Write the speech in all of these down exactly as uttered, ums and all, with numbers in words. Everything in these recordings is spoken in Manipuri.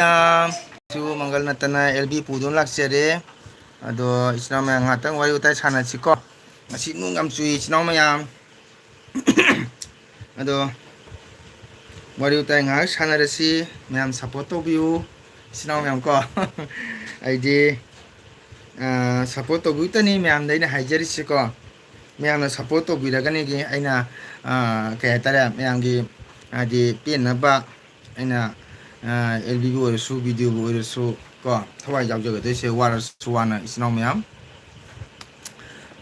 ꯃꯌꯥꯝ꯫ ꯁꯨ ꯃꯪꯒꯜ ꯅꯠꯇꯅ ꯑꯦꯜ ꯕꯤ ꯄꯨꯗꯨꯅ ꯂꯥꯛꯆꯔꯦ꯫ ꯑꯗꯣ ꯏꯆꯤꯟ ꯏꯅꯥꯎ ꯃꯌꯥꯝ ꯉꯥꯏꯍꯥꯛꯇꯪ ꯋꯥꯔꯤ ꯋꯥꯇꯥꯏ ꯁꯥꯟꯅꯁꯤꯀꯣ꯫ ꯉꯁꯤ ꯅꯣꯡ ꯌꯥꯝ ꯆꯨꯏ ꯏꯆꯤꯟ ꯏꯅꯥꯎ ꯃꯌꯥꯝ꯫ ꯑꯗꯣ ꯋꯥꯔꯤ ꯋꯥꯇꯥꯏ ꯉꯥꯏꯍꯥꯛ ꯁꯥꯟꯅꯔꯁꯤ꯫ ꯃꯌꯥꯝ ꯁꯞꯄꯣꯔꯠ ꯇꯧꯕꯤꯌꯨ ꯏꯆꯤꯟ ꯏꯅꯥꯎ ꯃꯌꯥꯝ ꯀꯣ꯫ ꯑꯩꯗꯤ ꯁꯞꯄꯣꯔꯠ ꯇꯧꯕꯤꯌꯨꯇꯅꯤ ꯃꯌꯥꯝꯗ ꯑꯩꯅ ꯍꯥꯏꯖꯔꯤꯁꯤꯀꯣ꯫ ꯃꯌꯥꯝꯅ ꯁꯞꯄꯣꯔꯠ ꯇꯧꯕꯤꯔꯒꯅꯤꯒꯤ ꯑꯩꯅ, ꯑ, ꯀꯩ ꯍꯥꯏꯇꯥꯔꯦ, ꯃꯌꯥꯝꯒꯤ ꯍꯥꯏꯗꯤ ꯄꯦꯟꯅꯕ ꯑꯩꯅ, ꯑ, ꯑꯦꯜ ꯕꯤꯕꯨ ꯑꯣꯏꯔꯁꯨ, ꯚꯤꯗꯤꯑꯣꯕꯨ ꯑꯣꯏꯔꯁꯨ ꯀꯣ, ꯊꯋꯥꯏ ꯌꯥꯎꯖꯒꯗꯣꯏꯁꯦ, ꯋꯥꯔꯁꯨ ꯋꯥꯅ ꯏꯆꯤꯟ ꯏꯅꯥꯎ ꯃꯌꯥꯝ꯫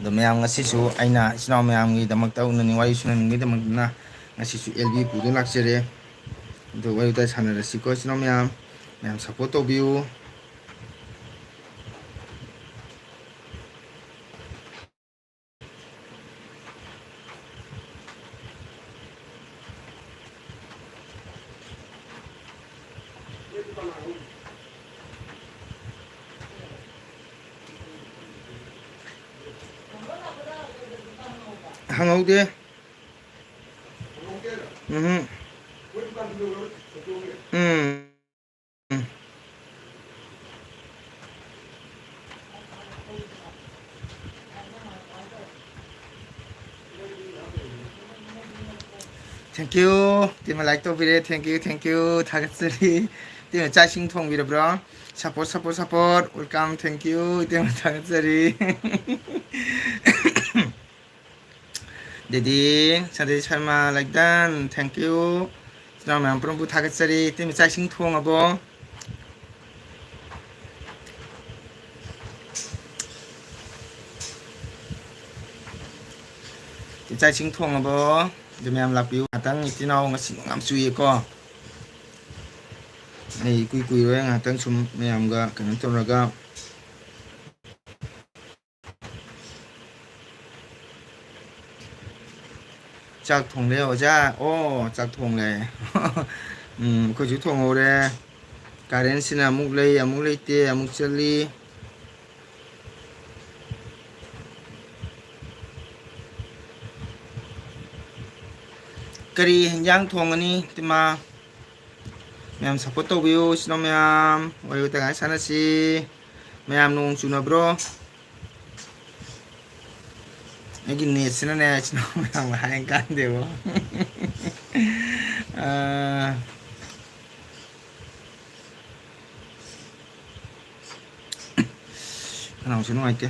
ꯑꯗꯣ ꯃꯌꯥꯝ ꯉꯁꯤꯁꯨ ꯑꯩꯅ ꯏꯆꯤꯟ ꯏꯅꯥꯎ ꯃꯌꯥꯝꯒꯤꯗꯃꯛꯇ ꯎꯅꯅꯤꯡ-, ꯋꯥꯔꯤ ꯁꯥꯟꯅꯅꯤꯡꯕꯒꯤꯗꯃꯛꯇꯅ ꯉꯁꯤꯁꯨ ꯑꯦꯜ ꯕꯤ ꯄꯨꯗꯨꯅ ꯂꯥꯛꯆꯔꯦ꯫ ꯑꯗꯣ ꯋꯥꯔꯤ ꯋꯥꯇꯥꯏ ꯁꯥꯟꯅꯔꯁꯤꯀꯣ ꯏꯆꯤꯟ ꯏꯅꯥꯎ ꯃꯌꯥꯝ꯫ ꯃꯌꯥꯝ ꯁꯞꯄꯣꯔꯠ ꯇꯧꯕꯤꯌꯨ꯫ ꯍꯪꯍꯧꯗꯦ꯫ ꯎꯝ꯫ ꯎꯝ꯫ Thank you꯫ ꯇꯤꯝꯅ like ꯇꯧꯕꯤꯔꯦ꯫ Thank you, thank you꯫ ꯊꯥꯒꯠꯆꯔꯤ꯫ ꯇꯤꯝꯅ ꯆꯥꯛ ꯏꯁꯤꯡ ꯊꯣꯡꯕꯤꯔꯕ꯭ꯔꯣ? Support, support, support꯫ Welcome, thank you꯫ ꯏꯇꯩꯃ ꯊꯥꯒꯠꯆꯔꯤ꯫ ꯑꯗꯩꯗꯤ ꯁꯟꯗꯦ Sharma, like done, thank you꯫ ꯏꯆꯤꯟ ꯏꯅꯥꯎ ꯃꯌꯥꯝ ꯄꯨꯝꯅꯃꯛꯄꯨ ꯊꯥꯒꯠꯆꯔꯤ꯫ ꯏꯇꯩꯃ ꯆꯥꯛ ꯏꯁꯤꯡ ꯊꯣꯡꯉꯕꯣ? ꯆꯥꯛ ꯏꯁꯤꯡ ꯊꯣꯡꯉꯕꯣ? ꯑꯗꯨ ꯃꯌꯥꯝ ꯂꯥꯛꯄꯤꯌꯨ꯫ ꯉꯥꯛꯇꯪ ꯏꯆꯤꯟ ꯏꯅꯥꯎ ꯉꯁꯤ ꯅꯣꯡ ꯌꯥꯝ ꯆꯨꯏꯌꯦꯀꯣ꯫ ꯑꯩ ꯏꯀꯨꯏ ꯀꯨꯏꯔꯣꯏ ꯉꯥꯛꯇꯪ ꯁꯨꯝ ꯃꯌꯥꯝꯒ ꯀꯩꯅꯣ ꯇꯧꯔꯒ꯫ ꯆꯥꯛ ꯊꯣꯡꯂꯦ ꯑꯣꯖꯥ? ꯑꯣ, ꯆꯥꯛ ꯊꯣꯡꯂꯦ꯫ ꯎꯝ, ꯑꯩꯈꯣꯏꯁꯨ ꯊꯣꯡꯍꯧꯔꯦ꯫ ꯀꯔꯦꯟꯁꯤꯅ ꯑꯃꯨꯛ ꯂꯩ, ꯑꯃꯨꯛ ꯂꯩꯇꯦ, ꯑꯃꯨꯛ ꯆꯠꯂꯤ꯫ ꯀꯔꯤ ꯍꯤꯟꯖꯥꯡ ꯊꯣꯡꯒꯅꯤ, ꯏꯇꯩꯃ? ꯃꯌꯥꯝ support ꯇꯧꯕꯤꯌꯨ, ꯏꯆꯤꯟ ꯏꯅꯥꯎ ꯃꯌꯥꯝ꯫ ꯋꯥꯔꯤ ꯋꯥꯇꯥꯏ ꯉꯥꯏꯍꯥꯛ ꯁꯥꯟꯅꯁꯤ꯫ ꯃꯌꯥꯝ ꯅꯣꯡ ꯆꯨꯅꯕ꯭ꯔꯣ? ꯑꯩꯒꯤ netꯁꯤꯅꯅꯦ, ꯏꯆꯤꯟ ꯏꯅꯥꯎ ꯃꯌꯥꯝ, ꯍꯥꯏ ꯀꯥꯟꯗꯦꯕꯣ꯫ ꯑꯥ, ꯈꯅꯥꯎꯁꯦ ꯅꯨꯡꯉꯥꯏꯇꯦ꯫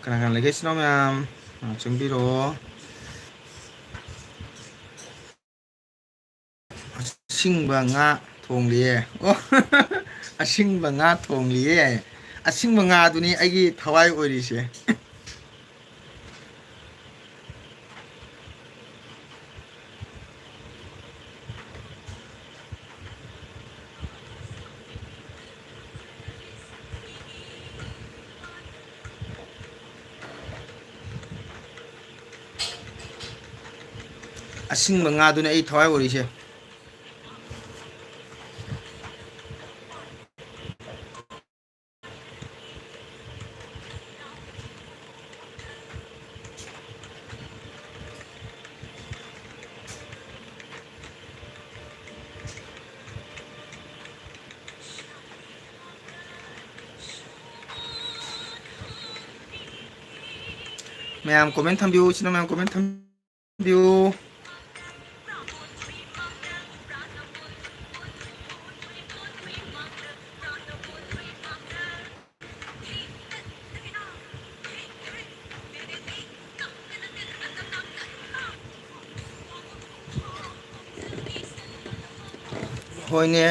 ꯀꯅꯥ ꯀꯅꯥ ꯂꯩꯒꯦ, ꯏꯆꯤꯟ ꯏꯅꯥꯎ ꯃꯌꯥꯝ? ꯉꯥꯏꯍꯥꯛ ꯆꯪꯕꯤꯔꯛꯑꯣ꯫ ꯑꯁꯤꯡꯕ ꯉꯥ ꯊꯣꯡꯂꯤꯌꯦ꯫ ꯑꯣ, ꯑꯁꯤꯡꯕ ꯉꯥ ꯊꯣꯡꯂꯤꯌꯦ꯫ ꯑꯁꯤꯡꯕ ꯉꯥꯗꯨꯅꯤ ꯑꯩꯒꯤ ꯊꯋꯥꯏ ꯑꯣꯏꯔꯤꯁꯦ꯫ ꯑꯁꯤꯡꯕ ꯉꯥꯗꯨꯅꯦ ꯑꯩ ꯊꯋꯥꯏ ꯑꯣꯏꯔꯤꯁꯦ꯫ ꯃꯌꯥꯝ comment ꯊꯝꯕꯤꯌꯨ, ꯏꯆꯤꯟ ꯏꯅꯥꯎ ꯃꯌꯥꯝ comment ꯊꯝꯕꯤꯌꯨ꯫ ꯍꯣꯏꯅꯦ,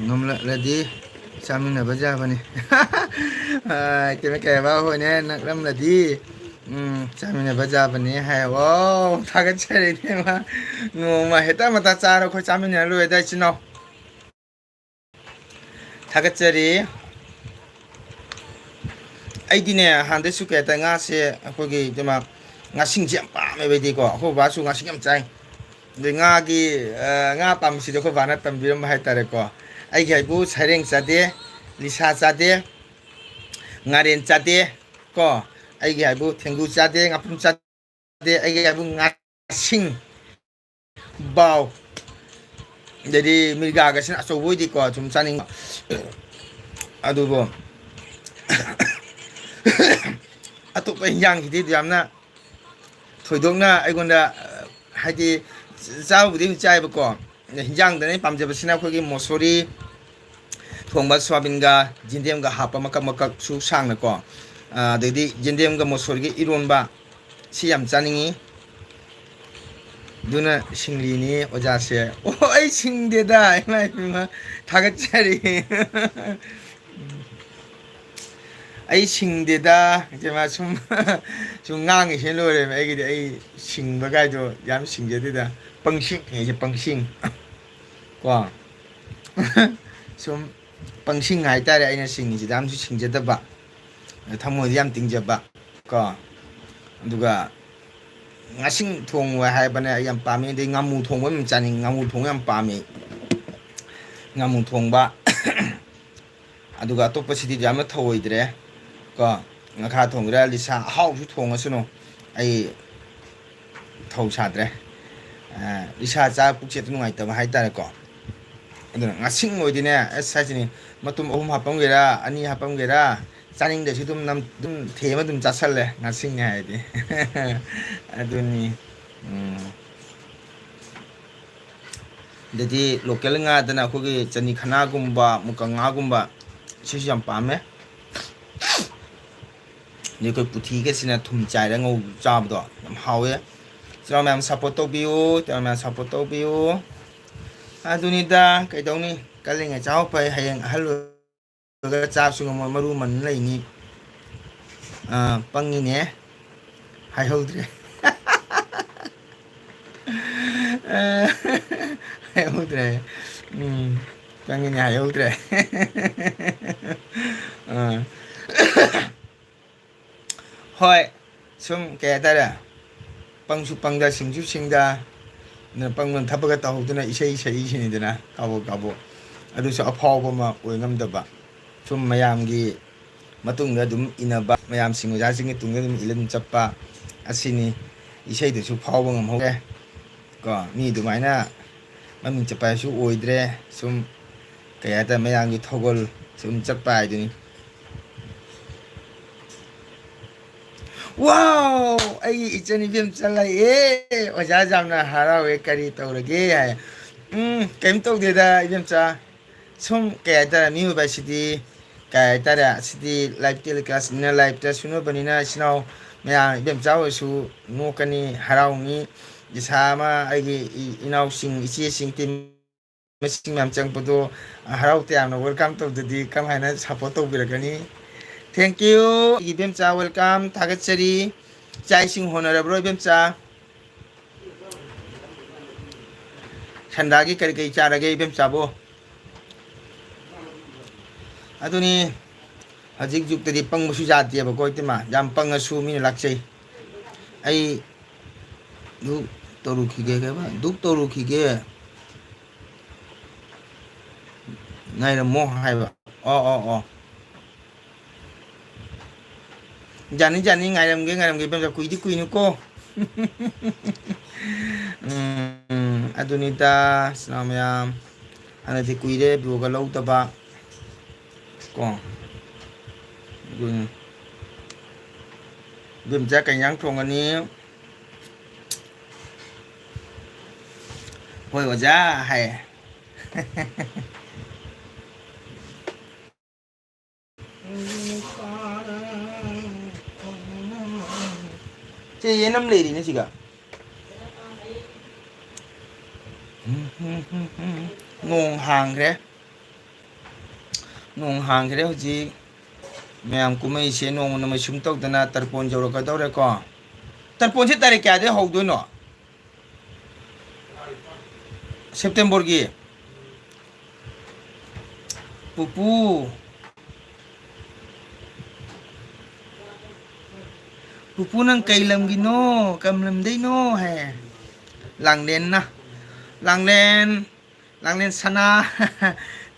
ꯉꯝꯂꯛꯂꯗꯤ ꯆꯥꯃꯤꯟꯅꯕ ꯌꯥꯕꯅꯤ꯫ ꯑꯥ, ꯀꯩꯅꯣ, ꯀꯩ ꯍꯥꯏꯕ? ꯍꯣꯏꯅꯦ, ꯅꯛꯂꯝꯂꯗꯤ, ꯎꯝ, ꯆꯥꯃꯤꯟꯅꯕ ꯌꯥꯕꯅꯤ ꯍꯥꯏ꯫ ꯋꯥꯎ, ꯊꯥꯒꯠꯆꯔꯤꯅꯦ ꯃꯥ꯫ ꯅꯣꯡꯃ ꯍꯦꯛꯇ ꯃꯇꯥ ꯆꯥꯔ ꯑꯩꯈꯣꯏ ꯆꯥꯃꯤꯟꯅꯔ ꯂꯣꯏꯔꯦꯗ, ꯏꯆꯤꯟ ꯏꯅꯥꯎ꯫ ꯊꯥꯒꯠꯆꯔꯤ꯫ ꯑꯩꯗꯤꯅꯦ, ꯍꯥꯟꯅꯗꯩꯁꯨ ꯀꯩ ꯍꯥꯏꯇꯥꯔꯦ, ꯉꯥꯁꯦ ꯑꯩꯈꯣꯏꯒꯤ ꯏꯇꯩꯃ ꯉꯥꯁꯤꯡꯁꯦ ꯌꯥꯝ ꯄꯥꯝꯃꯦꯕ ꯑꯩꯗꯤꯀꯣ꯫ ꯑꯩꯈꯣꯏ ꯕꯕꯥꯁꯨ ꯉꯥꯁꯤꯡ ꯌꯥꯝ ꯆꯥꯏ꯫ ꯑꯗꯩ ꯉꯥꯒꯤ, ꯑ, ꯉꯥ ꯄꯥꯝꯕꯁꯤꯗꯤ ꯑꯩꯈꯣꯏ ꯕꯥꯅ ꯇꯝꯕꯤꯔꯝꯕ ꯍꯥꯏꯇꯥꯔꯦꯀꯣ꯫ ꯑꯩꯒꯤ ꯍꯥꯏꯕꯨ ꯁꯩꯔꯦꯡ ꯆꯥꯗꯦ, ꯂꯤꯁꯥ ꯆꯥꯗꯦ, ꯉꯥꯔꯦꯟ ꯆꯥꯗꯦ ꯀꯣ꯫ ꯑꯩꯒꯤ ꯍꯥꯏꯕꯨ ꯊꯦꯡꯒꯨ ꯆꯥꯗꯦ, ꯉꯥꯄ꯭ꯔꯨꯝ ꯆꯥꯗꯦ, ꯑꯩꯒꯤ ꯍꯥꯏꯕꯨ ꯉꯥꯁꯤꯡ, ꯕꯥꯎ, ꯑꯗꯩꯗꯤ ꯃꯤꯔꯒꯥꯒꯁꯤꯅ ꯑꯆꯧꯕ ꯑꯣꯏꯗꯦꯀꯣ, ꯁꯨꯝ ꯆꯥꯅꯤꯡꯕ꯫ ꯑꯗꯨꯕꯨ ꯑꯇꯣꯞꯄ ꯍꯤꯟꯖꯥꯡꯁꯤꯗꯤ ꯌꯥꯝꯅ ꯊꯣꯏꯗꯣꯛꯅ ꯑꯩꯉꯣꯟꯗ, ꯍꯥꯏꯗꯤ, ꯆꯥꯕꯕꯨꯗꯤ ꯑꯗꯨꯝ ꯆꯥꯏꯕꯀꯣ, ꯍꯤꯟꯖꯥꯡꯗꯅ ꯑꯩꯅ ꯄꯥꯝꯖꯕꯁꯤꯅ ꯑꯩꯈꯣꯏꯒꯤ ꯃꯣꯁꯣꯔꯤ ꯊꯣꯡꯕ, ꯁꯣꯌꯥꯕꯤꯟꯒ ꯌꯦꯟꯗꯦꯝꯒ ꯍꯥꯞꯄ ꯃꯀꯛ ꯃꯀꯛꯁꯨ ꯁꯥꯡꯅꯀꯣ, ꯑꯗꯩꯗꯤ ꯌꯦꯟꯗꯦꯝꯒ ꯃꯣꯁꯣꯔꯤꯒ ꯏꯔꯣꯟꯕ, ꯁꯤ ꯌꯥꯝ ꯆꯥꯅꯤꯡꯉꯤ꯫ ꯑꯗꯨꯅ ꯁꯤꯡꯂꯤꯅꯤ ꯑꯣꯖꯥꯁꯦ꯫ ꯑꯣ, ꯑꯩ ꯁꯤꯡꯗꯦꯗ, ꯏꯃꯥ ꯏꯄꯦꯝꯃ, ꯊꯥꯒꯠꯆꯔꯤ꯫ ꯑꯩ ꯁꯤꯡꯗꯦꯗ, ꯏꯆꯦꯃ, ꯁꯨꯝ, ꯁꯨꯝ ꯉꯥꯡꯉꯤꯁꯦ ꯂꯣꯏꯔꯦꯕ꯫ ꯑꯩꯒꯤꯗꯤ, ꯑꯩ ꯁꯤꯡꯕ ꯀꯥꯏꯗꯣ ꯌꯥꯝ ꯁꯤꯡꯖꯗꯦꯗ꯫ ꯄꯪꯁꯤꯡ ꯍꯥꯏꯁꯦ, ꯄꯪꯁꯤꯡ꯫ ꯀꯣ? ꯁꯨꯝ ꯄꯪꯁꯤꯡ ꯍꯥꯏꯇꯥꯔꯦ ꯑꯩꯅ ꯁꯤꯡꯉꯤꯁꯤꯗ, ꯌꯥꯝꯁꯨ ꯁꯤꯡꯖꯗꯕ, ꯊꯃꯣꯏꯗꯤ ꯌꯥꯝ ꯇꯤꯡꯖꯕ꯫ ꯀꯣ? ꯑꯗꯨꯒ ꯉꯥꯁꯤꯡ ꯊꯣꯡꯕ ꯍꯥꯏꯕꯅ ꯑꯩ ꯌꯥꯝ ꯄꯥꯝꯃꯤ꯫ ꯑꯗꯩ ꯉꯥꯃꯨ ꯊꯣꯡꯕ ꯑꯗꯨꯝ ꯆꯥꯅꯤꯡꯉꯤ, ꯉꯥꯃꯨ ꯊꯣꯡꯕ ꯌꯥꯝ ꯄꯥꯝꯃꯤ꯫ ꯉꯥꯃꯨ ꯊꯣꯡꯕ, ꯑꯗꯨꯒ ꯑꯇꯣꯞꯄꯁꯤꯗꯤ ꯌꯥꯝꯅ ꯊꯧꯑꯣꯏꯗ꯭ꯔꯦ꯫ ꯀꯣ? ꯉꯥꯈꯥ ꯊꯣꯡꯒꯦꯔꯥ, ꯂꯤꯁꯥ, ꯑꯍꯥꯎꯕꯁꯨ ꯊꯣꯡꯉꯁꯅꯨ, ꯑꯩ ꯊꯧ ꯁꯥꯗ꯭ꯔꯦ꯫ ꯑ, ꯂꯤꯁꯥ ꯆꯥ ꯄꯨꯛꯁꯦ ꯅꯨꯡꯉꯥꯏꯇꯕ ꯍꯥꯏꯇꯥꯔꯦꯀꯣ꯫ ꯑꯗꯨꯅ ꯉꯥꯁꯤꯡ ꯑꯣꯏꯗꯤꯅꯦ, ꯑꯁ, ꯍꯥꯏꯁꯤꯅꯤ, ꯃꯇꯨꯝ ꯑꯍꯨꯝ ꯍꯥꯞꯄꯝꯒꯦꯔꯥ, ꯑꯅꯤ ꯍꯥꯞꯄꯝꯒꯦꯔꯥ, ꯆꯥꯅꯤꯡꯗ꯭ꯔꯁꯨ ꯑꯗꯨꯝ ꯅꯝ-, ꯑꯗꯨꯝ ꯊꯦꯝꯃ ꯑꯗꯨꯝ ꯆꯥꯁꯜꯂꯦ, ꯉꯥꯁꯤꯡꯅꯦ ꯍꯥꯏꯔꯗꯤ꯫ ꯑꯗꯨꯅꯤ꯫ ꯎꯝ꯫ ꯑꯗꯩꯗꯤ local ꯉꯥꯗꯅ ꯑꯩꯈꯣꯏꯒꯤ ꯆꯅꯤꯈꯅꯥꯒꯨꯝꯕ, ꯃꯨꯀ ꯉꯥꯒꯨꯝꯕ, ꯁꯤꯁꯨ ꯌꯥꯝ ꯄꯥꯝꯃꯦ꯫ ꯑꯗꯩ ꯑꯩꯈꯣꯏ ꯄꯨꯊꯤꯒꯁꯤꯅ ꯊꯨꯝ ꯆꯥꯏꯔ ꯉꯧ ꯆꯥꯕꯗꯣ ꯌꯥꯝ ꯍꯥꯎꯋꯦ꯫ ꯆꯤꯜꯍꯥꯎ ꯃꯌꯥꯝ support ꯇꯧꯕꯤꯌꯨ, ꯆꯤꯜꯍꯥꯎ ꯃꯌꯥꯝ support ꯇꯧꯕꯤꯌꯨ꯫ ꯑꯗꯨꯅꯤꯗ, ꯀꯩꯗꯧꯅꯤ? ꯀꯜꯂꯤꯉꯩ ꯆꯥꯍꯧ ꯐꯩ, ꯍꯌꯦꯡ ꯑꯍꯜ ꯑꯣꯏꯔꯒ ꯆꯥꯕꯁꯨ ꯉꯝꯃꯣꯏ, ꯃꯔꯨ ꯃꯟ ꯂꯩꯅꯤ꯫ ꯑꯥ, ꯄꯪꯉꯤꯅꯦ, ꯍꯥꯏꯍꯧꯗ꯭ꯔꯦ꯫ ꯑꯥ, ꯍꯥꯏꯍꯧꯗ꯭ꯔꯦ꯫ ꯎꯝ, ꯄꯪꯉꯤꯅꯦ, ꯍꯥꯏꯍꯧꯗ꯭ꯔꯦ꯫ ꯑꯥ꯫ ꯍꯣꯏ, ꯁꯨꯝ ꯀꯩ ꯍꯥꯏꯇꯥꯔꯦ, ꯄꯪꯁꯨ ꯄꯪꯗ, ꯁꯤꯡꯁꯨ ꯁꯤꯡꯗ, ꯑꯗꯨꯅ ꯄꯪ ꯄꯪ ꯊꯕꯛꯀ ꯇꯧꯍꯧꯗꯅ ꯏꯁꯩ ꯁꯛꯏꯁꯤꯅꯤꯗꯅ ꯀꯥꯕꯣꯛ ꯀꯥꯕꯣꯛ꯫ ꯑꯗꯨꯁꯨ ꯑꯐꯥꯎꯕ ꯑꯃ ꯑꯣꯏ ꯉꯝꯗꯕ꯫ ꯁꯨꯝ ꯃꯌꯥꯝꯒꯤ ꯃꯇꯨꯡꯗ ꯑꯗꯨꯝ ꯏꯟꯅꯕ, ꯃꯌꯥꯝꯁꯤꯡ ꯑꯣꯖꯥꯁꯤꯡꯒꯤ ꯇꯨꯡꯗ ꯑꯗꯨꯝ ꯏꯜꯂ ꯑꯗꯨꯝ ꯆꯠꯄ ꯑꯁꯤꯅꯤ꯫ ꯏꯁꯩꯗꯁꯨ ꯐꯥꯎꯕ ꯉꯝꯍꯧꯔꯦ꯫ ꯀꯣ, ꯃꯤ ꯑꯗꯨꯃꯥꯏꯅ ꯃꯃꯤꯡ ꯆꯠꯄ ꯍꯥꯏꯁꯨ ꯑꯣꯏꯗ꯭ꯔꯦ꯫ ꯁꯨꯝ ꯀꯩ ꯍꯥꯏꯇꯥꯔꯦ, ꯃꯌꯥꯝꯒꯤ ꯊꯧꯒꯜ ꯁꯨꯝ ꯆꯠꯄ ꯍꯥꯏꯗꯨꯅꯤ꯫ ꯋꯥꯎ! ꯑꯩꯒꯤ ꯏꯆꯟ ꯏꯕꯦꯝꯆꯥ ꯂꯥꯛꯑꯦ꯫ ꯑꯣꯖꯥ ꯌꯥꯝꯅ ꯍꯔꯥꯎꯋꯦ꯫ "ꯀꯔꯤ ꯇꯧꯔꯒꯦ?" ꯍꯥꯏ꯫ "ꯎꯝ, ꯀꯩꯝ ꯇꯧꯗꯦꯗ ꯏꯕꯦꯝꯆꯥ꯫ ꯁꯨꯝ ꯀꯩ ꯍꯥꯏꯇꯥꯔꯦ, ꯃꯤꯑꯣꯏꯕ ꯍꯥꯏꯁꯤꯗꯤ ꯀꯩ ꯍꯥꯏꯇꯥꯔꯦ, ꯁꯤꯗꯤ ꯂꯥꯏꯐ ꯇꯦꯂꯤꯀꯥꯁꯅꯤꯅ, ꯂꯥꯏꯐꯇ ꯁꯨꯅꯕꯅꯤꯅ ꯏꯆꯤꯟ ꯏꯅꯥꯎ ꯃꯌꯥꯝ ꯏꯕꯦꯝꯆꯥ ꯑꯣꯏꯔꯁꯨ ꯅꯣꯛꯀꯅꯤ, ꯍꯔꯥꯎꯅꯤ꯫ ꯏꯁꯥ ꯑꯃ ꯑꯩꯒꯤ ꯏ-, ꯏꯅꯥꯎꯁꯤꯡ, ꯏꯆꯦꯁꯤꯡ, ꯇꯤꯝ ꯃꯁꯤꯡ ꯃꯌꯥꯝ ꯆꯪꯉꯛꯄꯗꯣ ꯍꯔꯥꯎ ꯇꯌꯥꯝꯅ ꯋꯦꯜꯀꯝ ꯇꯧꯗꯗꯤ ꯀꯃꯥꯏꯅ ꯁꯞꯄꯣꯔꯠ ꯇꯧꯕꯤꯔꯛꯀꯅꯤ?" Thank you꯫ ꯏꯕꯦꯝꯆꯥ, ꯋꯦꯜꯀꯝ꯫ ꯊꯥꯒꯠꯆꯔꯤ꯫ ꯆꯥꯛ ꯏꯁꯤꯡ ꯍꯣꯠꯅꯔꯕ꯭ꯔꯣ ꯏꯕꯦꯝꯆꯥ? ꯁꯟꯗꯥꯒꯤ ꯀꯔꯤ ꯀꯔꯤ ꯆꯥꯔꯒꯦ ꯏꯕꯦꯝꯆꯥꯕꯨ? ꯑꯗꯨꯅꯤ, ꯍꯧꯖꯤꯛ ꯖꯨꯛꯇꯗꯤ ꯄꯪꯕꯁꯨ ꯌꯥꯗꯦꯕꯀꯣ, ꯏꯇꯩꯃ꯫ ꯌꯥꯝ ꯄꯪꯉꯁꯨ ꯃꯤꯅ ꯂꯥꯛꯆꯩ꯫ ꯑꯩ ꯗꯨꯛ ꯇꯧꯔꯨꯈꯤꯒꯦ, ꯀꯩꯕ? ꯗꯨꯛ ꯇꯧꯔꯨꯈꯤꯒꯦ꯫ ꯉꯥꯏꯔꯝꯃꯣ ꯍꯥꯏꯕ꯫ ꯑꯣ, ꯑꯣ, ꯑꯣ꯫ ꯌꯥꯅꯤ, ꯌꯥꯅꯤ, ꯉꯥꯏꯔꯝꯒꯦ, ꯉꯥꯏꯔꯝꯒꯦ, ꯏꯕꯦꯝꯆꯥ, ꯀꯨꯏꯗꯤ ꯀꯨꯏꯅꯨꯀꯣ꯫ ꯎꯝ, ꯑꯗꯨꯅꯤꯗ, ꯏꯆꯤꯟ ꯏꯅꯥꯎ ꯃꯌꯥꯝ, ꯍꯟꯗꯛꯇꯤ ꯀꯨꯏꯔꯦ ꯕ꯭ꯂꯣꯒ ꯂꯧꯗꯕ꯫ ꯀꯣ꯫ ꯑꯗꯨꯅꯤ꯫ ꯏꯕꯦꯝꯆꯥ ꯀꯩ ꯏꯟꯖꯥꯡ ꯊꯣꯡꯒꯅꯤ? "ꯍꯣꯏ ꯑꯣꯖꯥ" ꯍꯥꯏ꯫ ꯁꯦ ꯌꯦꯟ ꯑꯃ ꯂꯩꯔꯤꯅꯦ ꯁꯤꯒ꯫ ꯅꯣꯡ ꯍꯥꯡꯈ꯭ꯔꯦ꯫ ꯅꯣꯡ ꯍꯥꯡꯈ꯭ꯔꯦ ꯍꯧꯖꯤꯛ꯫ ꯃꯌꯥꯝ ꯀꯨꯝꯍꯩꯁꯦ ꯅꯣꯡꯃ ꯅꯣꯡꯃꯩ ꯁꯨꯝ ꯇꯧꯗꯅ ꯇꯔꯄꯣꯟ ꯌꯧꯔꯛꯀꯗꯧꯔꯦꯀꯣ꯫ ꯇꯔꯄꯣꯟꯁꯦ ꯇꯥꯔꯤꯛ ꯀꯌꯥꯗꯩ ꯍꯧꯗꯣꯏꯅꯣ? ꯁꯦꯞꯇꯦꯝꯕꯔꯒꯤ? ꯄꯨꯄꯨ꯫ "ꯄꯨꯄꯨ, ꯅꯪ ꯀꯩ ꯂꯝꯒꯤꯅꯣ? ꯀꯝ ꯂꯝꯗꯩꯅꯣ?" ꯍꯥꯏ꯫ ꯂꯥꯡꯂꯦꯟꯅ, ꯂꯥꯡꯂꯦꯟ, ꯂꯥꯡꯂꯦꯟ ꯁꯅꯥ꯫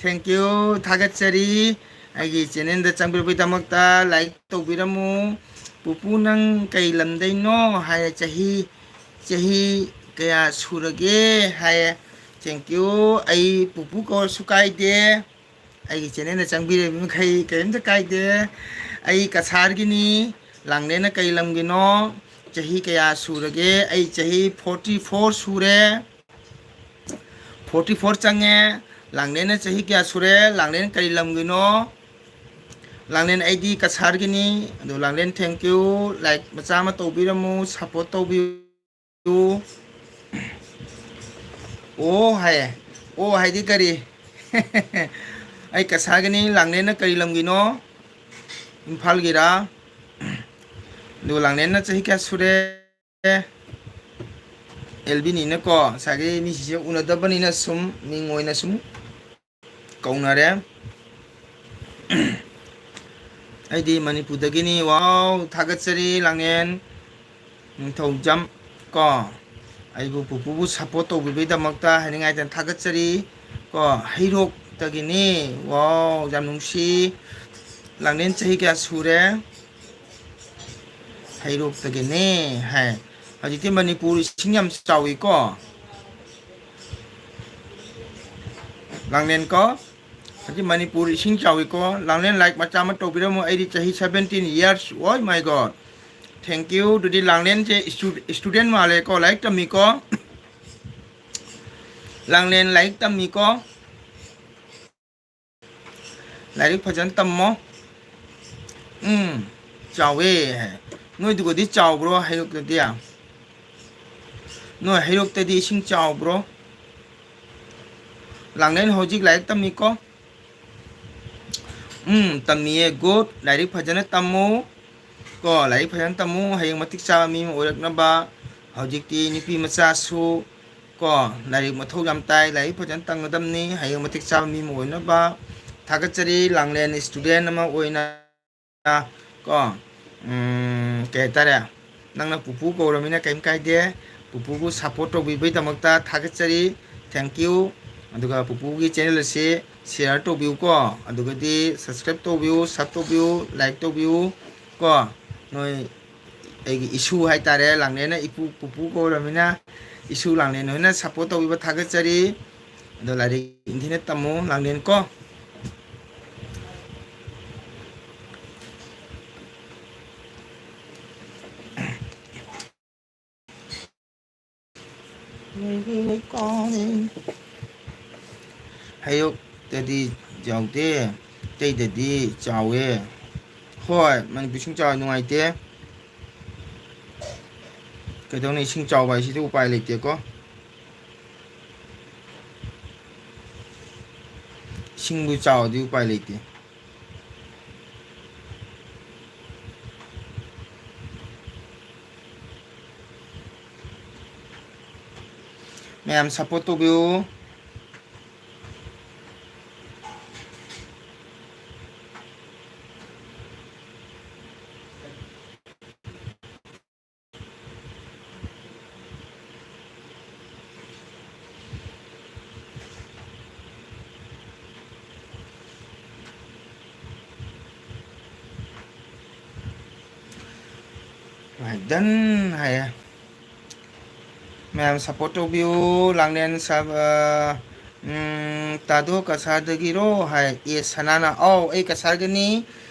Thank you, ꯊꯥꯒꯠꯆꯔꯤ꯫ ꯑꯩꯒꯤ channelꯗ ꯆꯪꯕꯤꯔꯛꯄꯒꯤꯗꯃꯛꯇ like ꯇꯧꯕꯤꯔꯝꯃꯨ꯫ "ꯄꯨꯄꯨ, ꯅꯪ ꯀꯩ ꯂꯝꯗꯩꯅꯣ?" ꯍꯥꯏꯔꯦ꯫ "ꯆꯍꯤ, ꯆꯍꯤ ꯀꯌꯥ ꯁꯨꯔꯒꯦ?" ꯍꯥꯏꯌꯦ꯫ Thank you꯫ ꯑꯩ ꯄꯨꯄꯨ ꯀꯧꯔꯁꯨ ꯀꯥꯏꯗꯦ꯫ ꯑꯩꯒꯤ channelꯗ ꯆꯪꯕꯤꯔꯤꯕ ꯃꯈꯩ ꯀꯔꯤꯝꯇ ꯀꯥꯏꯗꯦ꯫ ꯑꯩ ꯀꯁꯥꯔꯒꯤꯅꯤ꯫ ꯂꯥꯡꯂꯦꯟꯅ ꯀꯩ ꯂꯝꯒꯤꯅꯣ? ꯆꯍꯤ ꯀꯌꯥ ꯁꯨꯔꯒꯦ? ꯑꯩ ꯆꯍꯤ forty four ꯁꯨꯔꯦ꯫ Forty four ꯆꯪꯉꯦ꯫ ꯂꯥꯡꯂꯦꯟꯅ ꯆꯍꯤ ꯀꯌꯥ ꯁꯨꯔꯦ? ꯂꯥꯡꯂꯦꯟ ꯀꯔꯤ ꯂꯝꯒꯤꯅꯣ? ꯂꯥꯡꯂꯦꯟ, ꯑꯩꯗꯤ ꯀꯁꯥꯔꯒꯤꯅꯤ꯫ ꯑꯗꯣ ꯂꯥꯡꯂꯦꯟ, thank you꯫ Like ꯃꯆꯥ ꯑꯃ ꯇꯧꯕꯤꯔꯝꯃꯨ, support ꯇꯧꯕꯤꯌꯨ꯫ ꯑꯣ ꯍꯥꯏꯌꯦ꯫ ꯑꯣ ꯍꯥꯏꯗꯤ ꯀꯔꯤ? ꯑꯩ ꯀꯁꯥꯔꯒꯤꯅꯤ꯫ ꯂꯥꯡꯂꯦꯟꯅ ꯀꯔꯤ ꯂꯝꯒꯤꯅꯣ? ꯏꯝꯐꯥꯜꯒꯤꯔꯥ? ꯑꯗꯨꯒ ꯂꯥꯡꯂꯦꯟꯅ ꯆꯍꯤ ꯀꯌꯥ ꯁꯨꯔꯦ? ꯑꯦꯜꯕꯤꯅꯤꯅꯀꯣ, ꯉꯁꯥꯏꯒꯤ ꯃꯤꯁꯤꯡꯁꯦ ꯎꯅꯗꯕꯅꯤꯅ ꯁꯨꯝ ꯃꯤꯡ ꯑꯣꯏꯅ ꯁꯨꯝ ꯀꯧꯅꯔꯦ꯫ ꯑꯩꯗꯤ ꯃꯅꯤꯄꯨꯔꯗꯒꯤꯅꯤ꯫ ꯋꯥꯎ, ꯊꯥꯒꯠꯆꯔꯤ ꯂꯥꯡꯂꯦꯟ ꯅꯤꯡꯊꯧꯖꯝ ꯀꯣ, ꯑꯩꯕꯨ ꯄꯨꯄꯨꯕꯨ support ꯇꯧꯕꯤꯕꯒꯤꯗꯃꯛꯇ ꯍꯥꯏꯅꯤꯡꯉꯥꯏꯗꯅ ꯊꯥꯒꯠꯆꯔꯤ ꯀꯣ꯫ ꯍꯩꯔꯣꯛꯇꯒꯤꯅꯤ꯫ ꯋꯥꯎ, ꯌꯥꯝ ꯅꯨꯡꯁꯤ꯫ ꯂꯥꯡꯂꯦꯟ ꯆꯍꯤ ꯀꯌꯥ ꯁꯨꯔꯦ? ꯍꯩꯔꯣꯛꯇꯒꯤꯅꯦ ꯍꯥꯏ꯫ ꯍꯧꯖꯤꯛꯇꯤ ꯃꯅꯤꯄꯨꯔ ꯏꯁꯤꯡ ꯌꯥꯝ ꯆꯥꯎꯏꯀꯣ꯫ ꯂꯥꯡꯂꯦꯟ ꯀꯣ꯫ ꯍꯧꯖꯤꯛ ꯃꯅꯤꯄꯨꯔ ꯏꯁꯤꯡ ꯆꯥꯎꯏꯀꯣ꯫ ꯂꯥꯡꯂꯦꯟ, like ꯃꯆꯥ ꯑꯃ ꯇꯧꯕꯤꯔꯝꯃꯨ꯫ ꯑꯩꯗꯤ ꯆꯍꯤ seventeen years꯫ Oh my God꯫ Thank you꯫ ꯑꯗꯨꯗꯤ ꯂꯥꯡꯂꯦꯟꯁꯦ ꯏꯁꯇꯨ-, student ꯃꯥꯜꯂꯦꯀꯣ, ꯂꯥꯏꯔꯤꯛ ꯇꯝꯃꯤꯀꯣ꯫ ꯂꯥꯡꯂꯦꯟ ꯂꯥꯏꯔꯤꯛ ꯇꯝꯃꯤꯀꯣ꯫ ꯂꯥꯏꯔꯤꯛ ꯐꯖꯅ ꯇꯝꯃꯣ꯫ ꯎꯝ, ꯆꯥꯎꯋꯦ ꯍꯥꯏ꯫ ꯅꯣꯏꯗꯨꯒꯗꯤ ꯆꯥꯎꯕ꯭ꯔꯣ ꯍꯩꯔꯣꯛꯇꯗꯤ? ꯅꯣꯏ ꯍꯩꯔꯣꯛꯇꯗꯤ ꯏꯁꯤꯡ ꯆꯥꯎꯕ꯭ꯔꯣ? ꯂꯥꯡꯂꯦꯟ ꯍꯧꯖꯤꯛ ꯂꯥꯏꯔꯤꯛ ꯇꯝꯃꯤꯀꯣ? ꯎꯝ, ꯇꯝꯃꯤꯌꯦ꯫ Good꯫ ꯂꯥꯏꯔꯤꯛ ꯐꯖꯅ ꯇꯝꯃꯨ꯫ ꯀꯣ, ꯂꯥꯏꯔꯤꯛ ꯐꯖꯅ ꯇꯝꯃꯨ꯫ ꯍꯌꯦꯡ ꯃꯇꯤꯛ ꯆꯥꯕ ꯃꯤ ꯑꯃ ꯑꯣꯏꯔꯛꯅꯕ꯫ ꯍꯧꯖꯤꯛꯇꯤ ꯅꯨꯄꯤ ꯃꯆꯥꯁꯨ ꯀꯣ, ꯂꯥꯏꯔꯤꯛ ꯃꯊꯧ ꯌꯥꯝ ꯇꯥꯏ꯫ ꯂꯥꯏꯔꯤꯛ ꯐꯖꯅ ꯇꯝꯒꯗꯕꯅꯤ꯫ ꯍꯌꯦꯡ ꯃꯇꯤꯛ ꯆꯥꯕ ꯃꯤ ꯑꯃ ꯑꯣꯏꯅꯕ꯫ ꯊꯥꯒꯠꯆꯔꯤ꯫ ꯂꯥꯡꯂꯦꯟ student ꯑꯃ ꯑꯣꯏꯅ ꯀꯣ, ꯎꯝ, ꯀꯩ ꯍꯥꯏꯇꯥꯔꯦ, ꯅꯪꯅ ꯄꯨꯄꯨ ꯀꯧꯔꯃꯤꯅ ꯀꯩꯝ ꯀꯥꯏꯗꯦ꯫ ꯄꯨꯄꯨꯕꯨ support ꯇꯧꯕꯤꯕꯩꯗꯃꯛꯇ ꯊꯥꯒꯠꯆꯔꯤ꯫ Thank you꯫ ꯑꯗꯨꯒ ꯄꯨꯄꯨꯒꯤ channel ꯑꯁꯤ share ꯇꯧꯕꯤꯌꯨꯀꯣ, ꯑꯗꯨꯒꯗꯤ subscribe ꯇꯧꯕꯤꯌꯨ, sub ꯇꯧꯕꯤꯌꯨ, like ꯇꯧꯕꯤꯌꯨ ꯀꯣ꯫ ꯅꯣꯏ ꯑꯩꯒꯤ ꯏꯁꯨ ꯍꯥꯏꯇꯥꯔꯦ, ꯂꯥꯡꯂꯦꯟꯅ ꯏꯄꯨ ꯄꯨꯄꯨ ꯀꯧꯔꯃꯤꯅ ꯏꯁꯨ ꯂꯥꯡꯂꯦꯟ ꯍꯣꯏꯅ support ꯇꯧꯕꯤꯕ ꯊꯥꯒꯠꯆꯔꯤ꯫ ꯑꯗꯣ ꯂꯥꯏꯔꯤꯛ ꯅꯤꯡꯊꯤꯅ ꯇꯝꯃꯨ ꯂꯥꯡꯂꯦꯟ ꯀꯣ꯫ ꯍꯌꯣꯛꯇꯗꯤ ꯆꯥꯎꯗꯦ, ꯑꯇꯩꯗꯗꯤ ꯆꯥꯎꯋꯦ꯫ ꯍꯣꯏ, ꯃꯅꯤꯄꯨꯔ ꯏꯁꯤꯡ ꯆꯥꯎꯔꯗꯤ ꯅꯨꯡꯉꯥꯏꯇꯦ꯫ ꯀꯩꯗꯧꯅꯤ, ꯏꯁꯤꯡ ꯆꯥꯎꯕ ꯍꯥꯏꯁꯤꯗꯤ ꯎꯄꯥꯏ ꯂꯩꯇꯦꯀꯣ꯫ ꯏꯁꯤꯡꯕꯨ ꯆꯥꯎꯔꯗꯤ ꯎꯄꯥꯏ ꯂꯩꯇꯦ꯫ ꯃꯌꯥꯝ support ꯇꯧꯕꯤꯌꯨ꯫ Right, done ꯍꯥꯏꯌꯦ꯫ ꯃꯌꯥꯝ support ꯇꯧꯕꯤꯌꯨ꯫ ꯂꯥꯡꯂꯦꯟ ꯁꯥꯕ, ꯎꯝ, ꯇꯥꯗꯣ ꯀꯁꯥꯔꯗꯒꯤꯔꯣ ꯍꯥꯏ꯫ ꯑꯦ ꯁꯅꯥꯅ, ꯑꯧ, ꯑꯩ ꯀꯁꯥꯔꯒꯤꯅꯤ꯫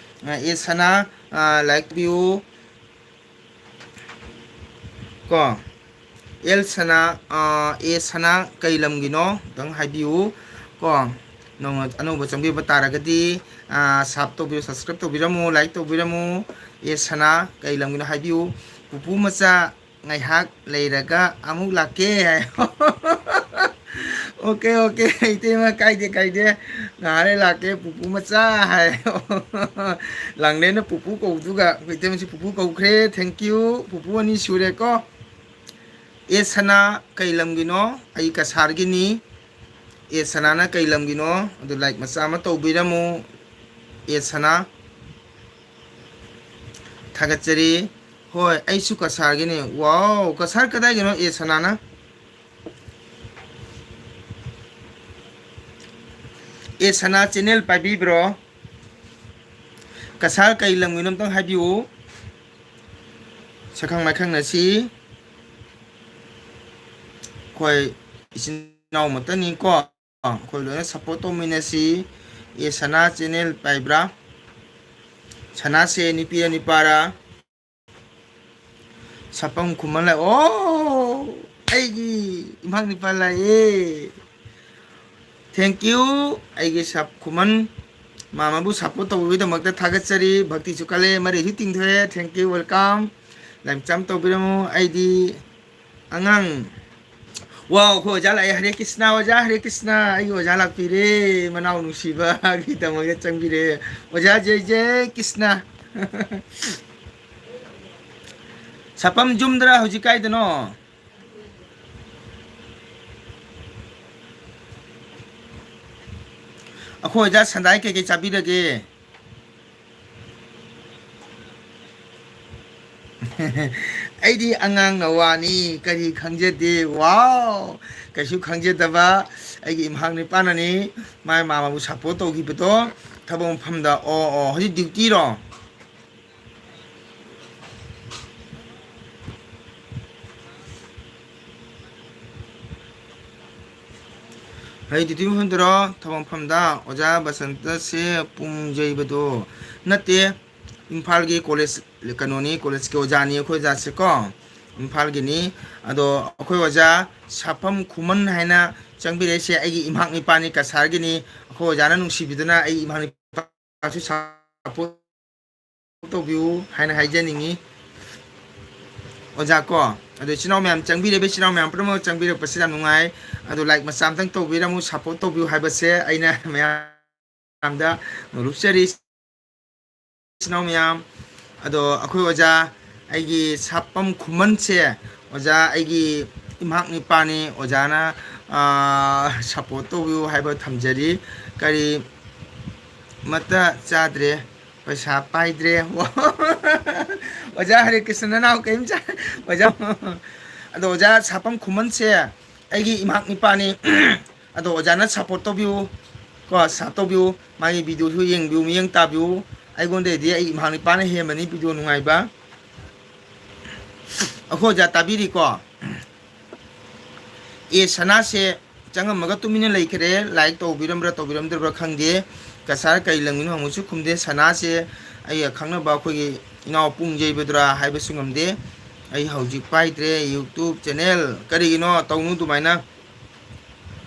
ꯑꯦ ꯁꯅꯥ, ꯑ, like ꯇꯧꯕꯤꯌꯨ꯫ ꯀꯣ, ꯑꯦꯜ ꯁꯅꯥ, ꯑ, ꯑꯦ ꯁꯅꯥ ꯀꯩ ꯂꯝꯒꯤꯅꯣ ꯑꯝꯇꯪ ꯍꯥꯏꯕꯤꯌꯨ꯫ ꯀꯣ, ꯅꯧꯅ ꯑꯅꯧꯕ ꯆꯪꯕꯤꯕ ꯇꯥꯔꯒꯗꯤ, ꯑ, sub ꯇꯧꯕꯤꯌꯨ, subscribe ꯇꯧꯕꯤꯔꯝꯃꯨ, like ꯇꯧꯕꯤꯔꯝꯃꯨ꯫ ꯑꯦ ꯁꯅꯥ ꯀꯩ ꯂꯝꯒꯤꯅꯣ ꯍꯥꯏꯕꯤꯌꯨ꯫ ꯄꯨꯄꯨ ꯃꯆꯥ ꯉꯥꯏꯍꯥꯛ ꯂꯩꯔꯒ ꯑꯃꯨꯛ ꯂꯥꯛꯀꯦ ꯍꯥꯏ꯫ OK, OK, ꯏꯇꯩꯃ, ꯀꯥꯏꯗꯦ, ꯀꯥꯏꯗꯦ꯫ ꯉꯥꯏꯍꯥꯛ ꯂꯩ ꯂꯥꯛꯀꯦ, ꯄꯨꯄꯨ ꯃꯆꯥ ꯍꯥꯏ꯫ ꯂꯥꯡꯂꯦꯟꯅ ꯄꯨꯄꯨ ꯀꯧꯕꯗꯨꯒ ꯑꯩꯈꯣꯏ ꯏꯇꯩꯃꯁꯤ ꯄꯨꯄꯨ ꯀꯧꯈ꯭ꯔꯦ꯫ Thank you꯫ ꯄꯨꯄꯨ ꯑꯅꯤ ꯁꯨꯔꯦꯀꯣ꯫ ꯑꯦ ꯁꯅꯥ ꯀꯩ ꯂꯝꯒꯤꯅꯣ? ꯑꯩ ꯀꯁꯥꯔꯒꯤꯅꯤ꯫ ꯑꯦ ꯁꯅꯥꯅ ꯀꯩ ꯂꯝꯒꯤꯅꯣ? ꯑꯗꯨ like ꯃꯆꯥ ꯑꯃ ꯇꯧꯕꯤꯔꯝꯃꯨ꯫ ꯑꯦ ꯁꯅꯥ꯫ ꯊꯥꯒꯠꯆꯔꯤ꯫ ꯍꯣꯏ, ꯑꯩꯁꯨ ꯀꯁꯥꯔꯒꯤꯅꯦ꯫ ꯋꯥꯎ, ꯀꯁꯥꯔ ꯀꯗꯥꯏꯒꯤꯅꯣ? ꯑꯦ ꯁꯅꯥꯅ, ꯑꯦ ꯁꯅꯥ ꯆꯦꯅꯦꯜ ꯄꯥꯏꯕꯤꯕ꯭ꯔꯣ? ꯀꯁꯥꯔ ꯀꯩ ꯂꯝꯒꯤꯅꯣ ꯑꯝꯇꯪ ꯍꯥꯏꯕꯤꯌꯨ꯫ ꯁꯛꯈꯪ ꯃꯥꯏꯈꯪꯅꯁꯤ꯫ ꯑꯩꯈꯣꯏ ꯏꯆꯤꯟ ꯏꯅꯥꯎ ꯃꯛꯇꯅꯤꯀꯣ꯫ ꯑꯩꯈꯣꯏ ꯂꯣꯏꯅ ꯁꯞꯄꯣꯔꯠ ꯇꯧꯃꯤꯟꯅꯁꯤ꯫ ꯑꯦ ꯁꯅꯥ ꯆꯦꯅꯦꯜ ꯄꯥꯏꯕ꯭ꯔꯥ? ꯁꯅꯥꯁꯦ ꯅꯨꯄꯤꯔ ꯅꯨꯄꯥꯔ? ꯁꯥꯄꯝ ꯈꯨꯃꯟ ꯂꯥꯛꯑꯦ꯫ ꯑꯣ, ꯑꯩꯒꯤ ꯏꯃꯥ ꯅꯨꯄꯥ ꯂꯥꯛꯑꯦ꯫ Thank you꯫ ꯑꯩꯒꯤ ꯁꯥꯞ ꯈꯨꯃꯟ ꯃꯥꯃꯕꯨ ꯁꯞꯄꯣꯔꯠ ꯇꯧꯕꯒꯤꯗꯃꯛꯇ ꯊꯥꯒꯠꯆꯔꯤ꯫ ꯚꯛꯇꯤꯁꯨ ꯀꯜꯂꯦ, ꯃꯔꯩꯁꯨ ꯇꯤꯡꯊꯣꯛꯑꯦ꯫ Thank you, welcome꯫ ꯂꯥꯏꯝ ꯆꯥꯝ ꯇꯧꯕꯤꯔꯝꯃꯨ꯫ ꯑꯩꯗꯤ ꯑꯉꯥꯡ, ꯋꯥꯎ, ꯑꯩꯈꯣꯏ ꯑꯣꯖꯥ ꯂꯥꯛꯑꯦ꯫ ꯍꯔꯦ ꯀ꯭ꯔꯤꯁꯅ ꯑꯣꯖꯥ, ꯍꯔꯦ ꯀ꯭ꯔꯤꯁꯅ꯫ ꯑꯩꯒꯤ ꯑꯣꯖꯥ ꯂꯥꯛꯄꯤꯔꯦ, ꯃꯅꯥꯎ ꯅꯨꯡꯁꯤꯕꯒꯤꯗꯃꯛꯇ ꯆꯪꯕꯤꯔꯦ꯫ ꯑꯣꯖꯥ ꯖꯩ ꯖꯩ ꯀ꯭ꯔꯤꯁꯅ꯫ ꯁꯥꯄꯝ ꯌꯨꯝꯗꯔ ꯍꯧꯖꯤꯛ ꯀꯥꯏꯗꯅꯣ? ꯑꯩꯈꯣꯏ ꯑꯣꯖꯥ ꯁꯟꯗꯥꯏ ꯀꯩꯀꯩ ꯆꯥꯕꯤꯔꯒꯦ? ꯑꯩꯗꯤ ꯑꯉꯥꯡ ꯅꯋꯥꯅꯤ, ꯀꯔꯤ ꯈꯪꯖꯗꯦ꯫ ꯋꯥꯎ! ꯀꯩꯁꯨ ꯈꯪꯖꯗꯕ ꯑꯩꯒꯤ ꯏꯝꯐꯥꯜ ꯅꯨꯄꯥꯅꯅꯤ꯫ ꯃꯥꯏ ꯃꯥꯃꯕꯨ ꯁꯞꯄꯣꯔꯠ ꯇꯧꯈꯤꯕꯗꯣ ꯊꯕꯛ ꯃꯐꯝꯗ꯫ ꯑꯣ, ꯑꯣ, ꯍꯧꯖꯤꯛ ꯗ꯭ꯌꯨꯇꯤꯔꯣ? ꯍꯌꯦꯡ ꯗ꯭ꯌꯨꯇꯤ ꯃꯐꯝꯗꯔꯣ? ꯊꯕꯛ ꯃꯐꯝꯗ ꯑꯣꯖꯥ ꯕꯁꯟꯇꯁꯦ ꯄꯨꯡ ꯌꯩꯕꯗꯣ ꯅꯠꯇꯦ꯫ ꯏꯝꯐꯥꯜꯒꯤ ꯀꯣꯂꯦꯖ, ꯀꯩꯅꯣꯅꯤ, ꯀꯣꯂꯦꯖꯀꯤ ꯑꯣꯖꯥꯅꯤ ꯑꯩꯈꯣꯏ ꯑꯣꯖꯥꯁꯦꯀꯣ, ꯏꯝꯐꯥꯜꯒꯤꯅꯤ꯫ ꯑꯗꯣ ꯑꯩꯈꯣꯏ ꯑꯣꯖꯥ ꯁꯥꯐꯝ ꯈꯨꯃꯟ ꯍꯥꯏꯅ ꯆꯪꯕꯤꯔꯛꯏꯁꯦ ꯑꯩꯒꯤ ꯏꯝꯍꯥꯛ ꯅꯤꯄꯥꯅꯤ, ꯀꯁꯥꯔꯒꯤꯅꯤ꯫ ꯑꯩꯈꯣꯏ ꯑꯣꯖꯥꯅ ꯅꯨꯡꯁꯤꯕꯤꯗꯨꯅ ꯑꯩꯒꯤ ꯏꯝꯍꯥꯛ ꯅꯤꯄꯥꯁꯨ ꯁꯞꯄꯣꯔꯠ ꯇꯧꯕꯤꯌꯨ ꯍꯥꯏꯅ ꯍꯥꯏꯖꯅꯤꯡꯉꯤ꯫ ꯑꯣꯖꯥ ꯀꯣ, ꯑꯗꯣ ꯏꯆꯤꯟ ꯏꯅꯥꯎ ꯃꯌꯥꯝ ꯆꯪꯕꯤꯔꯤꯕ ꯏꯆꯤꯟ ꯏꯅꯥꯎ ꯃꯌꯥꯝ ꯄꯨꯝꯅꯃꯛ ꯆꯪꯕꯤꯔꯛꯄꯁꯤ ꯌꯥꯝ ꯅꯨꯡꯉꯥꯏ꯫ ꯑꯗꯣ ꯂꯥꯏꯛ ꯃꯆꯥ ꯑꯝꯇꯪ ꯇꯧꯕꯤꯔꯝꯃꯨ, ꯁꯞꯄꯣꯔꯠ ꯇꯧꯕꯤꯌꯨ ꯍꯥꯏꯕꯁꯦ ꯑꯩꯅ ꯃꯌꯥꯝꯗ ꯅꯣꯂꯨꯛꯆꯔꯤ꯫ ꯏꯆꯤꯟ ꯏꯅꯥꯎ ꯃꯌꯥꯝ, ꯑꯗꯣ ꯑꯩꯈꯣꯏ ꯑꯣꯖꯥ, ꯑꯩꯒꯤ ꯁꯥꯄꯝ ꯈꯨꯃꯟꯁꯦ ꯑꯣꯖꯥ ꯑꯩꯒꯤ ꯏꯝꯍꯥꯛ ꯅꯤꯄꯥꯅꯤ꯫ ꯑꯣꯖꯥꯅ, ꯑꯥ, ꯁꯞꯄꯣꯔꯠ ꯇꯧꯕꯤꯌꯨ ꯍꯥꯏꯕ ꯊꯝꯖꯔꯤ꯫ ꯀꯔꯤ ꯃꯠꯇ ꯆꯥꯗ꯭ꯔꯦ, ꯄꯩꯁꯥ ꯄꯥꯏꯗ꯭ꯔꯦ꯫ ꯑꯣꯖꯥ ꯍꯔꯦ ꯀ꯭ꯔꯤꯁꯅ ꯅꯅꯥꯎ ꯀꯔꯤꯝ ꯆꯥ-, ꯑꯣꯖꯥ, ꯑꯗꯣ ꯑꯣꯖꯥ ꯁꯥꯄꯝ ꯈꯨꯃꯟꯁꯦ ꯑꯩꯒꯤ ꯏꯃꯥꯛ ꯅꯤꯄꯥꯅꯤ꯫ ꯑꯗꯣ ꯑꯣꯖꯥꯅ support ꯇꯧꯕꯤꯌꯨ ꯀꯣ, ꯁꯞ ꯇꯧꯕꯤꯌꯨ, ꯃꯥꯒꯤ videoꯁꯨ ꯌꯦꯡꯕꯤꯌꯨ, ꯃꯤꯠꯌꯦꯡ ꯇꯥꯕꯤꯌꯨ꯫ ꯑꯩꯉꯣꯟꯗꯩꯗꯤ ꯑꯩ ꯏꯃꯥꯛ ꯅꯤꯄꯥꯅ ꯍꯦꯟꯕꯅꯤ video ꯅꯨꯡꯉꯥꯏꯕ꯫ ꯑꯩꯈꯣꯏ ꯑꯣꯖꯥ ꯇꯥꯕꯤꯔꯤꯀꯣ? ꯑꯦ, ꯁꯅꯥꯁꯦ ꯆꯪꯉꯝꯃꯒ ꯇꯨꯃꯤꯟꯅ ꯂꯩꯈ꯭ꯔꯦ꯫ Like ꯇꯧꯕꯤꯔꯝꯕ꯭ꯔꯥ ꯇꯧꯕꯤꯔꯝꯗꯕ꯭ꯔꯥ ꯈꯪꯗꯦ꯫ ꯀꯁꯥꯔ ꯀꯩ ꯂꯝꯒꯤꯅꯣ ꯍꯪꯕꯁꯨ ꯈꯨꯝꯗꯦ꯫ ꯁꯅꯥꯁꯦ ꯑꯩꯒ ꯈꯪꯅꯕ ꯑꯩꯈꯣꯏꯒꯤ ꯏꯅꯥꯎ ꯄꯨꯡ ꯌꯩꯕꯗꯨꯔꯥ ꯍꯥꯏꯕꯁꯨ ꯉꯝꯗꯦ꯫ ꯑꯩ ꯍꯧꯖꯤꯛ ꯄꯥꯏꯗ꯭ꯔꯦ YouTube channel꯫ ꯀꯔꯤꯒꯤꯅꯣ? ꯇꯧꯅꯨ ꯑꯗꯨꯃꯥꯏꯅ꯫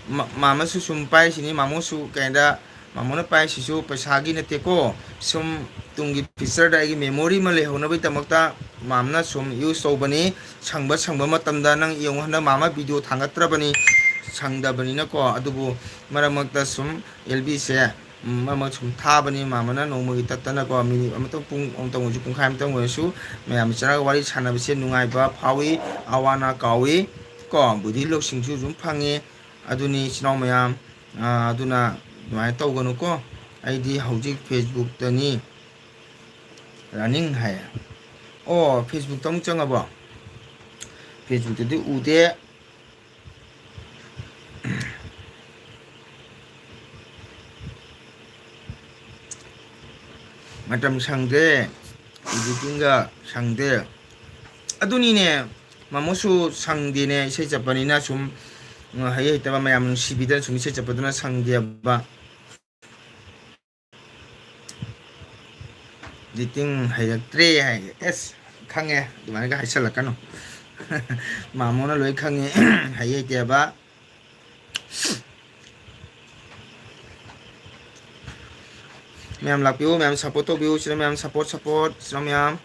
ꯃ-, ꯃꯥꯃꯁꯨ ꯁꯨꯝ ꯄꯥꯏꯔꯤꯁꯤꯅꯤ꯫ ꯃꯥꯃꯣꯁꯨ ꯀꯩꯗ, ꯃꯥꯃꯣꯅ ꯄꯥꯏꯔꯤꯁꯤꯁꯨ ꯄꯩꯁꯥꯒꯤ ꯅꯠꯇꯦꯀꯣ꯫ ꯁꯨꯝ ꯇꯨꯡꯒꯤ futureꯗ ꯑꯩꯒꯤ memory ꯑꯃ ꯂꯩꯍꯧꯅꯕꯒꯤꯗꯃꯛꯇ ꯃꯥꯃꯅ ꯁꯨꯝ use ꯇꯧꯕꯅꯤ꯫ ꯁꯪꯕ ꯁꯪꯕ ꯃꯇꯝꯗ ꯅꯪ ꯌꯦꯡꯉꯨ, ꯍꯟꯗꯛ ꯃꯥꯃ video ꯊꯥꯡꯒꯠꯇ꯭ꯔꯕꯅꯤ, ꯁꯪꯗꯕꯅꯤꯅꯀꯣ꯫ ꯑꯗꯨꯕꯨ ꯃꯔꯛ ꯃꯔꯛꯇ ꯁꯨꯝ ꯑꯦꯜ ꯕꯤꯁꯦ, ꯎꯝ, ꯃꯔꯛ ꯃꯔꯛ ꯁꯨꯝ ꯊꯥꯕꯅꯤ ꯃꯥꯃꯅ ꯅꯣꯡꯃꯒꯤ ꯇꯠꯇꯅꯀꯣ꯫ Minute ꯑꯃꯇꯪ, ꯄꯨꯡ ꯑꯃꯇꯪ ꯑꯣꯏꯔꯁꯨ, ꯄꯨꯡꯈꯥꯏ ꯑꯃꯇꯪ ꯑꯣꯏꯔꯁꯨ ꯃꯌꯥꯝ ꯆꯪꯉꯒ ꯋꯥꯔꯤ ꯁꯥꯟꯅꯕꯁꯦ ꯅꯨꯡꯉꯥꯏꯕ ꯐꯥꯎꯏ, ꯑꯋꯥ ꯑꯅꯥ ꯀꯥꯎꯏ ꯀꯣ꯫ ꯕꯨꯙꯤ ꯂꯧꯁꯤꯡꯁꯨ ꯑꯗꯨꯝ ꯐꯪꯉꯤ꯫ ꯑꯗꯨꯅꯤ ꯏꯆꯤꯟ ꯏꯅꯥꯎ ꯃꯌꯥꯝ, ꯑꯥ, ꯑꯗꯨꯅ ꯑꯗꯨꯃꯥꯏꯅ ꯇꯧꯒꯅꯨꯀꯣ꯫ ꯑꯩꯗꯤ ꯍꯧꯖꯤꯛ Facebookꯇꯅꯤ running ꯍꯥꯏꯌꯦ꯫ ꯑꯣ, Facebookꯇ ꯑꯃꯨꯛ ꯆꯪꯉꯕꯣ? Facebookꯇꯗꯤ ꯎꯗꯦ꯫ ꯃꯇꯝ ꯁꯪꯗꯦ, editingꯒ ꯁꯪꯗꯦ꯫ ꯑꯗꯨꯅꯤꯅꯦ, ꯃꯥꯃꯣꯁꯨ ꯁꯪꯗꯦꯅꯦ, ꯏꯁꯩ ꯆꯠꯄꯅꯤꯅ ꯁꯨꯝ, ꯎꯝ, ꯍꯩ ꯍꯩꯇꯕ ꯃꯌꯥꯝ ꯅꯨꯡꯁꯤꯕꯤꯗꯅ ꯁꯨꯝ ꯏꯁꯩ ꯆꯠꯄꯗꯨꯅ ꯁꯪꯗꯦꯕ꯫ Editing ꯍꯩꯔꯛꯇ꯭ꯔꯦ ꯍꯥꯏ꯫ ꯑꯦꯁ, ꯈꯪꯉꯦ, ꯑꯗꯨꯃꯥꯏꯅꯒ ꯍꯥꯏꯁꯜꯂꯛꯀꯅꯨ꯫ ꯃꯥꯃꯣꯅ ꯂꯣꯏ ꯈꯪꯉꯦ, ꯍꯩ ꯍꯩꯇꯦꯕ꯫ ꯃꯌꯥꯝ ꯂꯥꯛꯄꯤꯌꯨ, ꯃꯌꯥꯝ support ꯇꯧꯕꯤꯌꯨ, ꯁꯤꯗ ꯃꯌꯥꯝ support, support, ꯁꯤꯗ ꯃꯌꯥꯝ꯫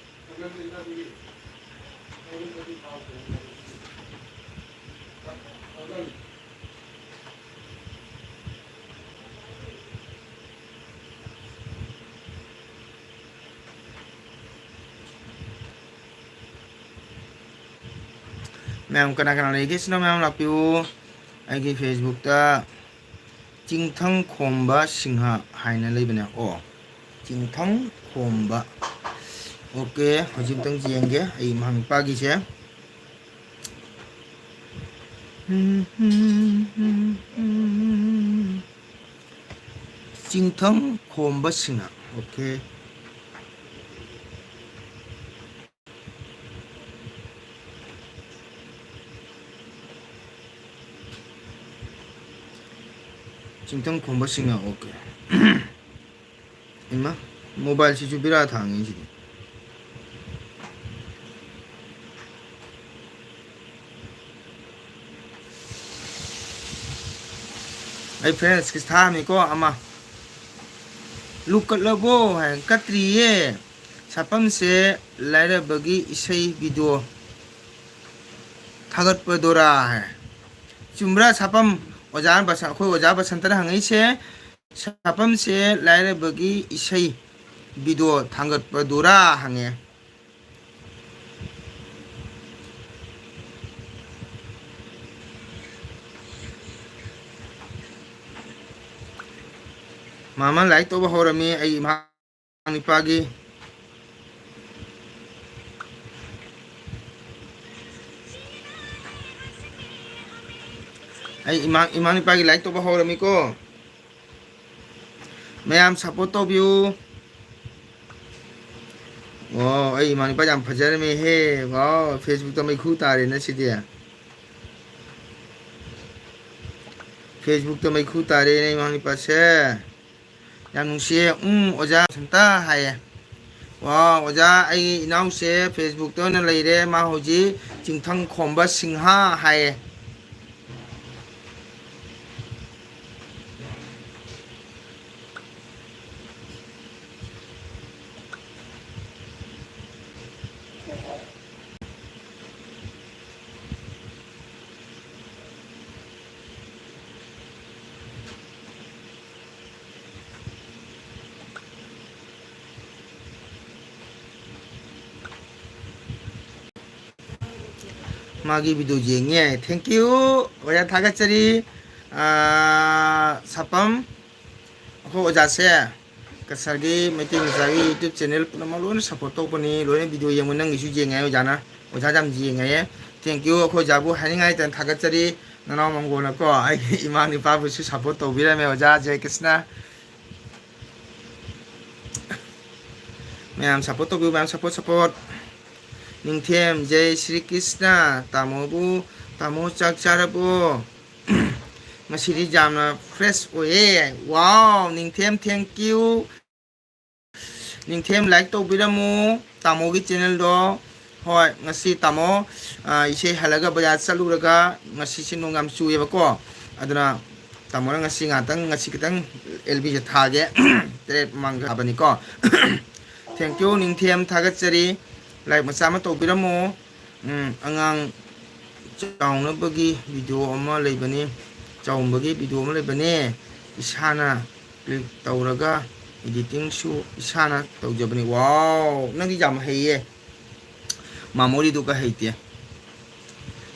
ꯃꯌꯥꯝ ꯀꯅꯥ ꯀꯅꯥ ꯂꯩꯒꯦ? ꯁꯤꯅ ꯃꯌꯥꯝ ꯂꯥꯛꯄꯤꯌꯨ꯫ ꯑꯩꯒꯤ Facebookꯇ ꯆꯤꯡꯊꯪ ꯈꯣꯝꯕ ꯁꯤꯡꯍ ꯍꯥꯏꯅ ꯂꯩꯕꯅꯦ꯫ ꯑꯣ, ꯆꯤꯡꯊꯪ ꯈꯣꯝꯕ꯫ ꯑꯣꯀꯦ, ꯍꯧꯖꯤꯛ ꯑꯝꯇꯪ ꯌꯦꯡꯒꯦ ꯑꯩ ꯏꯃꯥ ꯅꯨꯄꯥꯒꯤꯁꯦ꯫ ꯆꯤꯡꯊꯪ ꯈꯣꯝꯕ ꯁꯤꯡꯅ꯫ ꯑꯣꯀꯦ꯫ ꯆꯤꯡꯊꯪ ꯈꯣꯝꯕ ꯁꯤꯡꯅ꯫ ꯑꯣꯀꯦ꯫ ꯏꯃꯥ, ꯃꯣꯕꯥꯏꯜꯁꯤꯁꯨ ꯕꯦꯔꯥ ꯊꯥꯡꯉꯤ ꯁꯤꯗꯤ꯫ ꯑꯩ ꯐ꯭ꯔꯦꯟꯁꯀꯤ ꯊꯥꯔꯝꯃꯤꯀꯣ ꯑꯃ꯫ ꯂꯨꯞ ꯀꯠꯂꯕꯣ ꯍꯥꯏ꯫ ꯀꯠꯇ꯭ꯔꯤꯌꯦ꯫ ꯁꯥꯄꯝꯁꯦ ꯂꯥꯏꯔꯕꯒꯤ ꯏꯁꯩ ꯚꯤꯗꯤꯑꯣ ꯊꯥꯒꯠꯄꯗꯨꯔꯥ ꯍꯥꯏ꯫ ꯆꯨꯝꯕ꯭ꯔꯥ ꯁꯥꯄꯝ? ꯑꯣꯖꯥ ꯕꯁ-, ꯑꯩꯈꯣꯏ ꯑꯣꯖꯥ ꯕꯁꯟꯇꯅ ꯍꯪꯉꯛꯏꯁꯦ, ꯁꯥꯄꯝꯁꯦ ꯂꯥꯏꯔꯕꯒꯤ ꯏꯁꯩ ꯚꯤꯗꯤꯑꯣ ꯊꯥꯡꯒꯠꯄꯗꯨꯔꯥ ꯍꯪꯉꯦ꯫ ꯃꯥꯃ ꯂꯥꯏꯛ ꯇꯧꯕ ꯍꯧꯔꯝꯃꯤ ꯑꯩ ꯏꯃꯥ ꯅꯤꯄꯥꯒꯤ꯫ ꯑꯩ ꯏꯃꯥ, ꯏꯃꯥ ꯅꯤꯄꯥꯒꯤ ꯂꯥꯏꯛ ꯇꯧꯕ ꯍꯧꯔꯝꯃꯤꯀꯣ꯫ ꯃꯌꯥꯝ ꯁꯞꯄꯣꯔꯠ ꯇꯧꯕꯤꯌꯨ꯫ ꯋꯥꯎ, ꯑꯩ ꯏꯃꯥ ꯅꯤꯄꯥ ꯌꯥꯝ ꯐꯖꯔꯝꯃꯦꯍꯦ꯫ ꯋꯥꯎ, ꯐꯦꯁꯕꯨꯛꯇ ꯃꯩꯈꯨ ꯇꯥꯔꯦꯅ ꯁꯤꯗꯤ꯫ ꯐꯦꯁꯕꯨꯛꯇ ꯃꯩꯈꯨ ꯇꯥꯔꯦꯅꯦ ꯏꯃꯥ ꯅꯤꯄꯥꯁꯦ꯫ ꯌꯥꯝ ꯅꯨꯡꯁꯤꯌꯦ꯫ ꯎꯝ, ꯑꯣꯖꯥ ꯁꯟꯇ ꯍꯥꯏꯌꯦ꯫ ꯋꯥ, ꯑꯣꯖꯥ, ꯑꯩꯒꯤ ꯏꯅꯥꯎꯁꯦ ꯐꯦꯁꯕꯨꯛꯇ ꯑꯣꯏꯅ ꯂꯩꯔꯦ꯫ ꯃꯥ ꯍꯧꯖꯤꯛ ꯆꯤꯡꯊꯪ ꯈꯣꯝꯕ ꯁꯤꯡꯍ ꯍꯥꯏꯌꯦ꯫ ꯃꯥꯒꯤ ꯚꯤꯗꯤꯑꯣ ꯌꯦꯡꯉꯦ꯫ Thank you꯫ ꯑꯣꯖꯥ ꯊꯥꯒꯠꯆꯔꯤ꯫ ꯑꯥ, ꯁꯥꯄꯝ, ꯑꯩꯈꯣꯏ ꯑꯣꯖꯥꯁꯦ ꯀꯁꯥꯔꯒꯤ ꯃꯩꯇꯩ ꯃꯆꯥꯒꯤ YouTube channel ꯄꯨꯝꯅꯃꯛ ꯂꯣꯏꯅ support ꯇꯧꯕꯅꯤ, ꯂꯣꯏꯅ video ꯌꯦꯡꯕ, ꯅꯪꯒꯤꯁꯨ ꯌꯦꯡꯉꯦ ꯑꯣꯖꯥꯅ, ꯑꯣꯖꯥ ꯌꯥꯝ ꯌꯦꯡꯉꯦ꯫ Thank you꯫ ꯑꯩꯈꯣꯏ ꯑꯣꯖꯥꯕꯨ ꯍꯥꯏꯅꯤꯡꯉꯥꯏ ꯂꯩꯇꯅ ꯊꯥꯒꯠꯆꯔꯤ꯫ ꯅꯅꯥꯎ ꯃꯪꯒꯣꯜꯅꯀꯣ ꯑꯩꯒꯤ ꯏꯃꯥ ꯅꯨꯄꯥꯕꯨꯁꯨ support ꯇꯧꯕꯤꯔꯝꯃꯦ ꯑꯣꯖꯥ ꯖꯌꯀ꯭ꯔꯤꯁꯅ꯫ ꯃꯌꯥꯝ support ꯇꯧꯕꯤꯌꯨ, ꯃꯌꯥꯝ support, support꯫ ꯅꯤꯡꯊꯦꯝ, ꯖꯩ ꯁ꯭ꯔꯤ ꯀ꯭ꯔꯤꯁꯅ꯫ ꯇꯥꯃꯣꯕꯨ, ꯇꯥꯃꯣ ꯆꯥꯛ ꯆꯥꯔꯕꯣ? ꯉꯁꯤꯗꯤ ꯌꯥꯝꯅ fresh ꯑꯣꯏꯌꯦ꯫ Wow, ꯅꯤꯡꯊꯦꯝ, thank you꯫ ꯅꯤꯡꯊꯦꯝ, like ꯇꯧꯕꯤꯔꯝꯃꯨ ꯇꯥꯃꯣꯒꯤ channelꯗꯣ꯫ ꯍꯣꯏ, ꯉꯁꯤ ꯇꯥꯃꯣ, ꯑ, ꯏꯆꯦ ꯍꯜꯂꯒ ꯕꯖꯥꯔ ꯆꯠꯂꯨꯔꯒ ꯉꯁꯤꯁꯦ ꯅꯣꯡ ꯌꯥꯝ ꯆꯨꯏꯌꯦꯕꯀꯣ꯫ ꯑꯗꯨꯅ ꯇꯥꯃꯣꯅ ꯉꯁꯤ ꯉꯥꯛꯇꯪ, ꯉꯁꯤ ꯈꯤꯇꯪ ꯑꯦꯜ ꯕꯤꯁꯦ ꯊꯥꯒꯦ꯫ ꯇꯔꯦꯠ ꯃꯃꯥꯡꯗ ꯊꯥꯕꯅꯤꯀꯣ꯫ Thank you, ꯅꯤꯡꯊꯦꯝ, ꯊꯥꯒꯠꯆꯔꯤ꯫ Like ꯃꯆꯥ ꯑꯃ ꯇꯧꯕꯤꯔꯝꯃꯣ꯫ ꯎꯝ, ꯑꯉꯥꯡ ꯆꯥꯎꯅꯕꯒꯤ video ꯑꯃ ꯂꯩꯕꯅꯤ, ꯆꯥꯎꯝꯕꯒꯤ video ꯑꯃ ꯂꯩꯕꯅꯦ, ꯏꯁꯥꯅ click ꯇꯧꯔꯒ editingꯁꯨ ꯏꯁꯥꯅ ꯇꯧꯖꯕꯅꯤ꯫ Wow, ꯅꯪꯗꯤ ꯌꯥꯝ ꯍꯩꯌꯦ꯫ ꯃꯥꯃꯣꯔꯤꯗꯨꯒ ꯍꯩꯇꯦ꯫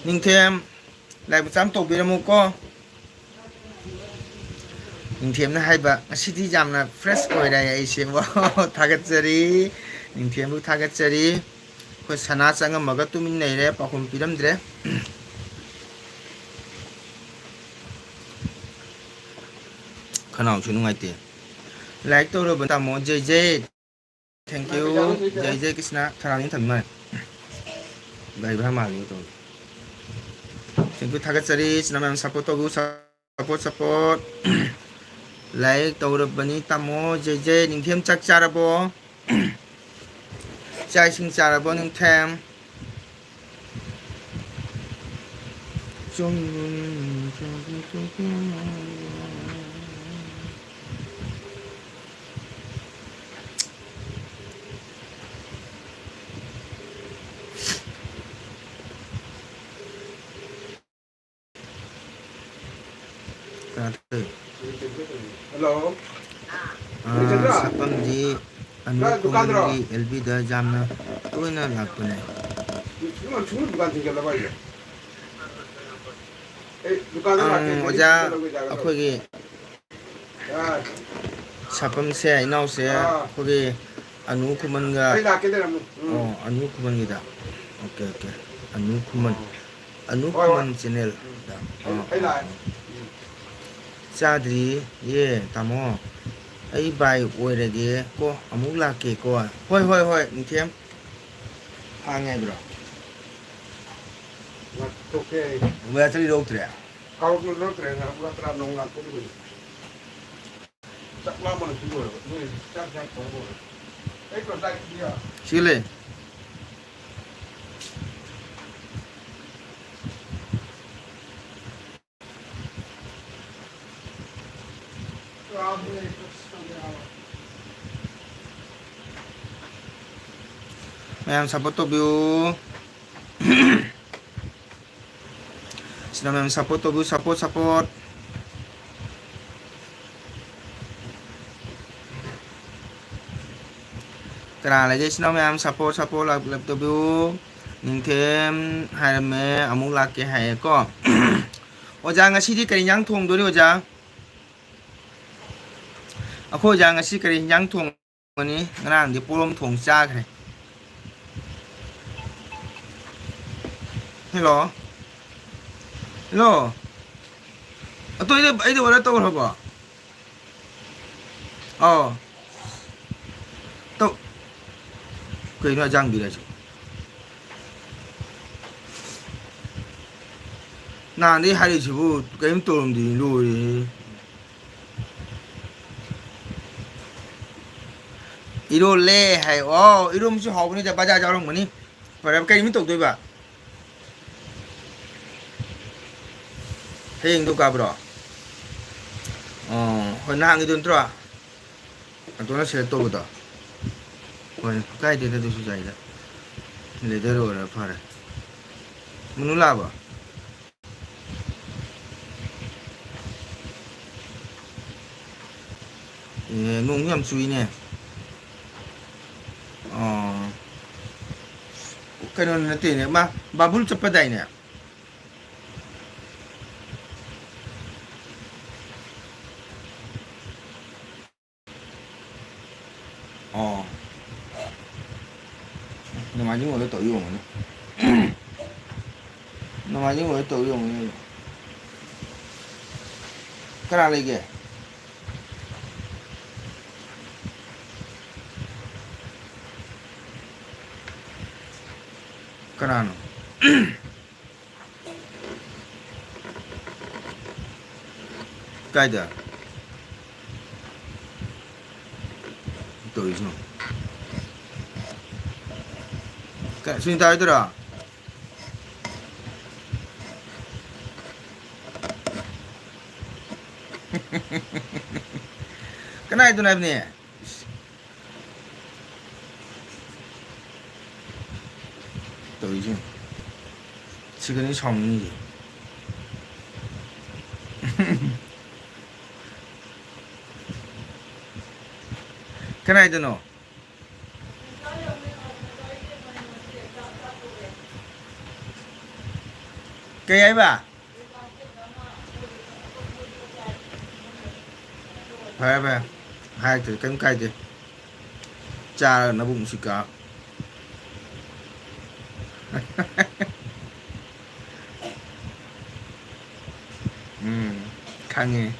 ꯅꯤꯡꯊꯦꯝ, like ꯃꯆꯥ ꯑꯃ ꯇꯧꯕꯤꯔꯝꯃꯨꯀꯣ꯫ ꯅꯤꯡꯊꯦꯝꯅ ꯍꯥꯏꯕ, "ꯉꯁꯤꯗꯤ ꯌꯥꯝꯅ fresh ꯑꯣꯏꯔꯦ ꯑꯩꯁꯦ꯫" Wow, ꯊꯥꯒꯠꯆꯔꯤ꯫ ꯅꯤꯡꯊꯦꯝꯕꯨ ꯊꯥꯒꯠꯆꯔꯤ꯫ ꯑꯩꯈꯣꯏ ꯁꯅꯥ ꯆꯪꯉꯝꯃꯒ ꯇꯨꯃꯤꯟ ꯂꯩꯔꯦ, ꯄꯥꯎꯈꯨꯝ ꯄꯤꯔꯝꯗ꯭ꯔꯦ꯫ ꯈꯅꯥꯎꯁꯨ ꯅꯨꯡꯉꯥꯏꯇꯦ꯫ Like ꯇꯧꯔꯕ ꯇꯥꯃꯣ J J. Thank you꯫ J J Krishna. ꯊꯔꯥꯅꯤ ꯊꯝꯃꯤ ꯃꯥꯜꯂꯦ꯫ ꯒꯥꯔꯤ ꯚꯔꯥ ꯃꯥꯜꯂꯦ ꯇꯧꯔꯤ꯫ Thank you, ꯊꯥꯒꯠꯆꯔꯤ꯫ ꯏꯆꯤꯟ ꯏꯅꯥꯎ ꯃꯌꯥꯝ support ꯇꯧꯕꯤꯌꯨ, support, support꯫ Like ꯇꯧꯔꯕꯅꯤ ꯇꯥꯃꯣ ꯖꯦ ꯖꯦ꯫ ꯅꯤꯡꯊꯦꯝ ꯆꯥꯛ ꯆꯥꯔꯕꯣ? ꯆꯥꯛ ꯏꯁꯤꯡ ꯆꯥꯔꯕꯣ ꯅꯤꯡꯊꯦꯝ? ꯀꯅꯥ ꯇꯧꯔꯤ? ꯍꯜꯂꯣ꯫ ꯑꯥ, ꯁꯛꯄꯝꯗꯤ ꯑꯅꯨ ꯀꯣꯡꯒꯤ ꯑꯦꯜ ꯕꯤꯗ ꯌꯥꯝꯅ ꯇꯣꯏꯅ ꯂꯥꯛꯄꯅꯦ꯫ ꯑꯪ, ꯑꯣꯖꯥ, ꯑꯩꯈꯣꯏꯒꯤ ꯁꯥꯐꯝꯁꯦ ꯏꯅꯥꯎꯁꯦ ꯑꯥ꯫ ꯑꯩꯈꯣꯏꯒꯤ ꯑꯅꯨ ꯈꯨꯃꯟꯒ ꯑꯩ ꯂꯥꯛꯀꯦ ꯂꯩꯔꯝꯃꯨ꯫ ꯎꯝ꯫ ꯑꯣ, ꯑꯅꯨ ꯈꯨꯃꯟꯒꯤꯗ꯫ Okay, okay. ꯑꯅꯨ ꯈꯨꯃꯟ꯫ ꯑꯣ꯫ ꯑꯅꯨ ꯍꯣꯏ, ꯍꯣꯏ꯫ ꯈꯨꯃꯟ ꯆꯦꯅꯦꯜ꯫ ꯎꯝ꯫ ꯑꯩ, ꯑꯥ, ꯑꯩ ꯑꯥ, ꯂꯥꯛꯑꯦ꯫ ꯑꯥ꯫ ꯎꯝ꯫ ꯆꯥꯗ꯭ꯔꯤꯌꯦ ꯇꯥꯃꯣ꯫ ꯑꯩ ꯕꯥꯏ ꯑꯣꯏꯔꯒꯦ ꯀꯣ, ꯑꯃꯨꯛ ꯂꯥꯛꯀꯦ ꯀꯣ꯫ ꯍꯣꯏ, ꯍꯣꯏ, ꯍꯣꯏ, ꯅꯤꯡꯊꯦꯝ꯫ ꯍꯥꯡꯉꯦ ꯍꯥꯏꯕ꯭ꯔꯣ? ꯂꯥꯛꯊꯣꯛꯀꯦ ꯑꯩ꯫ ꯕꯥꯏ, ꯆꯠꯂꯤ ꯂꯧꯗ꯭ꯔꯦ? ꯀꯥꯔꯣꯠ ꯂꯧꯔꯛꯇ꯭ꯔꯦ, ꯉꯥꯏꯍꯥꯛ ꯂꯥꯛꯇ꯭ꯔꯥ ꯅꯣꯡ ꯂꯥꯛꯄꯗꯨꯕꯨꯗꯤ꯫ ꯆꯥꯛ ꯂꯥꯝꯕꯅ ꯁꯤ ꯂꯣꯏꯔꯕ꯫ ꯅꯣꯏ ꯆꯥꯛ ꯆꯥꯛ ꯊꯣꯡ ꯂꯣꯏꯔꯕ꯫ ꯑꯩ ꯄꯨꯔꯥ ꯆꯥꯛ ꯄꯤꯖ ꯌꯥꯔꯦ꯫ ꯁꯤ ꯂꯩ꯫ ꯂꯥꯝꯕꯅ ꯑꯩ ꯄꯨꯛ ꯁꯪꯗꯦ ꯍꯥꯏꯕ꯫ ꯃꯌꯥꯝ support ꯇꯧꯕꯤꯌꯨ꯫ ꯁꯤꯅ ꯃꯌꯥꯝ support ꯇꯧꯕꯤꯌꯨ, support, support꯫ ꯀꯅꯥ ꯂꯩꯒꯦ? ꯏꯆꯤꯟ ꯏꯅꯥꯎ ꯃꯌꯥꯝ support, support, like, like ꯇꯧꯕꯤꯌꯨ꯫ ꯅꯤꯡꯊꯦꯝ ꯍꯥꯏꯔꯝꯃꯦ, ꯑꯃꯨꯛ ꯂꯥꯛꯀꯦ ꯍꯥꯏꯌꯦꯀꯣ꯫ ꯑꯣꯖꯥ, ꯉꯁꯤꯗꯤ ꯀꯔꯤ ꯏꯟꯖꯥꯡ ꯊꯣꯡꯗꯣꯔꯤ, ꯑꯣꯖꯥ? ꯑꯩꯈꯣꯏ ꯑꯣꯖꯥ ꯉꯁꯤ ꯀꯔꯤ ꯏꯟꯖꯥꯡ ꯊꯣꯡ- ꯅꯤ꯫ ꯉꯔꯥꯡꯗꯤ ꯄꯣꯔꯣꯝ ꯊꯣꯡ ꯆꯥꯈ꯭ꯔꯦ꯫ ꯍꯦꯜꯂꯣ꯫ ꯍꯦꯜꯂꯣ꯫ ꯑꯇꯣ, ꯑꯩꯗ, ꯑꯩꯗ order ꯇꯧꯈ꯭ꯔꯕꯣ? ꯑꯧ꯫ ꯇꯧ-, ꯀꯩꯅꯣ ꯑꯖꯥꯡꯕꯤꯔ ꯍꯥꯏꯁꯤꯕꯣ? ꯅꯍꯥꯟꯗꯩ ꯍꯥꯏꯔꯛꯏꯁꯤꯕꯨ ꯀꯔꯤꯝ ꯇꯧꯔꯝꯗꯦ, ꯂꯣꯏꯔꯦꯍꯦ꯫ ꯏꯔꯣꯜꯂꯦ ꯍꯥꯏ꯫ ꯑꯣ, ꯏꯔꯣꯝꯕꯁꯨ ꯍꯥꯎꯕꯅꯤꯗ, ꯕꯖꯥꯔ ꯌꯥꯎꯔꯝꯒꯅꯤ꯫ ꯐꯔꯦ, ꯀꯩ ꯅꯨꯃꯤꯠ ꯇꯧꯗꯣꯏꯕ? ꯍꯌꯦꯡꯗꯣ ꯀꯥꯕ꯭ꯔꯣ? ꯑꯣ, ꯍꯣꯏ, ꯅꯍꯥꯟꯒꯤꯗꯣ ꯅꯠꯇ꯭ꯔꯣ? ꯑꯗꯨꯅ select ꯇꯧꯕꯗꯣ꯫ ꯍꯣꯏ, ꯀꯥꯏꯗꯦꯗ, ꯑꯗꯨꯁꯨ ꯌꯥꯏꯗ꯫ Leather ꯑꯣꯏꯔ ꯐꯔꯦ꯫ ꯃꯨꯅꯨ ꯂꯥꯛꯑꯕꯣ? ꯑꯦ, ꯅꯣꯡꯁꯨ ꯌꯥꯝ ꯆꯨꯏꯅꯦ꯫ ꯑꯣ꯫ ꯀꯩꯅꯣ ꯅꯠꯇꯦꯅꯦ, ꯃꯥ ꯕꯥꯕꯨꯜ ꯆꯠꯄꯗꯥꯏꯅꯦ? ꯑꯣ꯫ ꯅꯣꯡꯃꯥꯏꯖꯤꯡ ꯑꯣꯏꯔ ꯇꯧ ꯌꯣꯡꯉꯅꯤ꯫ ꯅꯣꯡꯃꯥꯏꯖꯤꯡ ꯑꯣꯏꯔ ꯇꯧ ꯌꯣꯡꯉꯅꯤ꯫ ꯀꯅꯥ ꯂꯩꯒꯦ? ꯀꯅꯥꯅꯣ? ꯀꯥꯏꯗ? ꯇꯧꯔꯤꯁꯤꯅꯣ? ꯀ-, ꯁꯨꯅꯤꯇꯥ ꯍꯣꯏꯗꯨꯔꯣ? ꯀꯅꯥꯏꯗꯅꯣ ꯍꯥꯏꯕꯅꯦ? ꯇꯧꯔꯤꯁꯦ꯫ ꯁꯤꯒꯅꯤ ꯁꯥꯎꯅꯤꯡꯉꯤꯁꯦ꯫ ꯀꯅꯥꯏꯗꯅꯣ? ꯀꯩ ꯍꯥꯏꯕ? ꯐꯔꯦ, ꯐꯔꯦ꯫ ꯍꯥꯏꯔꯛꯇ꯭ꯔꯦ, ꯀꯩꯝ ꯀꯥꯏꯗꯦ꯫ ꯆꯥꯔꯒ ꯅꯕꯨꯛ ꯅꯨꯡꯁꯤꯠ ꯀꯥ꯫ ꯎꯝ, ꯈꯪꯉꯦ꯫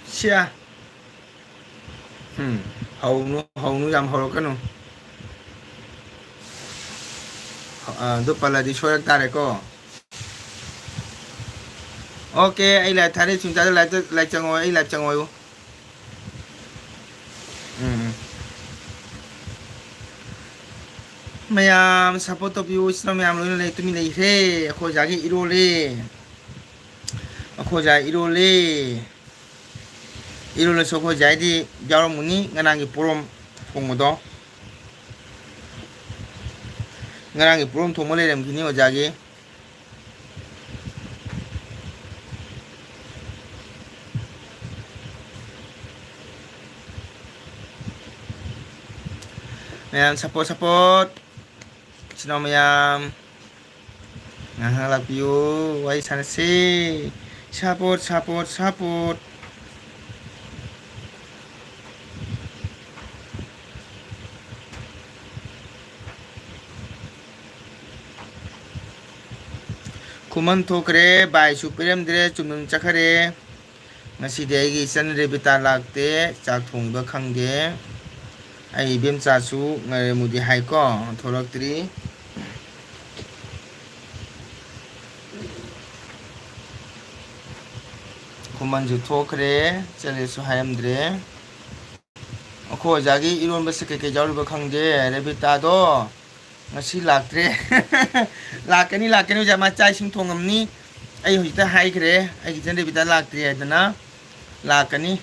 ꯁꯤꯌꯥ꯫ ꯎꯝ, ꯍꯧꯅꯨ, ꯍꯧꯅꯨ, ꯌꯥꯝ ꯍꯧꯔꯛꯀꯅꯨ꯫ ꯑ, ꯑꯗꯨ ꯄꯜꯂꯗꯤ ꯁꯣꯏꯔꯛ ꯇꯥꯔꯦꯀꯣ꯫ ꯑꯣꯀꯦ, ꯑꯩ live ꯊꯥꯔꯦ, ꯁꯨꯅꯤꯇꯥꯗ live ꯇ, live ꯆꯪꯉꯣ, ꯑꯩ live ꯆꯪꯉꯣ ꯍꯥꯏꯌꯨ꯫ ꯎꯝ, ꯎꯝ꯫ ꯃꯌꯥꯝ support ꯇꯧꯕꯤꯌꯨ, ꯏꯆꯤꯟ ꯏꯅꯥꯎ ꯃꯌꯥꯝ ꯂꯣꯏꯅ ꯂꯩ, ꯇꯨꯃꯤꯟ ꯂꯩꯈ꯭ꯔꯦ꯫ ꯑꯩꯈꯣꯏ ꯑꯣꯖꯥꯒꯤ ꯏꯔꯣꯜꯂꯦ꯫ ꯑꯩꯈꯣꯏ ꯑꯣꯖꯥ ꯏꯔꯣꯜꯂꯦ꯫ ꯏꯔꯣꯜꯂꯁꯨ ꯑꯩꯈꯣꯏ ꯑꯣꯖꯥꯗꯤ ꯌꯥꯎꯔꯝꯒꯅꯤ, ꯉꯔꯥꯡꯒꯤ ꯄꯣꯔꯣꯝ ꯊꯣꯡꯕꯗꯣ꯫ ꯉꯔꯥꯡꯒꯤ ꯄꯣꯔꯣꯝ ꯊꯣꯡꯕ ꯂꯩꯔꯝꯈꯤꯅꯤ ꯑꯣꯖꯥꯒꯤ꯫ ꯃꯌꯥꯝ support, support꯫ ꯏꯆꯤꯟ ꯏꯅꯥꯎ ꯃꯌꯥꯝ, ꯉꯥꯏꯍꯥꯛ ꯂꯥꯛꯄꯤꯌꯨ, ꯋꯥꯔꯤ ꯁꯥꯟꯅꯁꯤ꯫ Support, support, support꯫ ꯈꯨꯃꯟ ꯊꯣꯛꯈ꯭ꯔꯦ, ꯕꯥꯏꯁꯨ ꯄꯤꯔꯝꯗ꯭ꯔꯦ, ꯆꯨꯝꯅ ꯆꯠꯈ꯭ꯔꯦ꯫ ꯉꯁꯤꯗꯤ ꯑꯩꯒꯤ ꯏꯆꯟ ꯔꯦꯕꯤꯇꯥ ꯂꯥꯛꯇꯦ, ꯆꯥꯛ ꯊꯣꯡꯕ ꯈꯪꯗꯦ꯫ ꯑꯩ ꯏꯕꯦꯝꯆꯥꯁꯨ ꯉꯥꯏꯔꯝꯃꯨꯗꯤ ꯍꯥꯏꯀꯣ, ꯊꯣꯛꯂꯛꯇ꯭ꯔꯤ꯫ ꯈꯨꯃꯟꯁꯨ ꯊꯣꯛꯈ꯭ꯔꯦ, ꯆꯠꯂꯦꯁꯨ ꯍꯥꯏꯔꯝꯗ꯭ꯔꯦ꯫ ꯑꯩꯈꯣꯏ ꯑꯣꯖꯥꯒꯤ ꯏꯔꯣꯟꯕꯁꯦ ꯀꯩꯀꯩ ꯌꯥꯎꯔꯤꯕ ꯈꯪꯗꯦ꯫ ꯔꯦꯕꯤꯇꯥꯗꯣ ꯉꯁꯤ ꯂꯥꯛꯇ꯭ꯔꯦ꯫ ꯂꯥꯛꯀꯅꯤ, ꯂꯥꯛꯀꯅꯤ ꯑꯣꯖꯥ, ꯃꯥ ꯆꯥꯛ ꯏꯁꯤꯡ ꯊꯣꯡꯉꯝꯅꯤ꯫ ꯑꯩ ꯍꯧꯖꯤꯛꯇ ꯍꯥꯏꯈ꯭ꯔꯦ, ꯑꯩꯒꯤ ꯏꯆꯟ ꯔꯦꯕꯤꯇꯥ ꯂꯥꯛꯇ꯭ꯔꯤ ꯍꯥꯏꯗꯅ꯫ ꯂꯥꯛꯀꯅꯤ꯫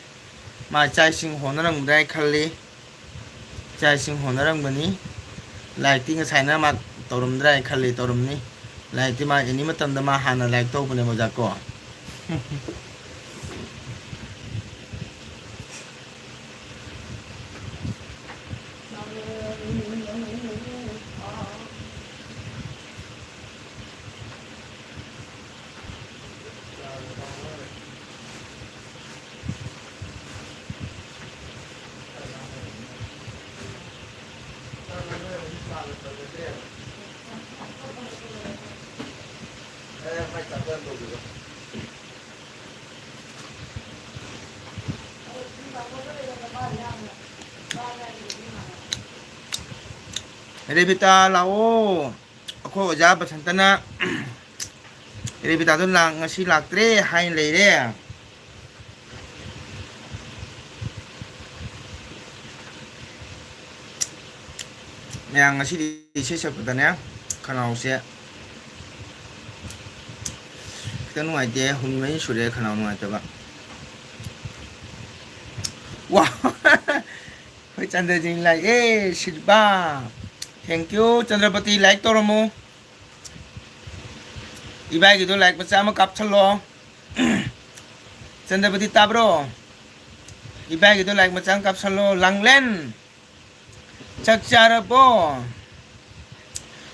ꯃꯥ ꯆꯥꯛ ꯏꯁꯤꯡ ꯍꯣꯠꯅꯔꯝꯒꯗ꯭ꯔꯥ ꯍꯥꯏ ꯈꯜꯂꯤ꯫ ꯆꯥꯛ ꯏꯁꯤꯡ ꯍꯣꯠꯅꯔꯝꯒꯅꯤ꯫ ꯂꯥꯏꯔꯤꯛꯇꯤ ꯉꯁꯥꯏꯅ ꯃꯥ ꯇꯧꯔꯝꯗ꯭ꯔꯥ ꯍꯥꯏ ꯈꯜꯂꯤ, ꯇꯧꯔꯝꯅꯤ꯫ ꯂꯥꯏꯔꯤꯛꯇꯤ ꯃꯥ ꯑꯦꯅꯤ ꯃꯇꯝꯗ ꯃꯥ ꯍꯥꯟꯅ ꯂꯥꯏꯔꯤꯛ ꯇꯧꯕꯅꯦ ꯑꯣꯖꯥ ꯀꯣ꯫ ꯔꯦꯕꯤꯇꯥ ꯂꯥꯛꯑꯣ꯫ ꯑꯩꯈꯣꯏ ꯑꯣꯖꯥ ꯕꯁꯟꯇꯅ ꯔꯦꯕꯤꯇꯥꯗꯣ ꯂꯥꯛ-, ꯉꯁꯤ ꯂꯥꯛꯇ꯭ꯔꯦ ꯍꯥꯏꯅ ꯂꯩꯔꯦ꯫ ꯃꯌꯥꯝ ꯉꯁꯤꯗꯤ ꯏꯁꯩ ꯁꯛꯄꯗꯅꯦ ꯈꯅꯥꯎꯁꯦ ꯈꯤꯇꯪ ꯅꯨꯡꯉꯥꯏꯇꯦ, ꯍꯨꯝꯅꯤ ꯃꯔꯤꯅꯤ ꯁꯨꯔꯦ ꯈꯅꯥꯎ ꯅꯨꯡꯉꯥꯏꯇꯕ꯫ ꯋꯥ! ꯑꯩꯈꯣꯏ ꯆꯟꯗ꯭ꯔꯖꯤꯅꯤ ꯂꯥꯛꯑꯦ, ꯁꯤꯜꯄꯥ꯫ Thank you, ꯆꯟꯗ꯭ꯔꯄꯇꯤ, like ꯇꯧꯔꯝꯃꯨ꯫ ꯏꯕꯥꯏꯒꯤꯗꯣ like ꯃꯆꯥ ꯑꯃ ꯀꯥꯞꯁꯜꯂꯣ꯫ ꯆꯟꯗ꯭ꯔꯄꯇꯤ ꯇꯥꯕ꯭ꯔꯣ? ꯏꯕꯥꯏꯒꯤꯗꯣ like ꯃꯆꯥ ꯑꯃ ꯀꯥꯞꯁꯜꯂꯣ꯫ ꯂꯥꯡꯂꯦꯟ, ꯆꯥꯛ ꯆꯥꯔꯕꯣ?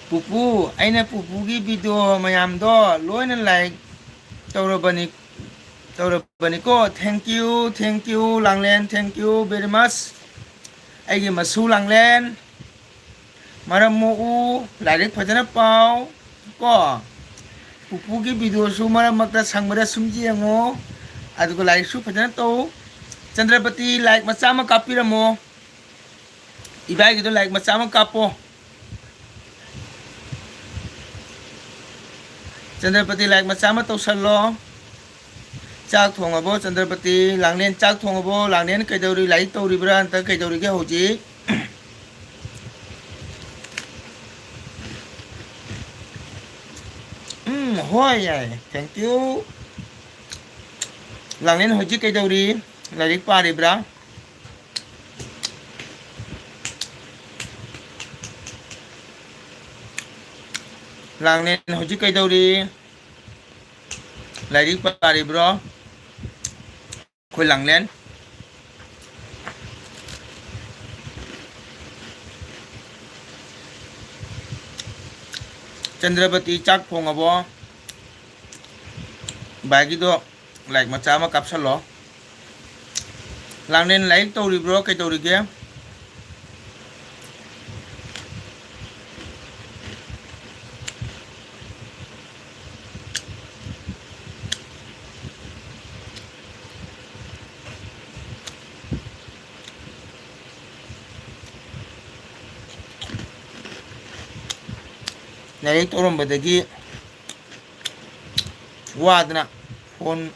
ꯄꯨꯄꯨ, ꯑꯩꯅ ꯄꯨꯄꯨꯒꯤ video ꯃꯌꯥꯝꯗꯣ ꯂꯣꯏꯅ like ꯇꯧꯔꯕꯅꯤ, ꯇꯧꯔꯕꯅꯤꯀꯣ꯫ Thank you, thank you, ꯂꯥꯡꯂꯦꯟ, thank you very much꯫ ꯑꯩꯒꯤ ꯃꯁꯨ ꯂꯥꯡꯂꯦꯟ, ꯃꯔꯝ ꯃꯣꯛꯎ, ꯂꯥꯏꯔꯤꯛ ꯐꯖꯅ ꯄꯥꯎ ꯀꯣ꯫ ꯄꯨꯄꯨꯒꯤ videoꯁꯨ ꯃꯔꯛ ꯃꯔꯛꯇ ꯁꯪꯕꯗ ꯁꯨꯝ ꯌꯦꯡꯉꯣ, ꯑꯗꯨꯒ ꯂꯥꯏꯔꯤꯛꯁꯨ ꯐꯖꯅ ꯇꯧ꯫ ꯆꯟꯗ꯭ꯔꯄꯇꯤ, like ꯃꯆꯥ ꯑꯃ ꯀꯥꯞꯄꯤꯔꯝꯃꯣ꯫ ꯏꯕꯥꯏꯒꯤꯗꯣ like ꯃꯆꯥ ꯑꯃ ꯀꯥꯞꯄꯣ꯫ ꯆꯟꯗ꯭ꯔꯄꯇꯤ, like ꯃꯆꯥ ꯑꯃ ꯇꯧꯁꯜꯂꯣ꯫ ꯆꯥꯛ ꯊꯣꯡꯉꯕꯣ ꯆꯟꯗ꯭ꯔꯄꯇꯤ? ꯂꯥꯡꯂꯦꯟ, ꯆꯥꯛ ꯊꯣꯡꯉꯕꯣ? ꯂꯥꯡꯂꯦꯟ ꯀꯩꯗꯧꯔꯤ? ꯂꯥꯏꯔꯤꯛ ꯇꯧꯔꯤꯕ꯭ꯔꯥ? ꯅꯠꯇ꯭ꯔꯒ ꯀꯩꯗꯧꯔꯤꯒꯦ ꯍꯧꯖꯤꯛ? ꯎꯝ, ꯍꯣꯏ, ꯌꯥꯏ, thank you꯫ ꯂꯥꯡꯂꯦꯟ ꯍꯧꯖꯤꯛ ꯀꯩꯗꯧꯔꯤ? ꯂꯥꯏꯔꯤꯛ ꯄꯥꯔꯤꯕ꯭ꯔꯥ? ꯂꯥꯡꯂꯦꯟ ꯍꯧꯖꯤꯛ ꯀꯩꯗꯧꯔꯤ? ꯂꯥꯏꯔꯤꯛ ꯄꯥꯔꯤꯕ꯭ꯔꯣ? ꯑꯩꯈꯣꯏ ꯂꯥꯡꯂꯦꯟ꯫ ꯆꯟꯗ꯭ꯔꯕꯇꯤ, ꯆꯥꯛ ꯊꯣꯡꯉꯕꯣ? ꯕꯥꯏꯒꯤꯗꯣ like ꯃꯆꯥ ꯑꯃ ꯀꯥꯞꯁꯜꯂꯣ꯫ ꯂꯥꯡꯂꯦꯟ, ꯂꯥꯏꯔꯤꯛ ꯇꯧꯔꯤꯕ꯭ꯔꯣ? ꯀꯩꯗꯧꯔꯤꯒꯦ? ꯂꯥꯏꯔꯤꯛ ꯇꯧꯔꯝꯕꯗꯒꯤ ꯋꯥꯗꯅ phone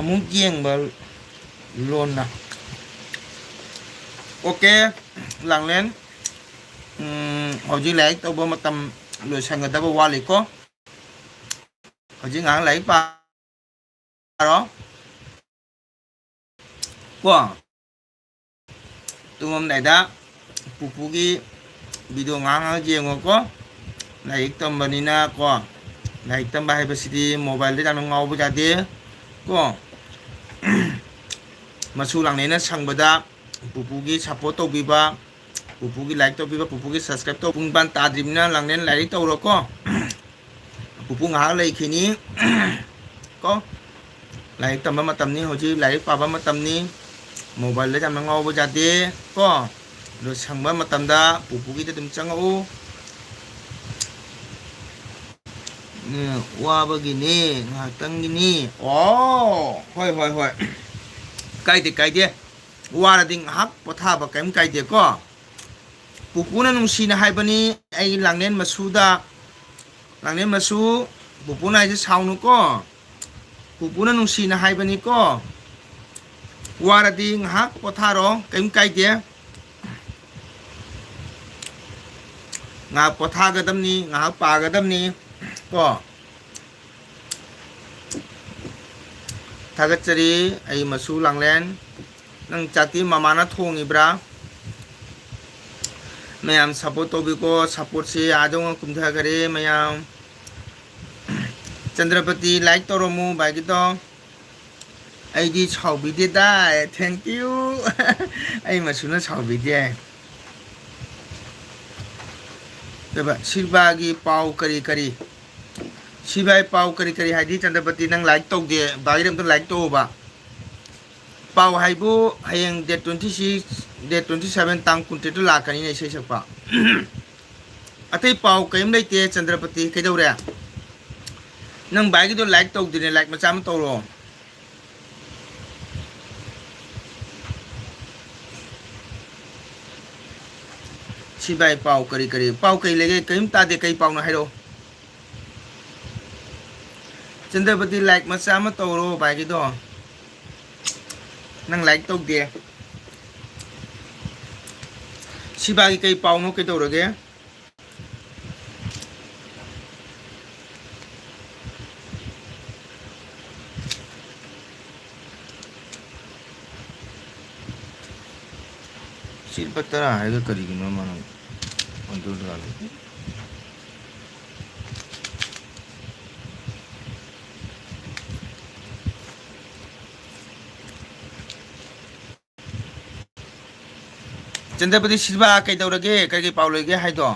ꯑꯃꯨꯛ ꯌꯦꯡꯕ ꯂꯣꯟꯅ꯫ Okay, ꯂꯥꯡꯂꯦꯟ, ꯎꯝ, ꯍꯧꯖꯤꯛ ꯂꯥꯏꯔꯤꯛ ꯇꯧꯕ ꯃꯇꯝ ꯂꯣꯏꯁꯟꯒꯗꯕ ꯋꯥꯠꯂꯤꯀꯣ꯫ ꯍꯧꯖꯤꯛ ꯉꯥꯏꯍꯥꯛ ꯂꯥꯏꯔꯤꯛ ꯄꯥꯔꯣ꯫ ꯀꯣ, ꯇꯨꯝꯃꯝꯗꯥꯏꯗ ꯄꯨꯄꯨꯒꯤ video ꯉꯥꯏꯍꯥꯛ ꯉꯥꯏꯍꯥꯛ ꯌꯦꯡꯉꯣꯀꯣ꯫ ꯂꯥꯏꯔꯤꯛ ꯇꯝꯕꯅꯤꯅ ꯀꯣ, ꯂꯥꯏꯔꯤꯛ ꯇꯝꯕ ꯍꯥꯏꯕꯁꯤꯗꯤ mobileꯗ ꯌꯥꯝꯅ ꯉꯥꯎꯕ ꯌꯥꯗꯦ ꯀꯣ꯫ ꯃꯁꯨ ꯂꯥꯡꯂꯦꯟꯅ ꯁꯪꯕꯗ ꯄꯨꯄꯨꯒꯤ support ꯇꯧꯕꯤꯕ, ꯄꯨꯄꯨꯒꯤ like ꯇꯧꯕꯤꯕ, ꯄꯨꯄꯨꯒꯤ subscribe ꯇꯧꯕ꯫ ꯄꯨꯡ ꯅꯤꯄꯥꯟ ꯇꯥꯗ꯭ꯔꯤꯕꯅꯤꯅ ꯂꯥꯡꯂꯦꯟ ꯂꯥꯏꯔꯤꯛ ꯇꯧꯔꯣꯀꯣ꯫ ꯄꯨꯄꯨ ꯉꯥꯏꯍꯥꯛ ꯂꯩꯈꯤꯅꯤ ꯀꯣ꯫ ꯂꯥꯏꯔꯤꯛ ꯇꯝꯕ ꯃꯇꯝꯅꯤ ꯍꯧꯖꯤꯛ, ꯂꯥꯏꯔꯤꯛ ꯄꯥꯕ ꯃꯇꯝꯅꯤ꯫ Mobileꯗ ꯌꯥꯝꯅ ꯉꯥꯎꯕ ꯌꯥꯗꯦ ꯀꯣ꯫ ꯑꯗꯣ ꯁꯪꯕ ꯃꯇꯝꯗ ꯄꯨꯄꯨꯒꯤꯗ ꯑꯗꯨꯝ ꯆꯪꯉꯛꯎ꯫ ꯎꯝ, ꯋꯥꯕꯒꯤꯅꯦ, ꯉꯥꯏꯍꯥꯛꯇꯪꯒꯤꯅꯤ꯫ ꯑꯣ, ꯍꯣꯏ, ꯍꯣꯏ, ꯍꯣꯏ꯫ ꯀꯥꯏꯗꯦ, ꯀꯥꯏꯗꯦ꯫ ꯋꯥꯔꯗꯤ ꯉꯥꯏꯍꯥꯛ ꯄꯣꯊꯥꯕ ꯀꯩꯝ ꯀꯥꯏꯗꯦꯀꯣ꯫ ꯄꯨꯄꯨꯅ ꯅꯨꯡꯁꯤꯅ ꯍꯥꯏꯕꯅꯤ, ꯑꯩ ꯂꯥꯡꯂꯦꯟ ꯃꯆꯨꯗ, ꯂꯥꯡꯂꯦꯟ ꯃꯆꯨ, ꯄꯨꯄꯨꯅ ꯍꯥꯏꯁꯦ ꯁꯥꯎꯅꯨꯀꯣ꯫ ꯄꯨꯄꯨꯅ ꯅꯨꯡꯁꯤꯅ ꯍꯥꯏꯕꯅꯤꯀꯣ꯫ ꯋꯥꯔꯗꯤ ꯉꯥꯏꯍꯥꯛ ꯄꯣꯊꯥꯔꯣ, ꯀꯩꯝ ꯀꯥꯏꯗꯦ꯫ ꯉꯥꯏꯍꯥꯛ ꯄꯣꯊꯥꯒꯗꯕꯅꯤ, ꯉꯥꯏꯍꯥꯛ ꯄꯥꯒꯗꯕꯅꯤ ꯀꯣ꯫ ꯊꯥꯒꯠꯆꯔꯤ, ꯑꯩ ꯃꯆꯨ ꯂꯥꯡꯂꯦꯟ꯫ ꯅꯪ ꯆꯥꯛꯇꯤ ꯃꯃꯥꯅ ꯊꯣꯡꯉꯤꯕ꯭ꯔꯥ? ꯃꯌꯥꯝ ꯁꯞꯄꯣꯔꯠ ꯇꯧꯕꯤꯀꯣ꯫ ꯁꯞꯄꯣꯔꯠꯁꯤ ꯑꯥꯗꯧꯅ ꯀꯨꯝꯊꯈꯔꯦ ꯃꯌꯥꯝ꯫ ꯆꯟꯗ꯭ꯔꯄꯇꯤ, ꯂꯥꯏꯛ ꯇꯧꯔꯝꯃꯨ ꯚꯥꯏꯒꯤꯗꯣ꯫ ꯑꯩꯗꯤ ꯁꯥꯎꯕꯤꯗꯦꯗ꯫ Thank you꯫ ꯑꯩ ꯃꯁꯨꯅ ꯁꯥꯎꯕꯤꯗꯦ꯫ ꯑꯗꯨꯒ ꯁꯤꯜꯚꯥꯒꯤ ꯄꯥꯎ ꯀꯔꯤ ꯀꯔꯤ? ꯁꯤꯜꯚꯥꯒꯤ ꯄꯥꯎ ꯀꯔꯤ ꯀꯔꯤ ꯍꯥꯏꯗꯤ, ꯆꯟꯗ꯭ꯔꯄꯇꯤ, ꯅꯪ ꯂꯥꯏꯛ ꯇꯧꯗꯦ꯫ ꯚꯥꯏꯒꯤꯗꯤ ꯑꯝꯇ ꯂꯥꯏꯛ ꯇꯧꯑꯣꯕ꯫ ꯄꯥꯎ ꯍꯥꯏꯕꯨ ꯍꯌꯦꯡ date twenty six, date twenty seven, ꯇꯥꯡ ꯀꯨꯟꯇꯔꯦꯠꯇ ꯂꯥꯛꯀꯅꯤꯅꯦ ꯏꯁꯩ ꯁꯛꯄ꯫ ꯑꯇꯩ ꯄꯥꯎ ꯀꯔꯤꯝ ꯂꯩꯇꯦ꯫ ꯆꯟꯗ꯭ꯔꯄꯇꯤ, ꯀꯩꯗꯧꯔꯦ? ꯅꯪ ꯚꯥꯏꯒꯤꯗꯣ ꯂꯥꯏꯛ ꯇꯧꯗꯦꯅꯦ, ꯂꯥꯏꯛ ꯃꯆꯥ ꯑꯃ ꯇꯧꯔꯣ꯫ ꯁꯤ ꯚꯥꯏ, ꯄꯥꯎ ꯀꯔꯤ ꯀꯔꯤ, ꯄꯥꯎ ꯀꯔꯤ ꯂꯩꯒꯦ? ꯀꯔꯤꯝ ꯇꯥꯗꯦ, ꯀꯔꯤ ꯄꯥꯎꯅꯣ ꯍꯥꯏꯔꯛꯑꯣ꯫ ꯆꯟꯗ꯭ꯔꯄꯇꯤ, ꯂꯥꯏꯛ ꯃꯆꯥ ꯑꯃ ꯇꯧꯔꯣ ꯚꯥꯏꯒꯤꯗꯣ꯫ ꯅꯪ ꯂꯥꯏꯛ ꯇꯧꯗꯦ꯫ ꯁꯤꯕꯥꯒꯤ ꯀꯩ ꯄꯥꯎꯅꯣ, ꯀꯩꯗꯧꯔꯒꯦ? ꯁꯤ ꯂꯨꯄꯥ ꯇꯔꯥ ꯍꯥꯏꯔꯒ ꯀꯔꯤꯒꯤꯅꯣ ꯃꯥꯅ ꯑꯗꯨ ꯂꯥꯜꯂꯤ? ꯆꯟꯗ꯭ꯔꯄꯇꯤ ꯁꯤꯜꯚꯥ, ꯀꯩꯗꯧꯔꯒꯦ? ꯀꯔꯤ ꯀꯔꯤ ꯄꯥꯎ ꯂꯩꯒꯦ ꯍꯥꯏꯗꯣ?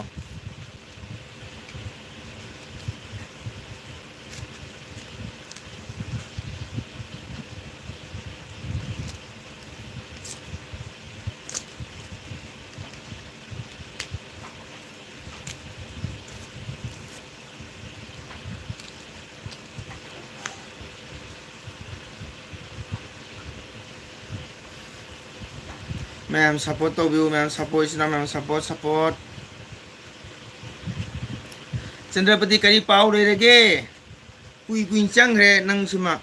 ꯃꯌꯥꯝ support ꯇꯧꯕꯤꯌꯨ, ꯃꯌꯥꯝ support, ꯏꯆꯤꯟ ꯏꯅꯥꯎ ꯃꯌꯥꯝ support, support꯫ ꯆꯟꯗ꯭ꯔꯄꯇꯤ, ꯀꯔꯤ ꯄꯥꯎ ꯂꯩꯔꯒꯦ? ꯀꯨꯏ ꯀꯨꯏꯅ ꯆꯪꯈ꯭ꯔꯦ ꯅꯪꯁꯤꯃ꯫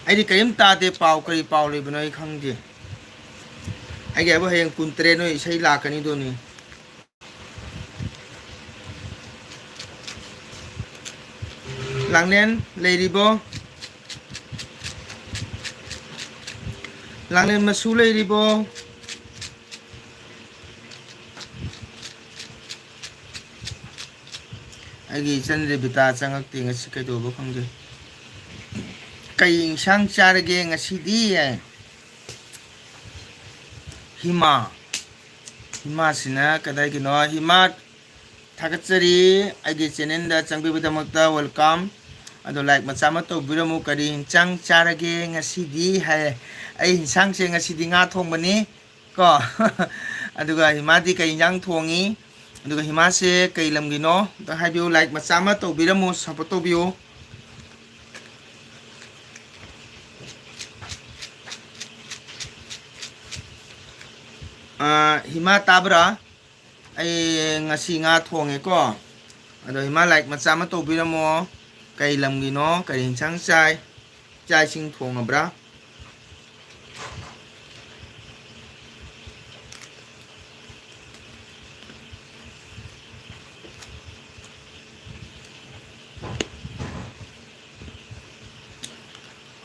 ꯑꯩꯗꯤ ꯀꯔꯤꯝ ꯇꯥꯗꯦ ꯄꯥꯎ, ꯀꯔꯤ ꯄꯥꯎ ꯂꯩꯕꯅꯣ ꯑꯩ ꯈꯪꯗꯦ꯫ ꯑꯩꯒꯤ ꯍꯥꯏꯕꯨ ꯍꯌꯦꯡ ꯀꯨꯟꯇꯔꯦꯠ ꯅꯣꯏ ꯏꯁꯩ ꯂꯥꯛꯀꯅꯤꯗꯨꯅꯤ꯫ ꯂꯥꯡꯂꯦꯟ ꯂꯩꯔꯤꯕꯣ? ꯂꯥꯡꯂꯦꯟ ꯃꯁꯨ ꯂꯩꯔꯤꯕꯣ? ꯑꯩꯒꯤ ꯏꯆꯟ ꯔꯦꯕꯤꯇꯥ ꯆꯪꯉꯛꯇꯦ ꯉꯁꯤ, ꯀꯩꯗꯧꯕ ꯈꯪꯗꯦ꯫ "ꯀꯩ ꯏꯟꯁꯥꯡ ꯆꯥꯔꯒꯦ ꯉꯁꯤꯗꯤ?" ꯍꯤꯃꯥ, ꯍꯤꯃꯥꯁꯤꯅ ꯀꯗꯥꯏꯒꯤꯅꯣ? ꯍꯤꯃꯥ, ꯊꯥꯒꯠꯆꯔꯤ, ꯑꯩꯒꯤ channelꯗ ꯆꯪꯕꯤꯕꯗꯃꯛꯇ welcome꯫ ꯑꯗꯣ like ꯃꯆꯥ ꯑꯃ ꯇꯧꯕꯤꯔꯝꯃꯨ꯫ "ꯀꯔꯤ ꯏꯟꯁꯥꯡ ꯆꯥꯔꯒꯦ ꯉꯁꯤꯗꯤ?" ꯍꯥꯏ꯫ ꯑꯩ ꯏꯟꯁꯥꯡꯁꯦ ꯉꯁꯤꯗꯤ ꯉꯥ ꯊꯣꯡꯕꯅꯤ ꯀꯣ꯫ ꯑꯗꯨꯒ ꯍꯤꯃꯥꯗꯤ ꯀꯩ ꯏꯟꯁꯥꯡ ꯊꯣꯡꯉꯤ? ꯑꯗꯨꯒ ꯍꯤꯃꯥꯁꯦ ꯀꯩ ꯂꯝꯒꯤꯅꯣ? ꯑꯝꯇ ꯍꯥꯏꯕꯤꯌꯨ, like ꯃꯆꯥ ꯑꯃ ꯇꯧꯕꯤꯔꯝꯃꯨ, support ꯇꯧꯕꯤꯌꯨ꯫ ꯑꯥ, ꯍꯤꯃꯥ ꯇꯥꯕ꯭ꯔꯥ? ꯑꯩ ꯉꯁꯤ ꯉꯥ ꯊꯣꯡꯉꯦꯀꯣ꯫ ꯑꯗꯣ ꯍꯤꯃꯥ like ꯃꯆꯥ ꯑꯃ ꯇꯧꯕꯤꯔꯝꯃꯣ꯫ ꯀꯩ ꯂꯝꯒꯤꯅꯣ? ꯀꯔꯤ ꯏꯟꯁꯥꯡ ꯆꯥꯏ? ꯆꯥꯛ ꯏꯁꯤꯡ ꯊꯣꯡꯉꯕ꯭ꯔꯥ?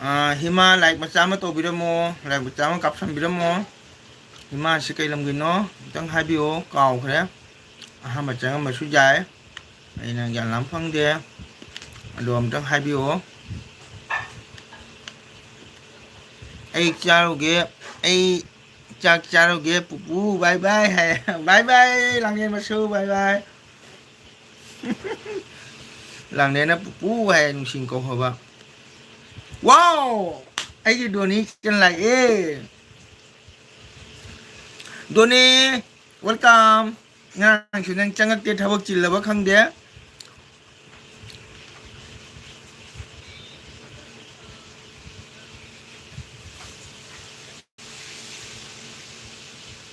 ꯑꯥ, ꯍꯤꯃꯥ like ꯃꯆꯥ ꯑꯃ ꯇꯧꯕꯤꯔꯝꯃꯣ, like ꯃꯆꯥ ꯑꯃ ꯀꯥꯞꯁꯟꯕꯤꯔꯝꯃꯣ꯫ ꯍꯤꯃꯥꯁꯤ ꯀꯩ ꯂꯝꯒꯤꯅꯣ ꯑꯝꯇꯪ ꯍꯥꯏꯕꯤꯌꯣ, ꯀꯥꯎꯈ꯭ꯔꯦ꯫ ꯑꯍꯥꯟꯕ ꯆꯪꯉꯝꯕꯁꯨ ꯌꯥꯏ, ꯑꯩꯅ ꯒ꯭ꯌꯥꯟ ꯂꯥꯝ ꯐꯪꯗꯦ꯫ ꯑꯗꯣ ꯑꯝꯇꯪ ꯍꯥꯏꯕꯤꯌꯣ꯫ "ꯑꯩ ꯆꯥꯔꯨꯒꯦ, ꯑꯩ ꯆꯥꯛ ꯆꯥꯔꯨꯒꯦ ꯄꯨꯄꯨ, bye bye" ꯍꯥꯏ꯫ Bye bye ꯂꯥꯡꯂꯦꯟ ꯃꯁꯨ, bye bye꯫ ꯂꯥꯡꯂꯦꯟꯅ "ꯄꯨꯄꯨ" ꯍꯥꯏ, ꯅꯨꯡꯁꯤꯅ ꯀꯧ ꯐꯕ꯫ Wow! ꯑꯩꯒꯤ ꯗꯣꯅꯤ ꯆꯦꯟ ꯂꯥꯛꯑꯦ꯫ ꯗꯣꯅꯤ, welcome꯫ ꯉꯔꯥꯡꯁꯨ ꯅꯪ ꯆꯪꯉꯛꯇꯦ, ꯊꯕꯛ ꯆꯤꯜꯂꯕ ꯈꯪꯗꯦ꯫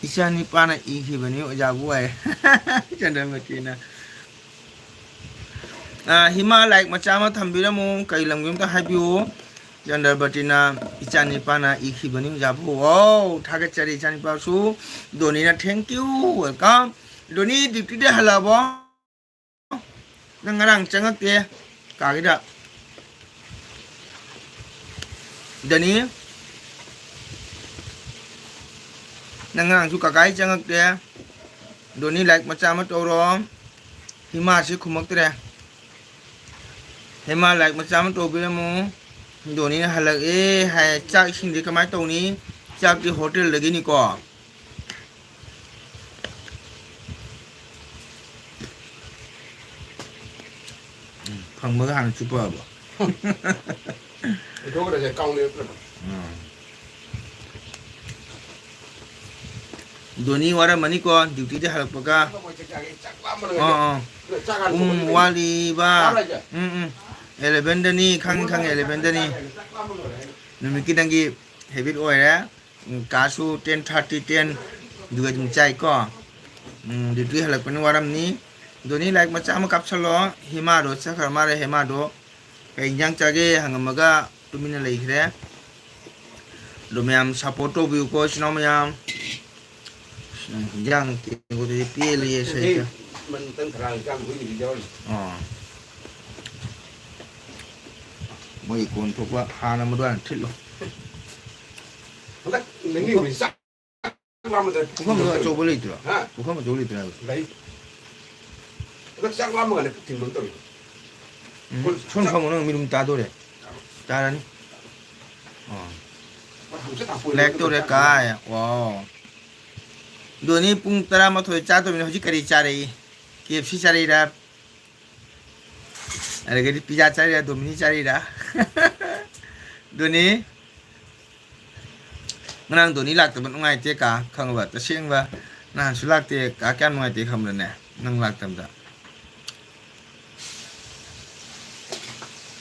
ꯏꯆꯥ ꯅꯤꯄꯥꯅ ꯏꯈꯤꯕꯅꯤ ꯑꯣꯖꯥꯕꯨ ꯍꯥꯏ꯫ ꯆꯟꯗ꯭ꯔꯃꯇꯤꯅ꯫ ꯑ, ꯍꯤꯃꯥ, like ꯃꯆꯥ ꯑꯃ ꯊꯝꯕꯤꯔꯝꯃꯨ, ꯀꯩ ꯂꯝꯒꯤ ꯑꯝꯇ ꯍꯥꯏꯕꯤꯌꯨ꯫ ꯆꯟꯗ꯭ꯔꯕꯇꯤꯅ, "ꯏꯆꯥ ꯅꯤꯄꯥꯅ ꯏꯈꯤꯕꯅꯤ ꯑꯣꯖꯥꯕꯨ"꯫ ꯋꯥꯎ, ꯊꯥꯒꯠꯆꯔꯤ ꯏꯆꯥ ꯅꯤꯄꯥꯁꯨ꯫ ꯗꯣꯅꯤꯅ, "Thank you, welcome"꯫ Dhoni, duty ꯗꯤ ꯍꯜꯂꯛꯑꯕꯣ? ꯅꯪ ꯉꯔꯥꯡ ꯆꯪꯉꯛꯇꯦ ꯀꯥꯒꯤꯗ꯫ ꯗꯅꯤ, ꯅꯪ ꯉꯔꯥꯡꯁꯨ ꯀꯀꯥꯏ ꯆꯪꯉꯛꯇꯦ꯫ ꯗꯣꯅꯤ, like ꯃꯆꯥ ꯑꯃ ꯇꯧꯔꯣ꯫ ꯍꯤꯃꯥꯁꯤ ꯈꯨꯝꯃꯛꯇ꯭ꯔꯦ꯫ ꯍꯤꯃꯥ, like ꯃꯆꯥ ꯑꯃ ꯇꯧꯕꯤꯔꯝꯃꯨ꯫ ꯗꯣꯅꯤꯅ ꯍꯜꯂꯛꯑꯦ ꯍꯥꯏ꯫ ꯆꯥꯛ ꯏꯁꯤꯡꯗꯤ ꯀꯃꯥꯏꯅ ꯇꯧꯅꯤ? ꯆꯥꯛꯇꯤ ꯍꯣꯇꯦꯜꯗꯒꯤꯅꯤꯀꯣ꯫ ꯎꯝ, ꯐꯪꯕꯒ ꯍꯥꯟꯅ ꯆꯨꯞꯄꯛꯑꯕ꯫ ꯂꯣꯏꯊꯣꯛꯈ꯭ꯔꯁꯦ, ꯀꯥꯎꯅ ꯌꯣꯠꯇ꯭ꯔꯕ꯫ ꯎꯝ꯫ ꯗꯣꯅꯤ ꯋꯥꯔꯝꯃꯅꯤꯀꯣ, duty ꯗꯤ ꯍꯜꯂꯛꯄꯒ꯫ ꯆꯥꯛ ꯂꯥꯝꯕ ꯂꯣꯏꯔꯦ꯫ ꯑꯥ, ꯑꯥ꯫ ꯆꯥꯛ ꯍꯥꯟꯅ ꯄꯨꯡ ꯊꯣꯡꯕ ꯂꯣꯏꯔꯦ꯫ ꯋꯥꯠꯂꯤꯕ꯫ ꯆꯥꯔꯣꯏꯁꯦ? ꯎꯝ, ꯎꯝ꯫ eleven ꯗꯅꯤ, ꯈꯪꯉꯤ, ꯈꯪꯉꯤ, eleven ꯗꯅꯤ꯫ ꯆꯥꯛ ꯂꯥꯝꯕ ꯂꯣꯏꯔꯦ꯫ ꯅꯨꯃꯤꯠꯀꯤ ꯅꯪꯒꯤ habit ꯑꯣꯏꯔꯦ꯫ ꯎꯝ, ꯀꯥꯁꯨ ten thirty, ten ꯑꯗꯨꯒ ꯑꯗꯨꯝ ꯆꯥꯏꯀꯣ꯫ ꯎꯝ, duty ꯍꯜꯂꯛꯄꯅꯤ ꯋꯥꯔꯝꯅꯤ꯫ ꯗꯣꯅꯤ, like ꯃꯆꯥ ꯑꯃ ꯀꯥꯞꯁꯜꯂꯣ꯫ ꯍꯦꯃꯥꯗꯣ ꯆꯠꯈ꯭ꯔ ꯃꯥꯜꯂꯦ꯫ ꯍꯦꯃꯥꯗꯣ ꯀꯩ ꯏꯟꯖꯥꯡ ꯆꯥꯒꯦ ꯍꯪꯉꯝꯃꯒ ꯇꯨꯃꯤꯟꯅ ꯂꯩꯈ꯭ꯔꯦ꯫ ꯑꯗꯣ ꯃꯌꯥꯝ support ꯇꯧꯕꯤꯌꯨꯀꯣ, ꯏꯆꯤꯟ ꯏꯅꯥꯎ ꯃꯌꯥꯝ꯫ ꯏꯟꯖꯥꯡ ꯇꯦꯡꯀꯣꯠꯇꯨꯗꯤ ꯄꯦꯜꯂꯦꯌꯦ, ꯁꯩꯇ꯫ ꯃꯟ ꯇꯟ ꯈꯔ ꯏꯟꯖꯥꯡ ꯃꯍꯤꯒꯤꯗꯤ ꯌꯥꯎꯔꯤ꯫ ꯑꯥ꯫ ꯃꯣꯏ ꯀꯣꯟ ꯊꯣꯛꯄ ꯍꯥꯟꯅ ꯃꯗꯨ ꯍꯥꯟꯅ ꯊꯤꯠꯂꯣ꯫ ꯍꯟꯗꯛ ꯅꯤꯅꯤ ꯍꯨꯝꯅꯤ ꯆꯥꯛ ꯂꯥꯝꯕꯗ ꯄꯨꯈꯝꯗꯣ ꯑꯆꯧꯕ ꯂꯩꯇ꯭ꯔꯣ? ꯍꯥ? ꯄꯨꯈꯝ ꯑꯆꯧꯕ ꯂꯩꯇ꯭ꯔꯣ ꯍꯥꯏꯕ? ꯂꯩ꯫ ꯍꯟꯗꯛ ꯆꯥꯛ ꯂꯥꯝꯃꯒꯅꯦ ꯄꯨꯛ ꯊꯤꯟꯕ ꯑꯃ ꯇꯧꯔꯤ꯫ ꯎꯝ, ꯑꯩꯈꯣꯏ ꯁꯣꯝ ꯆꯥꯛ ꯈꯪꯉꯨ, ꯅꯪ ꯃꯤꯔꯨꯝ ꯇꯥꯗꯣꯔꯦ꯫ ꯇꯥꯔꯅꯤ꯫ ꯑꯣ꯫ ꯍꯪꯆꯤꯠ ꯍꯥꯞꯄꯣꯏ ꯂꯥꯏꯛ ꯇꯧꯔꯦ ꯆꯥꯛ ꯀꯥꯏ꯫ ꯋꯥꯎ꯫ ꯗꯣꯅꯤ ꯄꯨꯡ ꯇꯔꯥꯃꯥꯊꯣꯏ ꯆꯥꯗꯧꯕꯅꯤ꯫ ꯍꯧꯖꯤꯛ ꯀꯔꯤ ꯆꯥꯔꯛꯏ? K F C ꯆꯥꯔꯛꯏꯔꯥ? ꯑꯗꯒꯤꯗꯤ pizza ꯆꯥꯔꯤꯔꯥ, Domino's ꯆꯥꯔꯤꯔꯥ? ꯗꯣꯅꯤ, ꯉꯔꯥꯡ ꯗꯣꯅꯤ ꯂꯥꯛꯇꯕ ꯅꯨꯡꯉꯥꯏꯇꯦ ꯀꯥ, ꯈꯪꯉꯕ? ꯇꯁꯦꯡꯕ ꯅꯍꯥꯟꯁꯨ ꯂꯥꯛꯇꯦ ꯀꯥ, ꯀꯌꯥꯝ ꯅꯨꯡꯉꯥꯏꯇꯦ ꯈꯪꯕ꯭ꯔꯅꯦ ꯅꯪ ꯂꯥꯛꯇꯕꯗ?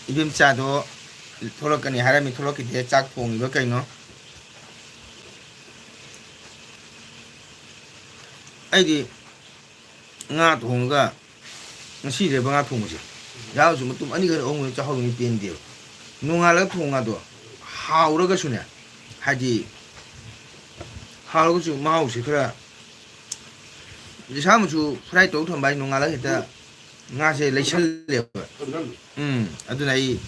ꯏꯕꯦꯝꯆꯥꯗꯣ ꯊꯣꯛꯂꯛꯀꯅꯤ ꯍꯥꯏꯔꯝꯃꯤ, ꯊꯣꯛꯂꯛꯈꯤꯗꯦ꯫ ꯆꯥꯛ ꯊꯣꯡꯉꯤꯕ ꯀꯩꯅꯣ? ꯑꯩꯗꯤ ꯉꯥ ꯊꯣꯡꯉꯒ, ꯉꯁꯤ ꯂꯩꯕ ꯉꯥ ꯊꯣꯡꯕꯁꯦ, ꯌꯥꯎꯁꯨ ꯃꯇꯨꯝ ꯑꯅꯤꯈꯛ ꯑꯍꯨꯝꯈꯛ ꯆꯥꯍꯧꯗꯅ ꯄꯦꯟꯗꯦꯕ꯫ ꯅꯣꯡꯉꯥꯜꯂꯒ ꯊꯣꯡ ꯉꯥꯗꯣ ꯍꯥꯎꯔꯒꯁꯨꯅꯦ, ꯍꯥꯏꯗꯤ ꯍꯥꯎꯔꯒꯁꯨ ꯃꯍꯥꯎꯁꯦ ꯈꯔ, ꯏꯁꯥꯃꯛꯁꯨ fry ꯇꯧ ꯊꯝꯕ ꯍꯥꯏ, ꯅꯣꯡꯉꯥꯜꯂꯒ ꯍꯦꯛꯇ ꯉꯥꯁꯦ ꯂꯩꯁꯜꯂꯦꯕ꯫ ꯎꯝ, ꯑꯗꯨꯅ ꯑꯩ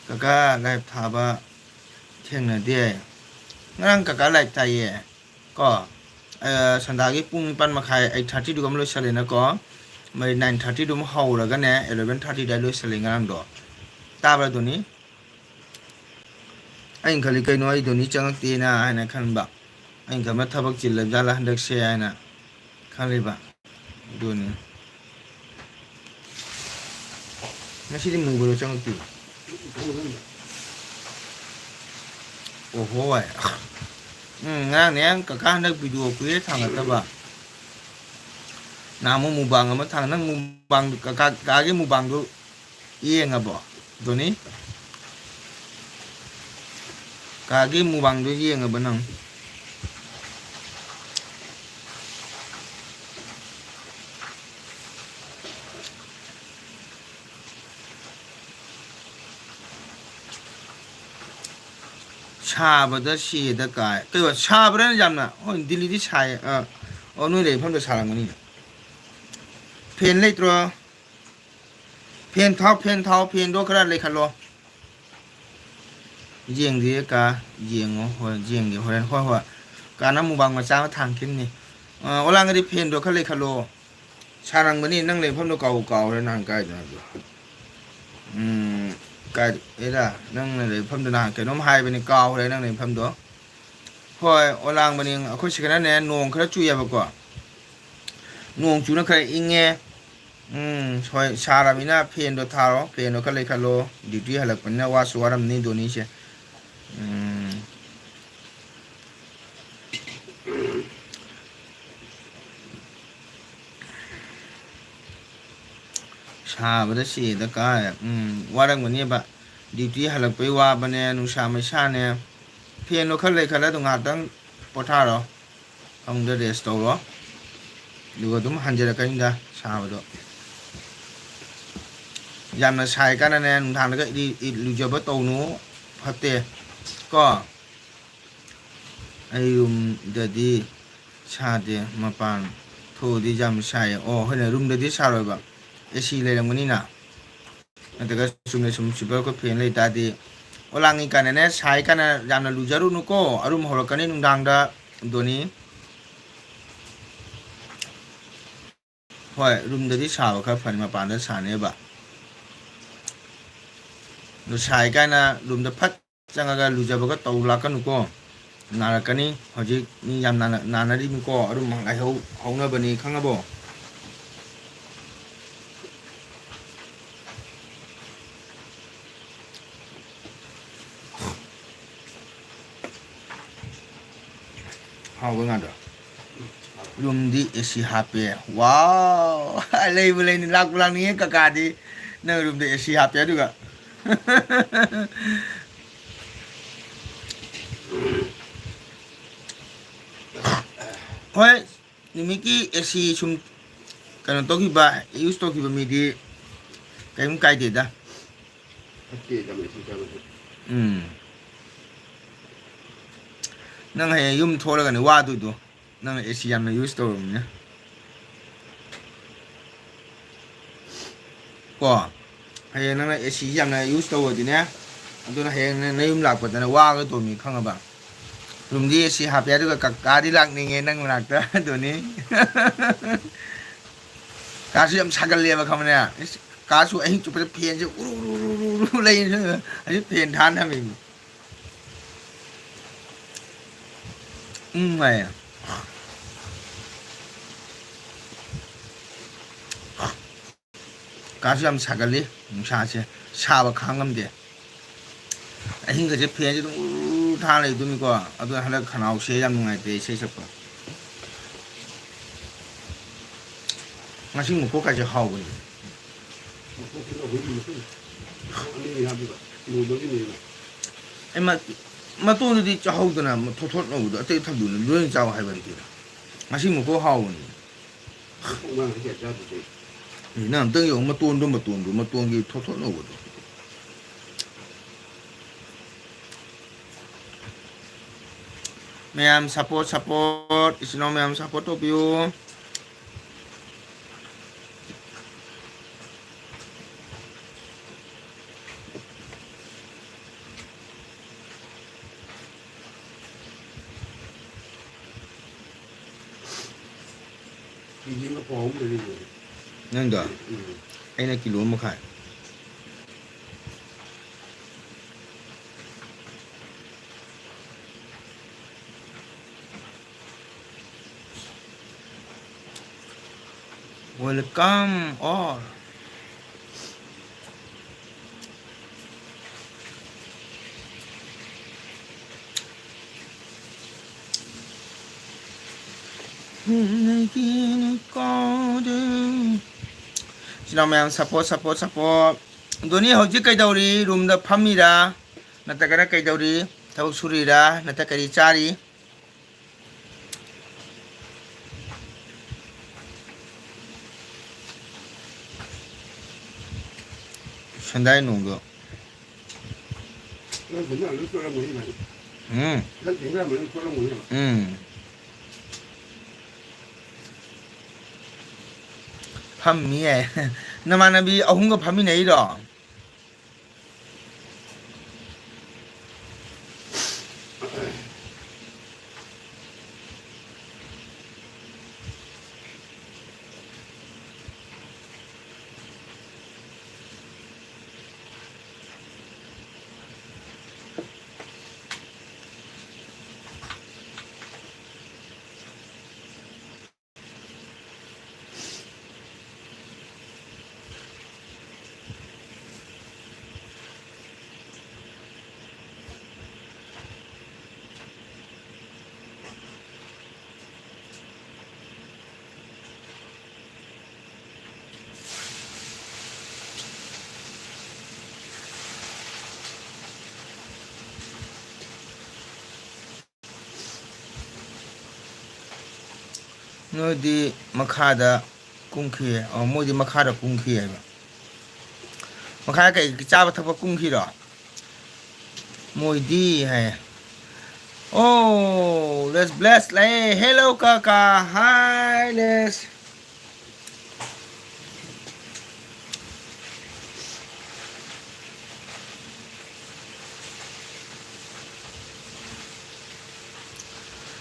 ꯀꯀꯥ live ꯊꯥꯕ ꯊꯦꯡꯅꯗꯦ꯫ ꯉꯔꯥꯡ ꯀꯀꯥ live ꯊꯥꯏꯌꯦ ꯀꯣ꯫ ꯑ, ꯁꯟꯗꯥꯒꯤ ꯄꯨꯡ ꯅꯤꯄꯥꯟ ꯃꯈꯥꯏ, eight thirty ꯗꯨꯒ ꯑꯃ ꯂꯣꯏꯁꯜꯂꯦꯅꯀꯣ꯫ ꯃꯔꯤ nine thirty ꯗꯨ ꯑꯃ ꯍꯧꯔꯒꯅꯦ, eleven thirty ꯑꯗꯥꯏ ꯂꯣꯏꯁꯜꯂꯦ ꯉꯔꯥꯡꯗꯣ꯫ ꯇꯥꯕ꯭ꯔꯥ, ꯗꯣꯅꯤ? ꯑꯩꯅ ꯈꯜꯂꯤ, "ꯀꯩꯅꯣ, ꯑꯩ ꯗꯣꯅꯤ ꯆꯪꯉꯛꯇꯦꯅ" ꯍꯥꯏꯅ ꯈꯟꯕ꯫ ꯑꯩꯅ ꯈꯟꯕ, ꯊꯕꯛ ꯆꯤꯜꯂ ꯖꯥꯠꯂꯥ ꯍꯟꯗꯛꯁꯦ ꯍꯥꯏꯅ ꯈꯜꯂꯤꯕ꯫ ꯑꯗꯨꯅꯤ꯫ ꯉꯁꯤꯗꯤ ꯃꯨꯕꯗꯣ ꯆꯪꯉꯛꯇꯦ꯫ ꯑꯣꯍꯣ, ꯚꯥꯏ꯫ ꯎꯝ, ꯉꯔꯥꯡꯅꯦ ꯀꯀꯥ ꯍꯟꯗꯛ video ꯀꯨꯏꯔꯦ ꯊꯥꯡꯒꯠꯇꯕ꯫ ꯅꯍꯥꯟꯃꯨꯛ mukbang ꯑꯃ ꯊꯥꯡ-, ꯅꯪ mukbang, ꯀꯀꯥ, ꯀꯀꯥꯒꯤ mukbangꯗꯨ ꯌꯦꯡꯉꯕꯣ, ꯗꯣꯅꯤ? ꯀꯥꯒꯤ mukbangꯗꯨ ꯌꯦꯡꯉꯕ ꯅꯪ? ꯁꯥꯕꯗ ꯁꯤꯗ ꯀꯥꯏ꯫ ꯀꯩꯕ? ꯁꯥꯕ꯭ꯔꯥ ꯌꯥꯝꯅ? ꯍꯣꯏ, ꯗꯤꯜꯂꯤꯗꯤ ꯁꯥꯏ꯫ ꯑ, ꯑꯣ, ꯅꯣꯏ ꯂꯩꯐꯝꯗꯣ ꯁꯥꯔꯝꯒꯅꯤ꯫ Fan ꯂꯩꯇ꯭ꯔꯣ? Fan ꯊꯥꯎ, fan ꯊꯥꯎ, fanꯗꯣ ꯈꯔ ꯂꯩꯈꯠꯂꯣ꯫ ꯌꯦꯡꯗꯦ ꯀꯥ, ꯌꯦꯡꯉꯣ, ꯍꯣꯏ, ꯌꯦꯡꯒꯦ ꯍꯣꯔꯦꯟ, ꯍꯣꯏ, ꯍꯣꯏ꯫ ꯀꯥꯅ mukbang ꯃꯆꯥ ꯑꯃ ꯊꯥꯡꯈꯤꯕꯅꯤ꯫ ꯑ, ꯑꯣꯂꯥꯡꯒꯗꯤ fanꯗꯣ ꯈꯔ ꯂꯩꯈꯠꯂꯣ꯫ ꯁꯥꯔꯝꯒꯅꯤ, ꯅꯪ ꯂꯩꯐꯝꯗꯣ ꯀꯥꯎ-, ꯀꯥꯎꯔꯦ ꯅꯍꯥꯟ ꯀꯥꯏꯗꯅꯣ ꯑꯗꯨ꯫ ꯎꯝ, ꯀꯥꯏ-, ꯑꯦꯔꯥ, ꯅꯪꯅ ꯂꯩꯐꯝꯗꯣ ꯅꯍꯥꯟ ꯀꯩꯅꯣꯝ ꯍꯥꯏꯕꯅꯤ, ꯀꯥꯎꯔꯦ ꯅꯪ ꯂꯩꯐꯝꯗꯣ꯫ ꯍꯣꯏ, ꯑꯣꯂꯥꯡꯕꯅꯤ꯫ ꯑꯩꯈꯣꯏ ꯁꯤꯗꯅꯅꯦ ꯅꯣꯡ ꯈꯔ ꯆꯨꯏꯌꯦꯕꯀꯣ꯫ ꯅꯣꯡ ꯆꯨꯅ ꯈꯔ ꯏꯪꯉꯦ꯫ ꯎꯝ, ꯍꯣꯏ, ꯁꯥꯔꯕꯅꯤꯅ fanꯗꯣ ꯊꯥꯔꯣ, fanꯗꯣ ꯈꯔ ꯂꯩꯈꯠꯂꯣ꯫ Duty ꯍꯜꯂꯛꯄꯅꯤꯅ ꯋꯥꯁꯨ ꯋꯥꯔꯝꯅꯤ ꯗꯣꯅꯤꯁꯦ꯫ ꯎꯝ꯫ ꯁꯥꯕꯗ ꯁꯤꯗ ꯀꯥꯏ꯫ ꯎꯝ, ꯋꯥꯔꯝꯒꯅꯦꯕ꯫ Duty ꯍꯜꯂꯛꯄꯩ ꯋꯥꯕꯅꯦ, ꯅꯨꯡꯁꯥ ꯃꯩꯁꯥꯅꯦ꯫ Fanꯗꯣ ꯈꯔ ꯂꯩꯈꯠꯂ ꯑꯗꯨꯝ ꯉꯥꯏꯍꯥꯛꯇꯪ ꯄꯣꯊꯥꯔꯣ꯫ ꯐꯃꯨꯡꯗ rest ꯇꯧꯔꯣ꯫ ꯑꯗꯨꯒ ꯑꯗꯨꯝ ꯍꯟꯖꯔꯛꯀꯅꯤꯗ ꯁꯥꯕꯗꯣ꯫ ꯌꯥꯝꯅ ꯁꯥꯏ ꯀꯥꯟꯗꯅꯦ, ꯅꯨꯡꯗꯥꯡꯗꯒ ꯏ-, ꯏ-, ꯂꯨꯖꯕ ꯇꯧꯅꯨ, ꯐꯠꯇꯦ ꯀꯣ꯫ ꯑꯩ ꯔꯨꯝꯗꯗꯤ ꯁꯥꯗꯦ, ꯃꯄꯥꯟ ꯊꯣꯛꯑꯗꯤ ꯌꯥꯝ ꯁꯥꯏꯌꯦ꯫ ꯑꯣ, ꯍꯣꯏꯅꯦ, ꯔꯨꯝꯗꯗꯤ ꯁꯥꯔꯣꯏꯕ, ꯑꯦ ꯁꯤ ꯂꯩꯔꯝꯒꯅꯤꯅ꯫ ꯅꯠꯇ꯭ꯔꯒ ꯆꯨꯝꯅ ꯁꯨꯝ ꯁ꯭ꯋꯤꯄꯔ ꯑꯩꯈꯣꯏ ꯐꯦꯟ ꯂꯩ ꯇꯥꯔꯗꯤ, ꯑꯣ, ꯂꯥꯡꯉꯤ ꯀꯥꯏꯅꯅꯦ, ꯁꯥꯏ ꯀꯥꯏꯅ ꯌꯥꯝꯅ ꯂꯨꯖꯔꯨꯅꯨꯀꯣ, ꯑꯔꯨꯝ ꯍꯧꯔꯛꯀꯅꯤ ꯅꯨꯡꯗꯥꯡꯗ, ꯗꯣꯅꯤ꯫ ꯍꯣꯏ, ꯔꯨꯝꯗꯗꯤ ꯁꯥꯕ ꯈꯔ ꯐꯅꯤ, ꯃꯄꯥꯟꯗ ꯁꯥꯅꯦꯕ꯫ ꯑꯗꯨ ꯁꯥꯏ ꯀꯥꯏꯅ ꯔꯨꯝꯗ ꯐꯠ ꯆꯪꯉꯒ ꯂꯨꯖꯕꯒ ꯇꯧ ꯂꯥꯛꯀꯅꯨꯀꯣ꯫ ꯅꯥꯔꯛꯀꯅꯤ꯫ ꯍꯧꯖꯤꯛ ꯃꯤ ꯌꯥꯝ ꯅꯥꯅ-, ꯅꯥꯅꯔꯤꯕꯅꯤꯀꯣ꯫ ꯑꯔꯨꯝ ꯂꯥꯏꯍꯧ ꯍꯧꯅꯕꯅꯤ, ꯈꯪꯉꯕꯣ? ꯍꯥꯎꯕ ꯉꯥꯗꯣ꯫ ꯔꯨꯝꯗꯤ ꯑꯦ ꯁꯤ ꯍꯥꯞꯄꯦ꯫ ꯋꯥꯎ! ꯂꯩꯕꯨ ꯂꯩꯅꯤ, ꯂꯥꯛꯄꯨ ꯂꯥꯛꯅꯤꯡꯉꯦ ꯀꯀꯥꯗꯤ꯫ ꯅꯪ ꯔꯨꯝꯗ ꯑꯦ ꯁꯤ ꯍꯥꯞꯄꯦ ꯑꯗꯨꯒ꯫ ꯍꯣꯏ, ꯅꯨꯃꯤꯠꯀꯤ ꯑꯦ ꯁꯤ ꯁꯨꯝ ꯀꯩꯅꯣ ꯇꯧꯈꯤꯕ, ꯌꯨꯁ ꯇꯧꯈꯤꯕ ꯃꯤꯗꯤ ꯀꯔꯤꯝ ꯀꯥꯏꯗꯦꯗ꯫ ꯐꯠꯇꯦ ꯇꯝꯃꯦ ꯁꯤ ꯆꯥꯕꯁꯦ꯫ ꯎꯝ꯫ ꯅꯪ ꯍꯌꯦꯡ ꯌꯨꯝ ꯊꯣꯛꯂꯒꯅꯦ ꯋꯥꯗꯣꯏꯗꯣ, ꯅꯪ ꯑꯦ ꯁꯤ ꯌꯥꯝꯅ ꯌꯨꯁ ꯇꯧꯔꯕꯅꯤꯅ꯫ ꯀꯣ, ꯍꯌꯦꯡ ꯅꯪꯅ ꯑꯦ ꯁꯤ ꯌꯥꯝꯅ ꯌꯨꯁ ꯇꯧꯔꯗꯤꯅꯦ, ꯑꯗꯨꯅ ꯍꯌꯦꯡ ꯅꯪ ꯅꯌꯨꯝ ꯂꯥꯛꯄꯗꯅꯦ ꯋꯥꯒꯗꯧꯅꯤ, ꯈꯪꯉꯕ? ꯔꯨꯝꯗꯤ ꯑꯦ ꯁꯤ ꯍꯥꯞꯄꯦ, ꯑꯗꯨꯒ ꯀꯀꯥꯗꯤ ꯂꯥꯛꯅꯤꯡꯉꯦ ꯅꯪ ꯃꯅꯥꯛꯇ꯫ ꯑꯗꯨꯅꯤ꯫ ꯀꯥꯁꯨ ꯌꯥꯝ ꯁꯥꯒꯜꯂꯦꯕ, ꯈꯪꯕꯅꯦ? ꯏꯁ, ꯀꯥꯁꯨ ꯑꯍꯤꯡ ꯆꯨꯞꯄꯗ ꯐꯦꯟꯁꯦ ꯎꯔꯨ ꯎꯔꯨ ꯎꯔꯨ ꯎꯔꯨ ꯂꯩ꯫ ꯑꯩꯁꯨ ꯐꯦꯟ ꯊꯥꯅ ꯊꯝꯃꯤꯅꯤ꯫ ꯎꯝ, ꯍꯥꯏꯌꯦ꯫ ꯀꯥꯁꯨ ꯌꯥꯝ ꯁꯥꯒꯠꯂꯤ, ꯅꯨꯡꯁꯥꯁꯦ ꯁꯥꯕ ꯈꯥꯡꯉꯝꯗꯦ꯫ ꯑꯍꯤꯡꯒꯁꯦ ꯐꯦꯟꯁꯦ ꯑꯗꯨꯝ ꯎꯔꯨ ꯊꯥ ꯂꯩꯗꯣꯏꯅꯤꯀꯣ꯫ ꯑꯗꯨꯅ ꯍꯟꯗꯛ ꯈꯅꯥꯎꯁꯦ ꯌꯥꯝ ꯅꯨꯡꯉꯥꯏꯇꯦ ꯏꯁꯩ ꯁꯛꯄ꯫ ꯉꯁꯤ ꯃꯀꯣꯛ ꯀꯥꯏꯁꯦ ꯍꯥꯎꯕꯅꯤ꯫ ꯑꯩ ꯃ-, ꯃꯇꯣꯟꯗꯨꯗꯤ ꯆꯥꯍꯧꯗꯅ ꯊꯣꯠ ꯊꯣꯠ ꯂꯧꯕꯗꯣ ꯑꯇꯩ ꯊꯝꯗꯣꯛꯑꯣ, ꯂꯣꯏꯅ ꯆꯥꯎ ꯍꯥꯏꯕ ꯅꯠꯇꯦꯗ꯫ ꯉꯁꯤ ꯃꯀꯣꯛ ꯍꯥꯎꯕꯅꯤ꯫ ꯃꯈꯣꯡ ꯃꯥꯡ ꯍꯥꯏꯁꯦ ꯆꯥꯗꯨꯗꯤ꯫ ꯑꯦ, ꯅꯪ ꯑꯝꯇꯪ ꯌꯦꯡꯉꯨ, ꯃꯇꯣꯟꯗꯣ, ꯃꯇꯣꯟꯗꯣ, ꯃꯇꯣꯟꯒꯤ ꯊꯣꯠ ꯊꯣꯠ ꯅꯧꯕꯗꯣ꯫ ꯃꯌꯥꯝ support, support, ꯏꯆꯤꯟ ꯏꯅꯥꯎ ꯃꯌꯥꯝ support ꯇꯧꯕꯤꯌꯨ꯫ ꯀꯦꯖꯤ ꯑꯃ ꯄꯋꯥ ꯑꯍꯨꯝꯗꯅꯤꯅꯦ꯫ ꯅꯪꯗꯣ? ꯎꯝ꯫ ꯑꯩꯅ ꯀꯤꯂꯣ ꯑꯃ ꯃꯈꯥꯏ꯫ Welcome all. ꯏꯆꯤꯟ ꯏꯅꯥꯎ ꯃꯌꯥꯝ, support, support, support꯫ ꯗꯣꯅꯤ ꯍꯧꯖꯤꯛ ꯀꯩꯗꯧꯔꯤ? ꯔꯨꯝꯗ ꯐꯝꯃꯤꯔꯥ? ꯅꯠꯇ꯭ꯔꯒꯅ ꯀꯩꯗꯧꯔꯤ? ꯊꯕꯛ ꯁꯨꯔꯤꯔꯥ? ꯅꯠꯇ꯭ꯔ ꯀꯔꯤ ꯆꯥꯔꯤ? ꯁꯦꯟꯗꯥꯏ ꯅꯣꯡꯗꯣ꯫ ꯅꯪ ꯊꯦꯡꯅ ꯑꯗꯨꯝ ꯆꯣꯠꯂꯝꯒꯅꯤ ꯅꯪ꯫ ꯎꯝ꯫ ꯅꯪ ꯊꯦꯡꯅ ꯑꯗꯨꯝ ꯆꯣꯠꯂꯝꯒꯅꯤ꯫ ꯎꯝ꯫ ꯐꯝꯃꯤ ꯍꯥꯏ꯫ ꯅꯃꯥꯟꯅꯕꯤ ꯑꯍꯨꯝꯒ ꯐꯝꯃꯤꯟꯅꯩꯔꯣ? ꯅꯣꯏꯗꯤ ꯃꯈꯥꯗ ꯀꯨꯝꯈꯤ꯫ ꯑꯣ, ꯃꯣꯏꯗꯤ ꯃꯈꯥꯗ ꯀꯨꯝꯈꯤ ꯍꯥꯏꯕ꯫ ꯃꯈꯥ ꯀꯩ ꯆꯥꯕ ꯊꯛꯄ ꯀꯨꯝꯈꯤꯔꯣ? ꯃꯣꯏꯗꯤ ꯍꯥꯏ꯫ Oh, let's bless ꯂꯩ꯫ Hello, ꯀꯀꯥ꯫ Hi, let's.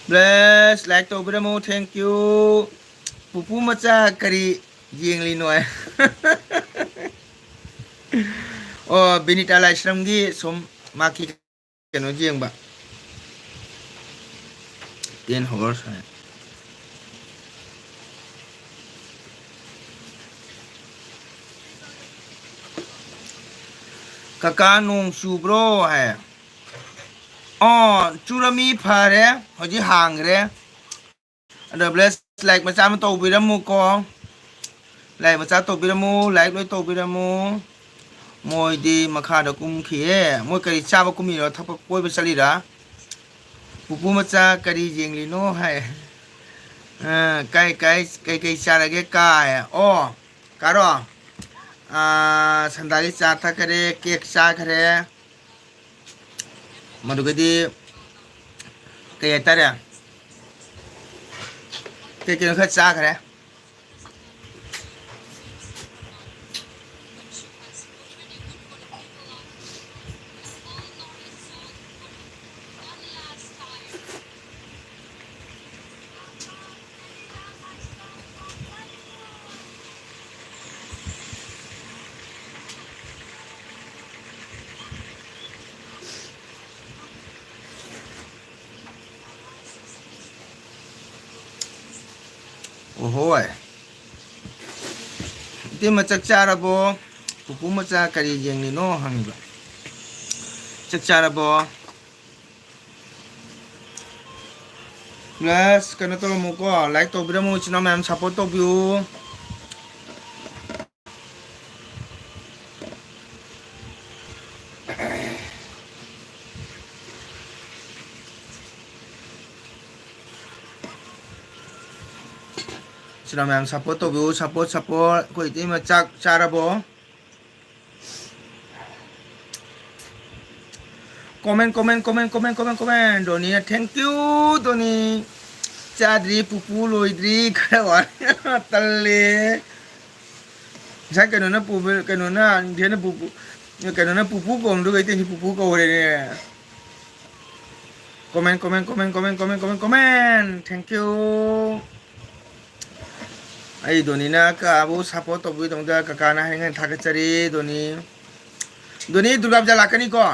Bless, like ꯇꯧꯕꯤꯔꯝꯃꯨ, thank you꯫ ꯄꯨꯄꯨ ꯃꯆꯥ ꯀꯔꯤ ꯌꯦꯡꯂꯤꯅꯣ ꯍꯥꯏ꯫ ꯑꯣ, ꯕꯤꯅꯤꯇꯥ ꯂꯥꯏꯁ꯭ꯔꯝꯒꯤ ꯁꯨꯝ ꯃꯥꯒꯤ ꯀꯩꯅꯣ ꯌꯦꯡꯕ꯫ Ten hours ꯍꯥꯏ꯫ ꯀꯀꯥ, ꯅꯣꯡ ꯆꯨꯕ꯭ꯔꯣ ꯍꯥꯏ꯫ ꯑꯣ, ꯆꯨꯔꯝꯃꯤ, ꯐꯔꯦ, ꯍꯧꯖꯤꯛ ꯍꯥꯡꯈ꯭ꯔꯦ꯫ ꯑꯗꯣ bless, like ꯃꯆꯥ ꯑꯃ ꯇꯧꯕꯤꯔꯝꯃꯨꯀꯣ꯫ Like ꯃꯆꯥ ꯇꯧꯕꯤꯔꯝꯃꯨ, like ꯂꯣꯏ ꯇꯧꯕꯤꯔꯝꯃꯨ꯫ ꯃꯣꯏꯗꯤ ꯃꯈꯥꯗ ꯀꯨꯝꯈꯤꯌꯦ꯫ ꯃꯣꯏ ꯀꯔꯤ ꯆꯥꯕ ꯀꯨꯝꯃꯤꯔꯣ, ꯊꯛꯄ ꯀꯣꯏꯕ ꯆꯠꯂꯤꯔꯥ? ꯄꯨꯄꯨ ꯃꯆꯥ ꯀꯔꯤ ꯌꯦꯡꯂꯤꯅꯣ ꯍꯥꯏ꯫ ꯑ, ꯀꯥꯏ, ꯀꯥꯏ, ꯀꯩ, ꯀꯩ ꯆꯥꯔꯒꯦ ꯀꯥꯏ? ꯑꯣ, ꯀꯥꯔꯣ꯫ ꯑ, ꯁꯟꯗꯥꯒꯤ ꯆꯥ ꯊꯛꯈꯔꯦ, cake ꯆꯥꯈꯔꯦ꯫ ꯃꯗꯨꯒꯗꯤ ꯀꯩ ꯍꯥꯏꯇꯥꯔꯦ, ꯀꯩ ꯀꯩꯅꯣ ꯈꯔ ꯆꯥꯈ꯭ꯔꯦ꯫ ꯑꯣꯍꯣꯏ꯫ ꯏꯇꯩꯃ, ꯆꯥꯛ ꯆꯥꯔꯕꯣ? ꯄꯨꯄꯨ ꯃꯆꯥ ꯀꯔꯤ ꯌꯦꯡꯂꯤꯅꯣ ꯍꯪꯉꯤꯕ꯫ ꯆꯥꯛ ꯆꯥꯔꯕꯣ? Plus ꯀꯩꯅꯣ ꯇꯧꯔꯝꯃꯨꯀꯣ, like ꯇꯧꯕꯤꯔꯝꯃꯨ, ꯏꯆꯤꯟ ꯏꯅꯥꯎ ꯃꯌꯥꯝ support ꯇꯧꯕꯤꯌꯨ꯫ ꯃꯌꯥꯝ support ꯇꯧꯕꯤꯌꯨ, support, support꯫ ꯑꯩꯈꯣꯏ ꯏꯇꯩꯃ ꯆꯥꯛ ꯆꯥꯔꯕꯣ? Comment, comment, comment, comment, comment, comment꯫ ꯗꯣꯅꯤꯅ, "Thank you, ꯗꯣꯅꯤ꯫ ꯆꯥꯗ꯭ꯔꯤ, ꯄꯨꯄꯨ ꯂꯣꯏꯗ꯭ꯔꯤ, ꯈꯔ ꯋꯥꯠꯂꯤ꯫" ꯇꯜꯂꯦ꯫ ꯉꯁꯥꯏ ꯀꯩꯅꯣꯅ ꯄꯨꯕ-, ꯀꯩꯅꯣꯅ, ꯅꯤꯡꯊꯦꯝꯅ ꯄꯨꯄꯨ, ꯀꯩꯅꯣꯅ ꯄꯨꯄꯨ ꯀꯧꯔꯝꯗꯨꯒ ꯑꯩ ꯇꯦꯟꯁꯤ ꯄꯨꯄꯨ ꯀꯧꯔꯦꯅꯦ꯫ Comment, comment, comment, comment, comment, comment, comment꯫ Thank you꯫ ꯑꯩ ꯗꯣꯅꯤꯅ ꯀꯥꯕꯨ support ꯇꯧꯕꯤꯗꯧꯗ ꯀꯀꯥꯅ ꯍꯥꯏꯅꯤꯡꯉꯥꯏ ꯊꯥꯒꯠꯆꯔꯤ, ꯗꯣꯅꯤ꯫ ꯗꯣꯅꯤ, ꯗꯨꯔꯒꯥ ꯄꯨꯖꯥ ꯂꯥꯛꯀꯅꯤꯀꯣ?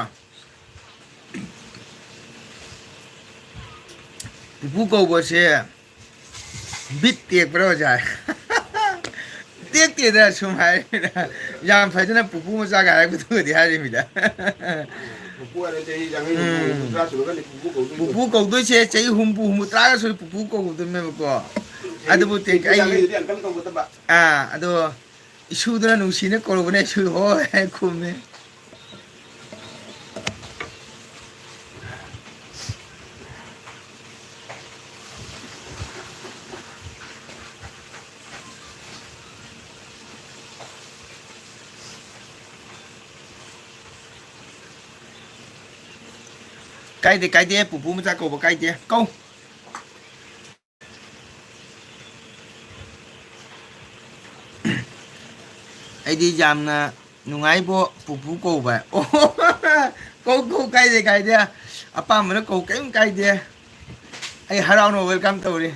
ꯄꯨꯄꯨ ꯀꯧꯕꯁꯦ ꯕꯤꯠ ꯇꯦꯛꯄ꯭ꯔꯥ, ꯑꯣꯖꯥ? ꯇꯦꯛꯇꯦꯗ, ꯁꯨꯝ ꯍꯥꯏꯔꯤꯕꯅꯤꯗ꯫ ꯌꯥꯝ ꯐꯖꯅ ꯄꯨꯄꯨ ꯃꯆꯥꯒ ꯍꯥꯏꯔꯛꯄꯗꯨꯒꯗꯤ ꯍꯥꯏꯔꯤꯃꯤꯗ꯫ ꯄꯨꯄꯨ ꯍꯥꯏꯔꯦ, ꯆꯍꯤ ꯌꯥꯡꯈꯩ ꯍꯨꯝꯐꯨ, ꯎꯝ꯫ ꯍꯨꯝꯐꯨꯇꯔꯥ ꯁꯨꯔꯒꯅꯤ ꯄꯨꯄꯨ ꯀꯧꯗꯣꯏꯗꯣ꯫ ꯄꯨꯄꯨ ꯀꯧꯗꯣꯏꯁꯦ ꯆꯍꯤ ꯍꯨꯝꯐꯨ, ꯍꯨꯝꯐꯨꯇꯔꯥꯒ ꯁꯨꯔ ꯄꯨꯄꯨ ꯀꯧꯗꯣꯏꯅꯦꯕꯀꯣ꯫ ꯆꯍꯤ ꯑꯗꯨꯕꯨ ꯇꯦꯛ-, ꯆꯍꯤ ꯑꯩ ꯌꯥꯡꯈꯩꯗꯨꯗꯤ uncle ꯀꯧꯒꯗꯕ꯫ ꯑꯥ, ꯑꯗꯣ ꯏꯁꯨꯗꯨꯅ ꯅꯨꯡꯁꯤꯅ ꯀꯧꯔꯨꯕꯅꯦ, ꯏꯁꯨ ꯍꯣꯏ ꯍꯥꯏ ꯈꯨꯝꯃꯦ꯫ ꯀꯥꯏꯗꯦ, ꯀꯥꯏꯗꯦ, ꯄꯨꯄꯨ ꯃꯆꯥ ꯀꯧꯕ ꯀꯥꯏꯗꯦ, ꯀꯧ꯫ ꯑꯩꯗꯤ ꯌꯥꯝꯅ ꯅꯨꯡꯉꯥꯏꯕꯣ ꯄꯨꯄꯨ ꯀꯧꯕ꯫ ꯑꯣ, ꯀꯧ, ꯀꯧ, ꯀꯥꯏꯗꯦ, ꯀꯥꯏꯗꯦ꯫ ꯑꯄꯥꯝꯕꯅ ꯀꯧ, ꯀꯔꯤꯝ ꯀꯥꯏꯗꯦ꯫ ꯑꯩ ꯍꯔꯥꯎꯅ welcome ꯇꯧꯔꯤ꯫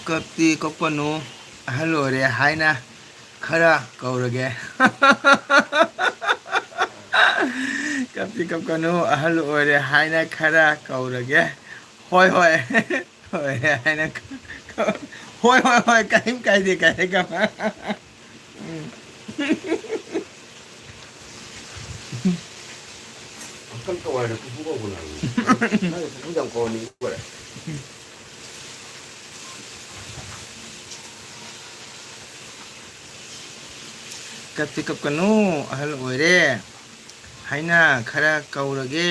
ꯀꯞꯇꯤ ꯀꯞꯀꯅꯨ, ꯑꯍꯜ ꯑꯣꯏꯔꯦ ꯍꯥꯏꯅ ꯈꯔ ꯀꯧꯔꯒꯦ꯫ ꯀꯞꯇꯤ ꯀꯞꯀꯅꯨ, ꯑꯍꯜ ꯑꯣꯏꯔꯦ ꯍꯥꯏꯅ ꯈꯔ ꯀꯧꯔꯒꯦ꯫ ꯍꯣꯏ, ꯍꯣꯏ꯫ ꯍꯣꯏ ꯍꯥꯏꯅ ꯀꯧ-, ꯍꯣꯏ, ꯍꯣꯏ, ꯍꯣꯏ, ꯀꯔꯤꯝ ꯀꯥꯏꯗꯦ, ꯀꯥꯏꯗꯦ, ꯀꯃ-, ꯎꯝ꯫ ꯑꯪꯀꯜ ꯀꯧ ꯍꯥꯏꯔ ꯄꯨꯄꯨ ꯀꯧꯕꯅꯦ ꯍꯥꯏꯕꯅꯤ꯫ ꯅꯪ ꯄꯨꯄꯨ ꯌꯥꯝ ꯀꯧꯍꯟꯅꯤꯡꯕ ꯑꯣꯏꯔꯦ꯫ ꯀꯞꯇꯤ ꯀꯞꯀꯅꯨ, ꯑꯍꯜ ꯑꯣꯏꯔꯦ ꯍꯥꯏꯅ ꯈꯔ ꯀꯧꯔꯒꯦ,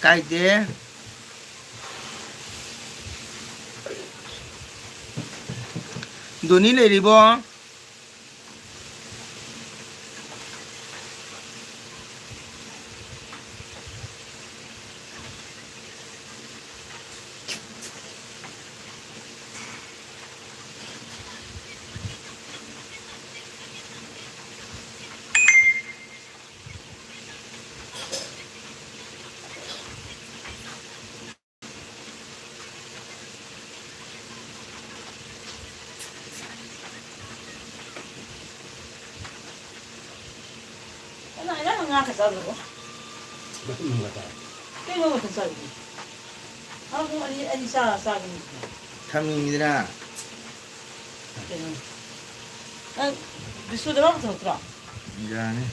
ꯀꯥꯏꯗꯦ꯫ ꯗꯣꯅꯤ ꯂꯩꯔꯤꯕꯣ? ꯀꯅꯥ ꯏꯟꯖꯥꯡ ꯉꯥ ꯈꯛ ꯆꯥꯗ꯭ꯔꯕꯣ? ꯃꯇꯨꯝ ꯑꯃꯒ ꯆꯥꯏ꯫ ꯀꯩꯅꯣ ꯃꯇꯨꯝ ꯆꯥꯏꯗꯨꯕꯨ? ꯑꯥ, ꯄꯨꯡ ꯑꯅꯤ, ꯑꯅꯤ ꯆꯥ-, ꯆꯥꯒꯤꯅꯤ꯫ ꯊꯝꯃꯤꯅꯤꯗꯅ꯫ ꯀꯩꯅꯣ? ꯅꯪ ꯕꯤꯁꯨꯗ ꯃꯥ ꯄꯨꯊꯣꯔꯛꯇ꯭ꯔꯣ? ꯌꯥꯅꯤ꯫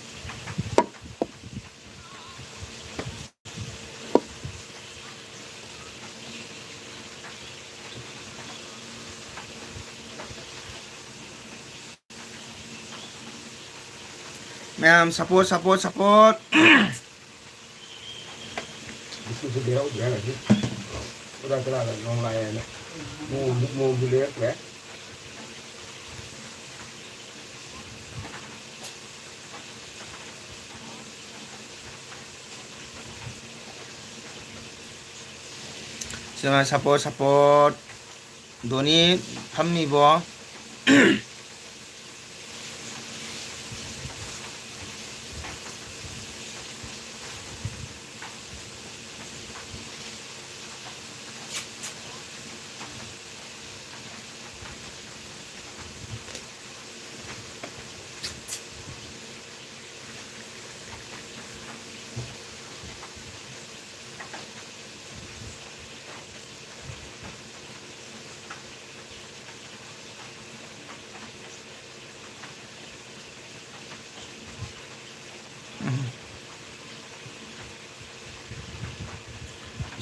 ꯃꯌꯥꯝ support, support, support꯫ ꯕꯤꯁꯅꯨꯁꯨ ꯂꯩꯍꯧꯗ꯭ꯔꯦ ꯉꯁꯤ꯫ ꯀꯗꯥꯏ ꯀꯗꯥꯏꯗ ꯅꯣꯡ ꯂꯥꯛꯑꯦꯅ꯫ ꯅꯣꯡ, ꯅꯣꯡꯁꯨ ꯂꯦꯞꯈ꯭ꯔꯦ꯫ ꯁꯤꯃ support, support꯫ ꯗꯣꯅꯤ ꯐꯝꯃꯤꯕꯣ?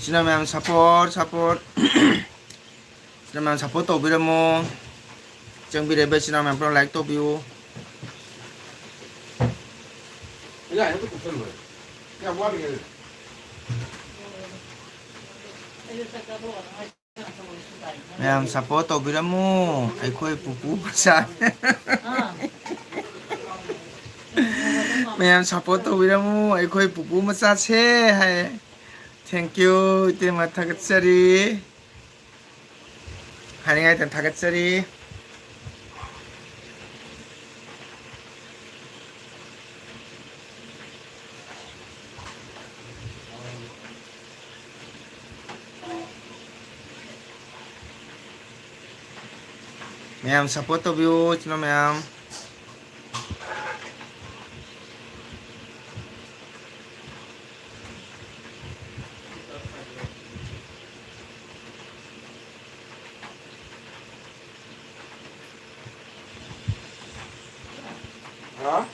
ꯏꯆꯤꯟ ꯏꯅꯥꯎ ꯃꯌꯥꯝ support, support꯫ ꯏꯆꯤꯟ ꯏꯅꯥꯎ ꯃꯌꯥꯝ support ꯇꯧꯕꯤꯔꯝꯃꯣ꯫ ꯆꯪꯕꯤꯔꯤꯕ ꯏꯆꯤꯟ ꯏꯅꯥꯎ ꯃꯌꯥꯝ ꯄꯨꯝꯅꯃꯛ like ꯇꯧꯕꯤꯌꯨ꯫ ꯃꯌꯥꯝ support ꯇꯧꯕꯤꯔꯝꯃꯨ꯫ ꯑꯩꯈꯣꯏ ꯄꯨꯄꯨ ꯃꯆꯥ꯫ ꯃꯌꯥꯝ support ꯇꯧꯕꯤꯔꯝꯃꯨ꯫ ꯑꯩꯈꯣꯏ ꯄꯨꯄꯨ ꯃꯆꯥꯁꯦ ꯍꯥꯏ꯫ Thank you, ꯏꯇꯩꯃ, ꯊꯥꯒꯠꯆꯔꯤ꯫ ꯍꯥꯏꯅꯤꯡꯉꯥꯏꯇ ꯊꯥꯒꯠꯆꯔꯤ꯫ ꯃꯌꯥꯝ support ꯇꯧꯕꯤꯌꯨ, ꯏꯆꯤꯟ ꯏꯅꯥꯎ ꯃꯌꯥꯝ꯫ ꯍꯥ?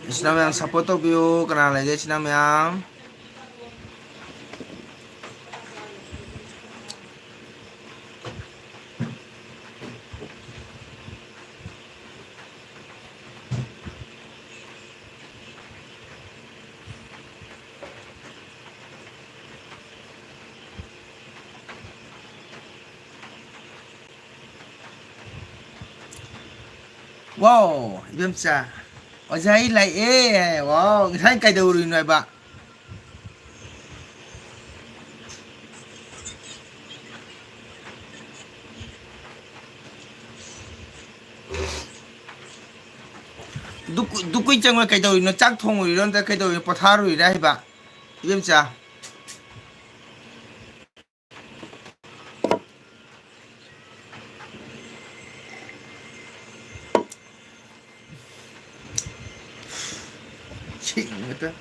ꯏꯆꯤꯟ ꯏꯅꯥꯎ ꯃꯌꯥꯝ support ꯇꯧꯕꯤꯌꯨ꯫ ꯀꯅꯥ ꯂꯩꯒꯦ, ꯏꯆꯤꯟ ꯏꯅꯥꯎ ꯃꯌꯥꯝ? Wow, ꯏꯕꯦꯝꯆꯥ, ꯑꯣꯖꯥ ꯑꯩ ꯂꯥꯛꯑꯦ꯫ Wow, ꯉꯁꯥꯏ ꯀꯩꯗꯧꯔꯨꯏꯅꯣ ꯍꯥꯏꯕ? ꯗꯨ ꯀꯨ-, ꯗꯨ ꯀꯨꯏ ꯆꯪꯕ ꯀꯩꯗꯧꯔꯤꯅꯣ? ꯆꯥꯛ ꯊꯣꯡꯉꯨꯔꯤꯔꯣ? ꯅꯠꯇ꯭ꯔꯒ ꯀꯩꯗꯧꯔꯤꯅꯣ? ꯄꯣꯊꯥꯔꯨꯔꯤꯔꯥ ꯍꯥꯏꯕ, ꯏꯕꯦꯝꯆꯥ? ꯁꯤꯡꯕꯇ꯫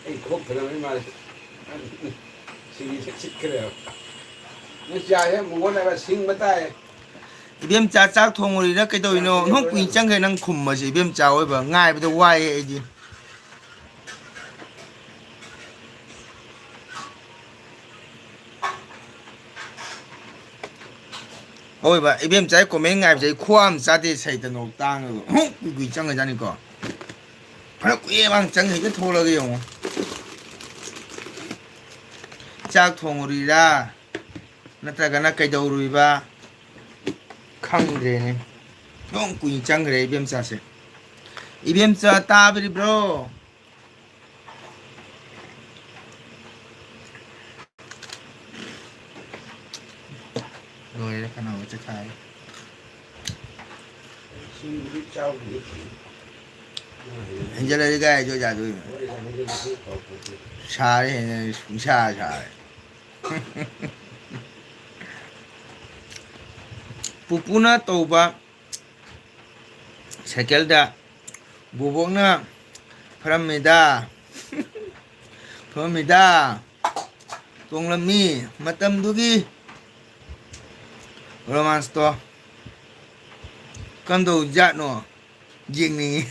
ꯑꯩ ꯈꯣꯛ ꯊꯅꯕ ꯏꯃꯥꯁꯦ ꯁꯤꯒꯤ ꯆꯤꯠꯈ꯭ꯔꯦꯕ꯫ ꯅꯣꯏ ꯆꯥꯁꯦ ꯃꯨꯛ ꯑꯣꯟꯅꯕ ꯁꯤꯡꯕ ꯇꯥꯏ꯫ ꯏꯕꯦꯝꯆꯥ, ꯆꯥꯛ ꯊꯣꯡꯉꯨꯔꯤꯔꯥ ꯀꯩꯗꯧꯔꯤꯅꯣ? ꯅꯪ ꯀꯨꯏꯅ ꯆꯪꯈ꯭ꯔꯦ ꯅꯪ ꯈꯨꯝꯕꯁꯦ, ꯏꯕꯦꯝꯆꯥ ꯑꯣꯏꯕ ꯉꯥꯏꯕꯗ ꯋꯥꯏꯌꯦ ꯑꯩꯗꯤ꯫ ꯑꯋꯣꯏꯕ ꯏꯕꯦꯝꯆꯥꯒꯤ comment ꯉꯥꯏꯕꯁꯦ ꯑꯩ ꯈꯨꯋꯥ ꯑꯃ ꯆꯥꯗꯦ, ꯁꯩꯇ ꯅꯣꯛ ꯇꯥꯡꯉꯒ꯫ ꯍꯨꯝ, ꯀꯨꯏ ꯀꯨꯏ ꯆꯪꯉꯖꯥꯠꯅꯤꯀꯣ꯫ ꯐꯅ ꯀꯨꯏꯔꯦ ꯃꯥꯅ ꯆꯪꯉꯤꯁꯦ, ꯍꯦꯛꯇ ꯊꯣꯛꯂꯛꯑꯒ ꯌꯦꯡꯉꯣ꯫ ꯆꯥꯛ ꯊꯣꯡꯉꯨꯔꯤꯔꯥ ꯅꯠꯇ꯭ꯔꯒꯅ ꯀꯩꯗꯧꯔꯨꯏꯕ? ꯈꯪꯗ꯭ꯔꯦꯅꯦ꯫ ꯌꯥꯝ ꯀꯨꯏꯅ ꯆꯪꯈ꯭ꯔꯦ ꯏꯕꯦꯝꯆꯥꯁꯦ꯫ ꯏꯕꯦꯝꯆꯥ ꯇꯥꯕꯤꯔꯤꯕ꯭ꯔꯣ? ꯂꯣꯏꯔꯦ, ꯈꯅꯥꯎꯒ ꯆꯦꯈꯥꯏꯔꯦ꯫ ꯍꯦꯟꯖꯜꯂꯗꯤ ꯀꯥꯏ ꯌꯥꯗꯣꯏꯅꯣ? ꯁꯥꯔꯦ ꯍꯦꯟꯅ ꯄꯨꯡꯁꯥ ꯁꯥꯔꯦ꯫ ꯄꯨꯄꯨꯅ ꯇꯧꯕ ꯁꯥꯏꯀꯜꯗ ꯕꯣꯕꯣꯛꯅ ꯐꯔꯝꯃꯤꯗ, ꯐꯔꯝꯃꯤꯗ, ꯇꯣꯡꯂꯝꯃꯤ꯫ ꯃꯇꯝꯗꯨꯒꯤ ꯔꯣꯃꯥꯟꯁꯇꯣ ꯀꯝꯗꯧꯖꯥꯠꯅꯣ ꯌꯦꯡꯅꯤꯡꯉꯤ꯫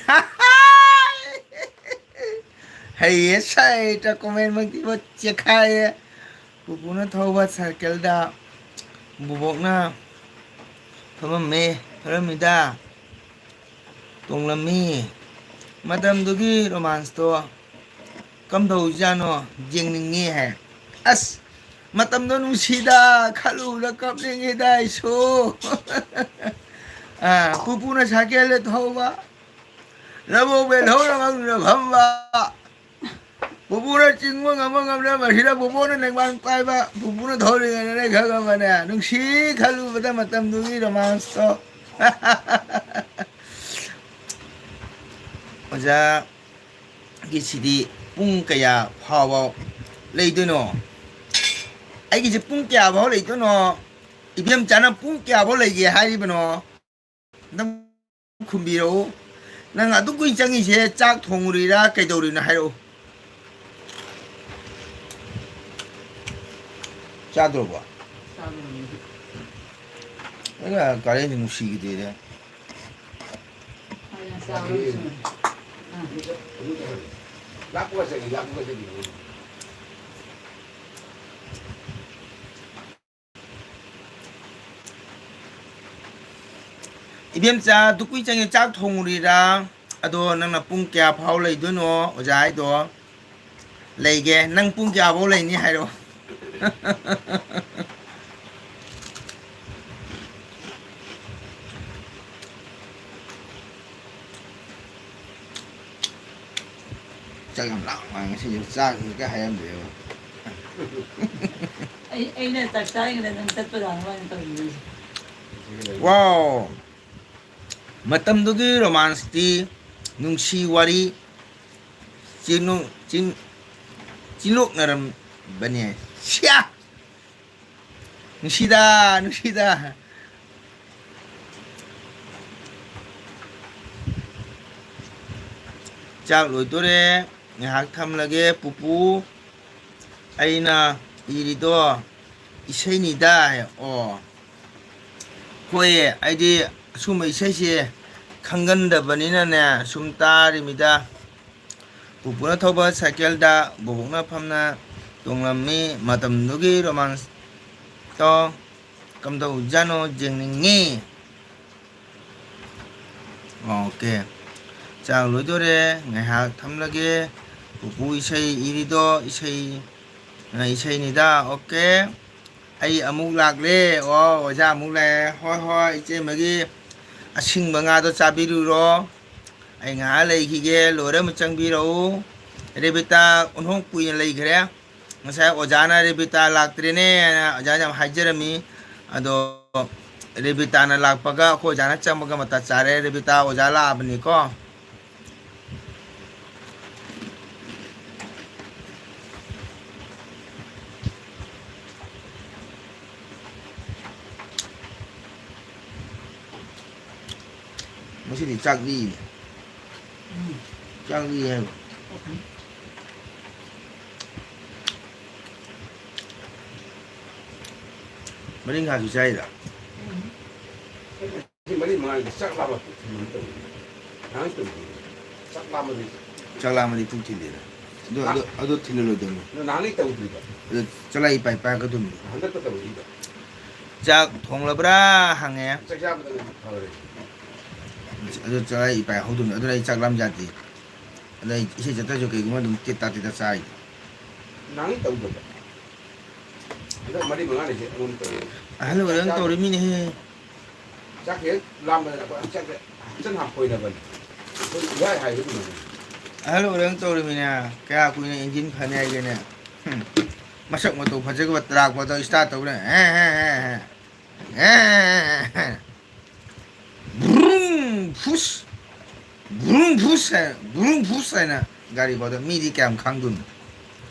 ꯍꯩꯌꯦ ꯁꯥꯏꯇ comment ꯃꯛꯇꯤꯕ ꯆꯦꯈꯥꯏꯌꯦ꯫ ꯄꯨꯄꯨꯅ ꯊꯧꯕ ꯁꯥꯏꯀꯜꯗ ꯕꯨꯕꯣꯛꯅ ꯐꯝꯃꯝꯃꯦ, ꯐꯝꯃꯝꯃꯤꯗ, ꯇꯣꯡꯂꯝꯃꯤ꯫ ꯃꯇꯝꯗꯨꯒꯤ ꯔꯣꯃꯥꯟꯁꯇꯣ ꯀꯝꯗꯧꯖꯥꯠꯅꯣ ꯌꯦꯡꯅꯤꯡꯉꯤ ꯍꯥꯏ꯫ ꯑꯁ, ꯃꯇꯝꯗꯣ ꯅꯨꯡꯁꯤꯗ, ꯈꯜꯂꯨꯕꯗ ꯀꯞꯅꯤꯡꯉꯤꯗ ꯑꯩꯁꯨ꯫ ꯑꯥ, ꯄꯨꯄꯨꯅ ꯁꯥꯏꯀꯜꯗ ꯊꯧꯕ, ꯂꯕꯨꯛ ꯕꯦꯜꯍꯧꯅ ꯃꯪꯗꯨꯗ ꯐꯝꯕ, ꯄꯨꯄꯨꯅ ꯆꯤꯡꯕ ꯉꯝꯕ ꯉꯝꯗꯕ ꯃꯁꯤꯗ ꯄꯨꯄꯨꯅ ꯅꯦꯡꯕꯥꯟ ꯄꯥꯏꯕ, ꯄꯨꯄꯨꯅ ꯊꯧꯔꯤꯉꯩꯗꯅꯦ ꯈꯪꯉꯕꯅꯦ, ꯅꯨꯡꯁꯤ ꯈꯜꯂꯨꯕꯗ ꯃꯇꯝꯗꯨꯒꯤ ꯔꯣꯃꯥꯟꯁꯇꯣ꯫ ꯑꯣꯖꯥꯒꯤꯁꯤꯗꯤ ꯄꯨꯡ ꯀꯌꯥ ꯐꯥꯎꯕ ꯂꯩꯗꯣꯏꯅꯣ? ꯑꯩꯒꯤꯁꯦ ꯄꯨꯡ ꯀꯌꯥ ꯐꯥꯎ ꯂꯩꯗꯣꯏꯅꯣ? ꯏꯕꯦꯝꯆꯥꯅ ꯄꯨꯡ ꯀꯌꯥ ꯐꯥꯎ ꯂꯩꯒꯦ ꯍꯥꯏꯔꯤꯕꯅꯣ? ꯑꯝꯇꯪ ꯈꯨꯝꯕꯤꯔꯛꯎ꯫ ꯅꯪ ꯑꯗꯨꯛ ꯀꯨꯏꯅ ꯆꯪꯉꯤꯁꯦ ꯆꯥꯛ ꯊꯣꯡꯉꯨꯔꯤꯔꯥ ꯀꯩꯗꯧꯔꯤꯅꯣ ꯍꯥꯏꯔꯛꯎ꯫ ꯆꯥꯗ꯭ꯔꯣꯕꯣ? ꯑꯩꯅ ꯀꯥꯂꯦꯟꯁꯤ ꯅꯨꯡꯁꯤꯈꯤꯗꯦꯅꯦ꯫ ꯏꯕꯦꯝꯆꯥ, ꯗꯨꯀꯨꯏ ꯆꯪꯉꯦ, ꯆꯥꯛ ꯊꯣꯡꯉꯨꯔꯤꯔꯥ? ꯑꯗꯣ ꯅꯪꯅ ꯄꯨꯡ ꯀꯌꯥ ꯐꯥꯎ ꯂꯩꯗꯣꯏꯅꯣ ꯑꯣꯖꯥ ꯍꯥꯏꯗꯣ? ꯂꯩꯒꯦ꯫ ꯅꯪ ꯄꯨꯡ ꯀꯌꯥ ꯐꯥꯎ ꯂꯩꯅꯤ ꯍꯥꯏꯔꯣ? ꯆꯥꯛ ꯌꯥꯝ ꯂꯥꯝꯃꯦ ꯉꯁꯤꯁꯦ, ꯆꯥꯛꯁꯤ ꯍꯦꯛꯇ ꯍꯥꯏꯔꯝꯗꯦꯕ꯫ ꯑꯩ, ꯑꯩꯅ ꯆꯥꯛ ꯆꯥꯔꯤꯉꯩꯗ ꯅꯪ ꯆꯠꯄ ꯌꯥꯅꯕ ꯍꯥꯏꯅ ꯇꯧꯔꯤꯅꯦ꯫ ꯋꯥꯎ! ꯃꯇꯝꯗꯨꯒꯤ ꯔꯣꯃꯥꯟꯁꯇꯤ, ꯅꯨꯡꯁꯤ ꯋꯥꯔꯤ ꯆꯤꯅꯣ-, ꯆꯤꯟ-, ꯆꯤꯅꯣꯛꯅꯔꯝꯕꯅꯦ꯫ ꯁ꯭ꯌꯥ! ꯅꯨꯡꯁꯤꯗ, ꯅꯨꯡꯁꯤꯗ꯫ ꯆꯥꯛ ꯂꯣꯏꯗꯣꯔꯦ, ꯉꯥꯏꯍꯥꯛ ꯊꯝꯂꯒꯦ꯫ ꯄꯨꯄꯨ, ꯑꯩꯅ ꯏꯔꯤꯗꯣ ꯏꯁꯩꯅꯤꯗ꯫ ꯑꯣ, ꯍꯣꯏ, ꯑꯩꯗꯤ ꯑꯁꯨꯝꯕ ꯏꯁꯩꯁꯦ ꯈꯪꯒꯟꯗꯕꯅꯤꯅꯅꯦ, ꯁꯨꯝ ꯇꯥꯔꯤꯃꯤꯗ꯫ ꯄꯨꯄꯨꯅ ꯊꯧꯕ ꯁꯥꯏꯀꯦꯜꯗ ꯕꯣꯕꯣꯛꯅ ꯐꯝꯅ ꯇꯣꯡꯂꯝꯃꯤ꯫ ꯃꯇꯝꯗꯨꯒꯤ ꯔꯣꯃꯥꯟꯁꯇꯣ ꯀꯝꯗꯧꯖꯥꯠꯅꯣ ꯌꯦꯡꯅꯤꯡꯉꯤ꯫ ꯑꯣꯀꯦ, ꯆꯥꯛ ꯂꯣꯏꯗꯣꯔꯦ, ꯉꯥꯏꯍꯥꯛ ꯊꯝꯂꯒꯦ꯫ ꯄꯨꯄꯨ ꯏꯁꯩ ꯏꯔꯤꯗꯣ ꯏꯁꯩ, ꯑ, ꯏꯁꯩꯅꯤꯗ꯫ ꯑꯣꯀꯦ, ꯑꯩ ꯑꯃꯨꯛ ꯂꯥꯛꯂꯦ꯫ ꯑꯣ, ꯑꯣꯖꯥ ꯑꯃꯨꯛ ꯂꯥꯛꯑꯦ꯫ ꯍꯣꯏ, ꯍꯣꯏ, ꯏꯆꯦꯃꯒꯤ ꯑꯁꯤꯡꯕ ꯉꯥꯗꯣ ꯆꯥꯕꯤꯔꯨꯔꯣ꯫ ꯑꯩ ꯉꯥꯏꯍꯥꯛ ꯂꯩꯈꯤꯒꯦ, ꯂꯣꯏꯔ ꯑꯃꯨꯛ ꯆꯪꯕꯤꯔꯛꯎ꯫ ꯔꯦꯕꯤꯇꯥ ꯑꯣꯟꯊꯣꯛ ꯀꯨꯏꯅ ꯂꯩꯈ꯭ꯔꯦ꯫ ꯉꯁꯥꯏ ꯑꯣꯖꯥꯅ ꯔꯦꯕꯤꯇꯥ ꯂꯥꯛꯇ꯭ꯔꯦꯅꯦꯅ ꯑꯣꯖꯥꯅ ꯌꯥꯝ ꯍꯥꯏꯖꯔꯝꯃꯤ꯫ ꯑꯗꯣ ꯔꯦꯕꯤꯇꯥꯅ ꯂꯥꯛꯄꯒ ꯑꯩꯈꯣꯏ ꯑꯣꯖꯥꯅ ꯆꯪꯕꯒ ꯃꯇꯝ ꯆꯥꯔꯦ꯫ ꯔꯦꯕꯤꯇꯥ ꯑꯣꯖꯥ ꯂꯥꯛꯑꯕꯅꯤꯀꯣ꯫ ꯁꯤꯗꯤ ꯆꯥꯛꯂꯤ꯫ ꯆꯥꯛꯂꯤ ꯍꯥꯏꯕ꯫ ꯃꯔꯤꯡꯈꯥꯁꯨ ꯆꯥꯏꯔ? ꯁꯤ ꯃꯔꯤ ꯃꯉꯥꯒꯤ ꯆꯥꯛ ꯂꯥꯝꯕ ꯄꯨꯛ ꯊꯟꯕ ꯇꯧꯕꯅꯤ꯫ ꯅꯍꯥꯟ ꯇꯧꯕꯅꯤ꯫ ꯆꯥꯛ ꯂꯥꯝꯕꯗꯤ ꯆꯥꯛ ꯂꯥꯝꯕꯗꯤ ꯄꯨꯛ ꯊꯤꯜꯂꯦꯅ꯫ ꯑꯗꯣ, ꯑꯗꯣ, ꯑꯗꯣ ꯊꯤꯜꯂꯔꯣꯏꯗꯕꯅꯤ꯫ ꯑꯗꯣ ꯅꯍꯥꯟꯒꯩ ꯇꯧꯗ꯭ꯔꯤꯕ꯫ ꯑꯗꯣ ꯆꯂꯥꯏ ꯏꯄꯥꯏ ꯄꯥꯏꯔꯛꯀꯗꯕꯅꯤ꯫ ꯍꯟꯗꯛꯇ ꯇꯧꯔꯤꯕ꯫ ꯆꯥꯛ ꯊꯣꯡꯂꯕ꯭ꯔꯥ ꯍꯪꯉꯦ꯫ ꯆꯥꯛ ꯆꯥꯕꯗ ꯐꯔꯦ꯫ ꯑꯗꯨ ꯆꯔꯥ ꯏꯄꯥꯏ ꯍꯧꯗꯕꯅꯤ꯫ ꯑꯗꯨꯅ ꯑꯩ ꯆꯥꯛ ꯂꯥꯝ ꯌꯥꯗꯦ꯫ ꯑꯗ ꯑꯩ ꯏꯁꯩ ꯆꯠꯇ꯭ꯔꯁꯨ ꯀꯩꯒꯨꯝꯕ ꯑꯗꯨꯝ ꯇꯦꯠ ꯇꯥ ꯇꯦꯠ ꯇꯥ ꯆꯥꯔꯤ꯫ ꯅꯍꯥꯟꯒꯩ ꯇꯧꯗꯕ꯫ ꯍꯟꯗꯛ ꯃꯔꯤ ꯃꯉꯥꯅꯤꯁꯦ ꯑꯩꯉꯣꯟꯗ ꯇꯧꯔꯦ꯫ ꯑꯍꯜ ꯑꯣꯏꯔꯒ ꯆꯥꯛ ꯇꯧꯔꯤꯃꯤꯅꯦꯍꯦ꯫ ꯆꯥꯛ ꯍꯦꯛ ꯂꯥꯝꯕꯗꯅ ꯑꯩꯈꯣꯏ ꯍꯛꯆꯥꯡꯁꯦ ꯍꯛꯆꯥꯡ ꯍꯥꯞꯄꯣꯏꯅꯕꯅꯤ꯫ ꯑꯩꯈꯣꯏ ꯏꯍꯥꯏ ꯍꯥꯏꯕ ꯑꯗꯨꯃꯥꯏꯅ꯫ ꯑꯍꯜ ꯑꯣꯏꯔꯒ ꯇꯧꯔꯤꯃꯤꯅꯦ꯫ ꯀꯌꯥ ꯀꯨꯏꯅ ꯏꯟꯖꯤꯟ ꯐꯅꯤ ꯍꯥꯏꯒꯦꯅꯦ? ꯍꯨꯝ꯫ ꯃꯁꯛ ꯃꯇꯧ ꯐꯖꯈ꯭ꯔꯕ ꯇ꯭ꯔꯥꯛ ꯃꯇꯧ ꯏꯁꯇꯥꯔꯠ ꯇꯧꯔꯦ꯫ ꯍꯦ, ꯍꯦ, ꯍꯦ, ꯍꯦ꯫ ꯑꯦ꯫ ꯕ꯭ꯔꯨꯝ ꯐꯨꯁ, ꯕ꯭ꯔꯨꯝ ꯐꯨꯁ ꯍꯥꯏ, ꯕ꯭ꯔꯨꯝ ꯐꯨꯁ ꯍꯥꯏꯅ ꯒꯥꯔꯤ ꯐꯥꯎꯗ ꯃꯤꯗꯤ ꯀꯌꯥꯝ ꯈꯥꯡꯗꯣꯏꯅꯣ?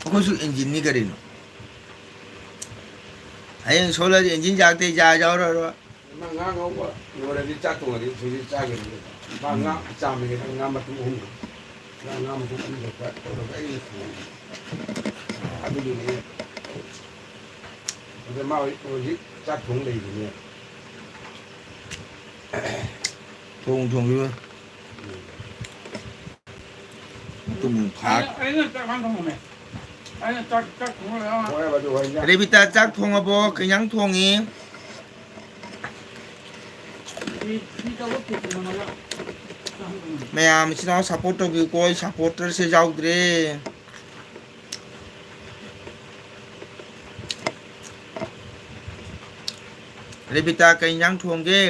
ꯑꯩꯈꯣꯏꯁꯨ ꯏꯟꯖꯤꯟꯅꯤ ꯀꯔꯤꯅꯣ? ꯍꯌꯦꯡ ꯁꯣꯜꯂꯗꯤ ꯏꯟꯖꯤꯟ ꯌꯥꯔꯛꯇꯦ, ꯌꯥ ꯌꯥꯎꯔꯔꯣꯏ꯫ ꯃꯥ ꯉꯥ ꯉꯧꯕ ꯂꯣꯏꯔꯗꯤ ꯆꯥꯛ ꯊꯣꯡꯉꯗꯤ ꯍꯧꯖꯤꯛ ꯆꯥꯒꯤꯔꯣꯏꯗꯕ꯫ ꯃꯥ ꯉꯥ ꯆꯥꯝꯃꯤꯉꯩꯗ ꯉꯥ ꯃꯇꯨꯝ ꯑꯍꯨꯝ, ꯉꯥ, ꯉꯥ ꯃꯇꯨꯝ ꯑꯅꯤꯈꯛꯇ ꯇꯧꯔꯒ ꯑꯩꯅ ꯊꯣꯡꯉꯤ꯫ ꯑꯗꯨꯒꯤꯅꯦ꯫ ꯑꯗ ꯃꯥ ꯍꯧꯖꯤꯛ, ꯍꯧꯖꯤꯛ ꯆꯥꯛ ꯊꯣꯡ ꯂꯩꯕꯅꯦ꯫ ꯊꯣꯡ ꯊꯣꯡꯈꯤꯕ꯫ ꯃꯇꯨꯝ ꯐꯥ-, ꯑꯩꯅ, ꯑꯩꯅ ꯆꯥꯛ ꯊꯣꯡꯉꯝꯃꯦ꯫ ꯑꯩꯅ ꯆꯥꯛ, ꯆꯥꯛ ꯊꯣꯡꯉꯒ ꯍꯣꯏ, ꯑꯗꯨ ꯍꯣꯏ, ꯏꯟꯖꯥꯡ꯫ ꯔꯦꯕꯤꯇꯥ, ꯆꯥꯛ ꯊꯣꯡꯉꯕꯣ? ꯀꯩ ꯏꯟꯖꯥꯡ ꯊꯣꯡꯉꯤ? ꯃꯌꯥꯝ ꯏꯆꯤꯟ ꯏꯅꯥꯎ support ꯇꯧꯕꯤꯌꯨꯀꯣ, ꯑꯩ supporterꯁꯦ ꯌꯥꯎꯗ꯭ꯔꯦ꯫ ꯔꯦꯕꯤꯇꯥ, ꯀꯩ ꯏꯟꯖꯥꯡ ꯊꯣꯡꯒꯦ?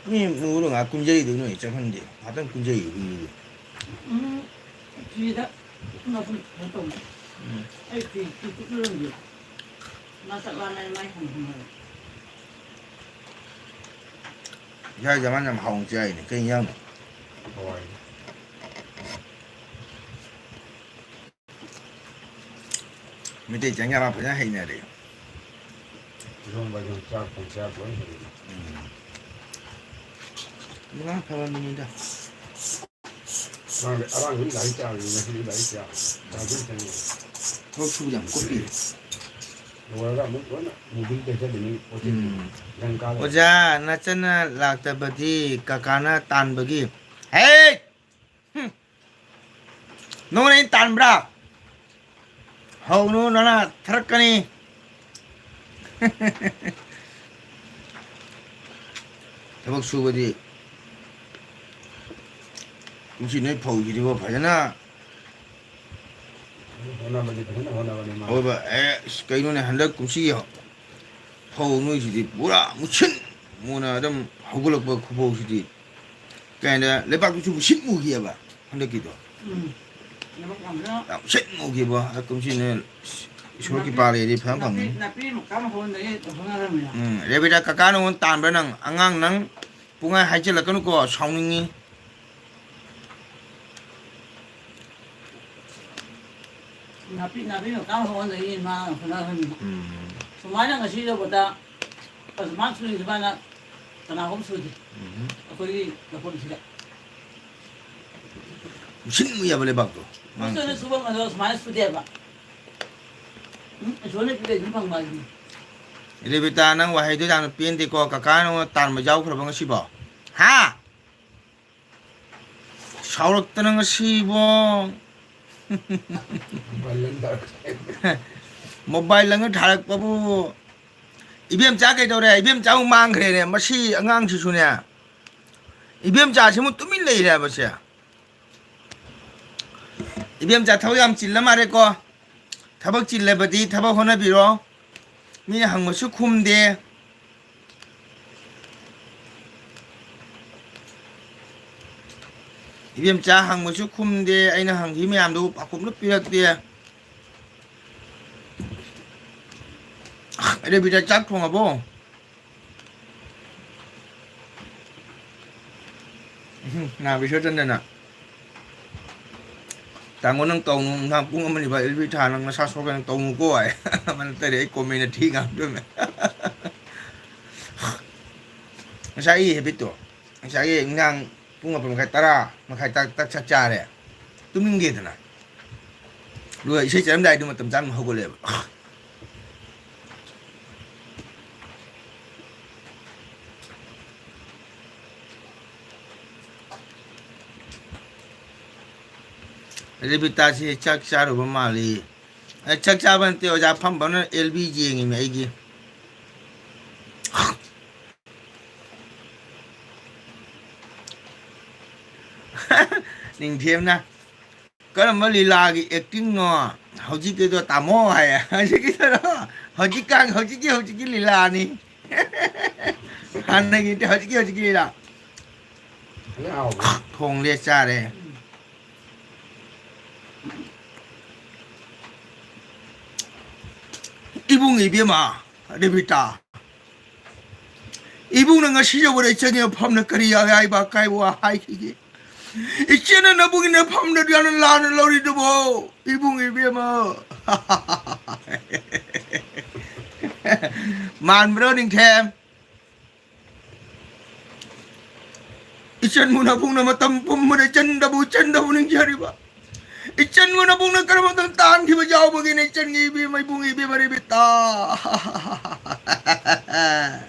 ꯃꯤ ꯃꯨꯗꯣ ꯉꯥꯏꯍꯥꯛ ꯀꯨꯟꯖꯔꯤꯗꯨ ꯅꯣꯏ ꯆꯪꯍꯟꯗꯦ꯫ ꯉꯥꯏꯍꯥꯛꯇꯪ ꯀꯨꯟꯖꯔꯤ ꯍꯨꯏꯗꯨ꯫ ꯎꯝ, ꯐꯤꯗ ꯎꯐꯨꯟ ꯋꯥꯐꯨꯟ ꯀꯩꯅꯣ ꯇꯧꯅꯤ꯫ ꯎꯝ꯫ ꯑꯩ ꯐꯤ, ꯐꯤ ꯀꯨꯞꯅꯔꯝꯒꯦ꯫ ꯃꯥ ꯆꯥꯛ ꯂꯥꯝꯃꯦ, ꯃꯥꯏ ꯍꯪ ꯍꯪꯉꯒ꯫ ꯏꯁꯥ ꯏꯁꯥ ꯃꯥꯅ ꯌꯥꯝ ꯍꯥꯎꯅ ꯆꯥꯏꯅꯦ꯫ ꯀꯩ ꯏꯟꯖꯥꯡꯅꯣ? ꯍꯋꯥꯏ꯫ ꯃꯩꯇꯩ ꯆꯪ ꯌꯥꯝ ꯐꯖꯅ ꯍꯩꯅꯔꯦ꯫ ꯏꯔꯣꯝꯕ, ꯌꯣꯡꯆꯥꯛ, ꯄꯣꯡꯆꯥꯛ ꯂꯣꯏ ꯍꯩꯔꯦ꯫ ꯎꯝ꯫ ꯉꯥ ꯐꯕ ꯃꯤꯅꯤꯗ꯫ ꯑꯉꯥꯡꯗꯤ, ꯑꯉꯥꯡꯗꯤ ꯂꯥꯏꯔꯤꯛ ꯇꯥꯛꯑꯕꯅꯤ, ꯉꯁꯤꯗꯤ ꯂꯥꯏꯔꯤꯛ ꯇꯥꯛꯑꯕꯅꯤ꯫ ꯊꯕꯛ ꯁꯨꯕ ꯌꯥꯝ ꯀꯨꯞꯄꯤ꯫ ꯂꯣꯏꯔꯒ ꯑꯃꯨꯛ ꯂꯣꯏꯅ movie ꯗ ꯆꯠꯂꯤꯅꯤ, ꯎꯝ꯫ ꯅꯪ ꯀꯥ ꯂꯩ꯫ ꯑꯣꯖꯥ, ꯅꯆꯟꯅ ꯂꯥꯛꯇꯕꯗꯤ ꯀꯀꯥꯅ ꯇꯥꯟꯕꯒꯤ꯫ ꯍꯦ! ꯍꯨꯝ꯫ ꯅꯉꯣꯟꯗ ꯑꯩꯅ ꯇꯥꯟꯕ꯭ꯔꯥ? ꯍꯧꯅꯨ, ꯅꯅꯥ ꯊꯔꯛꯀꯅꯤ꯫ ꯊꯕꯛ ꯁꯨꯕꯗꯤ ꯀꯨꯝꯁꯤ ꯅꯣꯏ ꯐꯧꯁꯤꯗꯤꯕꯣ ꯐꯖꯅ ꯍꯣꯠꯅꯕꯗꯤ ꯐꯖꯅ ꯍꯣꯠꯅꯕꯅꯤ ꯃꯥ꯫ ꯍꯣꯏꯕ, ꯑꯦ, ꯑꯁ, ꯀꯩꯅꯣꯅꯦ, ꯍꯟꯗꯛ ꯀꯨꯝꯁꯤ ꯐꯧ ꯅꯣꯏꯁꯤꯗꯤ ꯄꯨꯔꯥ ꯃꯨꯁꯤꯟ ꯃꯨꯅ ꯑꯗꯨꯝ ꯍꯧꯒꯠꯂꯛꯄ ꯈꯨꯐꯧꯁꯤꯗꯤ꯫ ꯀꯩ ꯍꯥꯏꯅꯤ, ꯂꯩꯕꯥꯛꯇꯨꯁꯨ ꯃꯨꯁꯤꯟ ꯃꯨꯈꯤꯑꯕ ꯍꯟꯗꯛꯀꯤꯗꯣ꯫ ꯎꯝ꯫ ꯂꯩꯕꯥꯛ ꯌꯥꯝꯅ ꯌꯥꯝ ꯃꯨꯁꯤꯟ ꯃꯨꯈꯤꯕ꯫ ꯀꯨꯝꯁꯤꯅ ꯏꯁꯣꯔꯒꯤ ꯅꯥꯄꯤ-, ꯄꯥꯜꯂꯦꯗꯤ ꯐꯅ ꯅꯥꯄꯤ-, ꯐꯪꯒꯅꯤ꯫ ꯅꯥꯄꯤ ꯃꯀꯥ ꯃꯍꯣꯟꯗꯒꯤ ꯍꯣꯠꯅꯔꯝꯃꯤꯅ꯫ ꯎꯝ, ꯔꯦꯕꯤꯀꯥ, ꯀꯀꯥ ꯅꯉꯣꯟꯗ ꯇꯥꯟꯕ꯭ꯔꯥ ꯅꯪ? ꯑꯉꯥꯡ ꯅꯪ ꯄꯨꯡꯍꯥꯏ ꯍꯥꯏꯖꯤꯜꯂꯛꯀꯅꯨꯀꯣ, ꯁꯥꯎꯅꯤꯡꯉꯤ꯫ ꯅꯥꯄꯤ, ꯅꯥꯄꯤ ꯃꯀꯥ ꯃꯍꯣꯟꯗꯒꯤ ꯃꯥ ꯍꯣꯠꯅꯔꯝꯃꯤꯅ꯫ ꯎꯝ꯫ ꯁꯨꯃꯥꯏꯅ ꯉꯁꯤ ꯌꯧꯕꯗ ꯑꯗꯨꯃꯥꯏꯅ ꯁꯨꯔꯤꯁꯤ ꯃꯥꯅ ꯀꯅꯥꯒꯨꯝ ꯁꯨꯗꯦ꯫ ꯎꯝ꯫ ꯑꯩꯈꯣꯏꯒꯤ ꯂꯧꯐꯝꯁꯤꯗ꯫ ꯃꯨꯁꯤꯟ ꯃꯨꯏꯌꯦꯕ ꯂꯩꯕꯥꯛꯇꯣ꯫ ꯃꯨꯁꯤꯟ ꯁꯨꯕ ꯉꯝꯗꯕ ꯁꯨꯃꯥꯏꯅ ꯁꯨꯗꯦꯕ꯫ ꯎꯝ, ꯏꯁꯣꯔꯅ ꯄꯤꯔꯗꯤ ꯑꯗꯨꯝ ꯐꯪꯕ ꯍꯥꯏꯗꯨꯅꯤ꯫ ꯔꯦꯕꯤꯇꯥ, ꯅꯪ ꯋꯥꯍꯩꯗꯣ ꯌꯥꯝꯅ ꯄꯦꯟꯗꯦꯀꯣ꯫ ꯀꯀꯥ ꯅꯉꯣꯟꯗ ꯇꯥꯟꯕ ꯌꯥꯎꯈ꯭ꯔꯕ ꯉꯁꯤꯕꯣ? ꯍꯥ? ꯁꯥꯎꯔꯛꯇꯅ ꯉꯁꯤꯕꯣ꯫ ꯃꯣꯕꯥꯏꯜ ꯂꯪꯗ ꯊꯥꯔꯛꯄꯕꯨ꯫ ꯏꯕꯦꯝꯆꯥ ꯀꯩꯗꯧꯔꯦ? ꯏꯕꯦꯝꯆꯥ ꯑꯃꯨꯛ ꯃꯥꯡꯈ꯭ꯔꯦꯅꯦ꯫ ꯃꯁꯤ ꯑꯉꯥꯡꯁꯤꯁꯨꯅꯦ꯫ ꯏꯕꯦꯝꯆꯥꯁꯤꯃꯨꯛ ꯇꯨꯃꯤꯟ ꯂꯩꯔꯦ ꯍꯥꯏꯕꯁꯦ꯫ ꯏꯕꯦꯝꯆꯥ ꯊꯕꯛ ꯌꯥꯝ ꯆꯤꯜꯂ ꯃꯥꯜꯂꯦꯀꯣ꯫ ꯊꯕꯛ ꯆꯤꯜꯂꯕꯗꯤ ꯊꯕꯛ ꯍꯣꯠꯅꯕꯤꯔꯣ꯫ ꯃꯤꯅ ꯍꯪꯕꯁꯨ ꯈꯨꯝꯗꯦ꯫ ꯏꯕꯦꯝꯆꯥ ꯍꯪꯕꯁꯨ ꯈꯨꯝꯗꯦ, ꯑꯩꯅ ꯍꯪꯈꯤ ꯃꯌꯥꯝꯗꯨ ꯄꯥꯎꯈꯨꯝꯗꯨ ꯄꯤꯔꯛꯇꯦ꯫ ꯔꯦꯕꯤꯗ ꯆꯥꯛ ꯊꯣꯡꯉꯕꯣ? ꯅꯍꯥꯟ ꯕꯤꯁꯣꯆꯟꯗ꯭ꯔꯅ, "ꯇꯥꯃꯣ, ꯅꯪ ꯇꯧꯅꯨ, ꯅꯨꯡꯗꯥꯡ ꯄꯨꯡ ꯑꯃ ꯑꯅꯤ ꯐꯥꯎ ꯑꯦꯜ ꯕꯤ ꯊꯥ, ꯅꯪ ꯅꯁꯥ ꯁꯣꯛꯀꯅꯤ, ꯇꯧꯅꯨꯀꯣ" ꯍꯥꯏ꯫ ꯑꯃ ꯅꯠꯇꯔꯦ ꯑꯩ ꯀꯣꯃꯦꯟꯗ ꯊꯤ ꯉꯥꯡꯗꯣꯏꯃꯦ꯫ ꯉꯁꯥꯏꯒꯤ ꯍꯦꯕꯤꯠꯇꯣ, ꯉꯁꯥꯏꯒꯤ ꯅꯨꯡꯗꯥꯡ ꯄꯨꯡ ꯃꯥꯄꯟ ꯃꯈꯥꯏ, ꯇꯔꯥ ꯃꯈꯥꯏ ꯇꯛ ꯇꯛ ꯆꯥꯛ ꯆꯥꯔꯦ, ꯇꯨꯝꯅꯤꯡꯗꯦꯗꯅ꯫ ꯑꯗꯨꯒ ꯏꯁꯩ ꯆꯠꯂꯝꯗꯥꯏꯗꯨ ꯃꯇꯝ ꯆꯥꯅ ꯍꯧꯒꯠꯂꯦꯕ꯫ ꯔꯦꯕꯤꯇꯥꯁꯤ ꯆꯥꯛ ꯆꯥꯔꯨꯕ ꯃꯥꯜꯂꯤ꯫ ꯑꯦ, ꯆꯥꯛ ꯆꯥꯕ ꯅꯠꯇꯦ ꯑꯣꯖꯥ, ꯐꯝ ꯐꯝꯅ ꯑꯦꯜ ꯕꯤ ꯌꯦꯡꯉꯤꯃꯤ ꯑꯩꯒꯤ꯫ ꯅꯤꯡꯊꯦꯝꯅ, "ꯀꯔꯝꯕ ꯂꯤꯂꯥꯒꯤ ꯑꯦꯛꯇꯤꯡꯅꯣ ꯍꯧꯖꯤꯛꯀꯤꯗꯣ ꯇꯥꯃꯣ?" ꯍꯥꯏꯌꯦ꯫ ꯍꯧꯖꯤꯛꯀꯤꯗꯣ, ꯍꯧꯖꯤꯛꯀꯥꯟ, ꯍꯧꯖꯤꯛꯀꯤ, ꯍꯧꯖꯤꯛꯀꯤ ꯂꯤꯂꯥꯅꯤ꯫ ꯍꯥꯟꯅꯒꯤ ꯅꯠꯇꯦ, ꯍꯧꯖꯤꯛꯀꯤ, ꯍꯧꯖꯤꯛꯀꯤ ꯂꯤꯂꯥ꯫ ꯊꯣꯡꯂꯦ ꯆꯥꯔꯦ꯫ ꯏꯕꯨꯡ ꯏꯕꯦꯝꯃ, ꯔꯦꯕꯤꯇꯥ, ꯏꯕꯨꯡꯅ ꯉꯁꯤ ꯌꯧꯕꯗ ꯏꯆꯟꯒꯤ ꯃꯐꯝꯗ ꯀꯔꯤ ꯑꯌꯥꯏꯕ ꯑꯀꯥꯏꯕ ꯋꯥ ꯍꯥꯏꯈꯤꯒꯦ? ꯏꯆꯦꯅ ꯅꯕꯨꯡꯒꯤ ꯅꯐꯝꯗ ꯌꯥꯝꯅ ꯂꯥꯟꯅ ꯂꯧꯔꯤꯗꯨꯕꯣ, ꯏꯕꯨꯡ ꯏꯕꯦꯝꯃ? ꯃꯥꯟꯕ꯭ꯔꯣ, ꯅꯤꯡꯊꯦꯝ? ꯏꯆꯟꯕꯨ ꯅꯕꯨꯡꯅ ꯃꯇꯝ ꯄꯨꯝꯕꯗ ꯏꯆꯟꯗꯕꯨ, ꯏꯆꯟꯗꯕꯨ ꯅꯤꯡꯖꯔꯤꯕ? ꯏꯆꯟꯕꯨ ꯅꯕꯨꯡꯅ ꯀꯔꯝꯕ ꯃꯇꯝ ꯇꯥꯟꯈꯤꯕ ꯌꯥꯎꯕꯒꯤꯅ ꯏꯆꯟꯒꯤ ꯏꯕꯦꯝꯃ, ꯏꯕꯨꯡ ꯏꯕꯦꯝꯃ ꯔꯦꯕꯤꯇꯥ?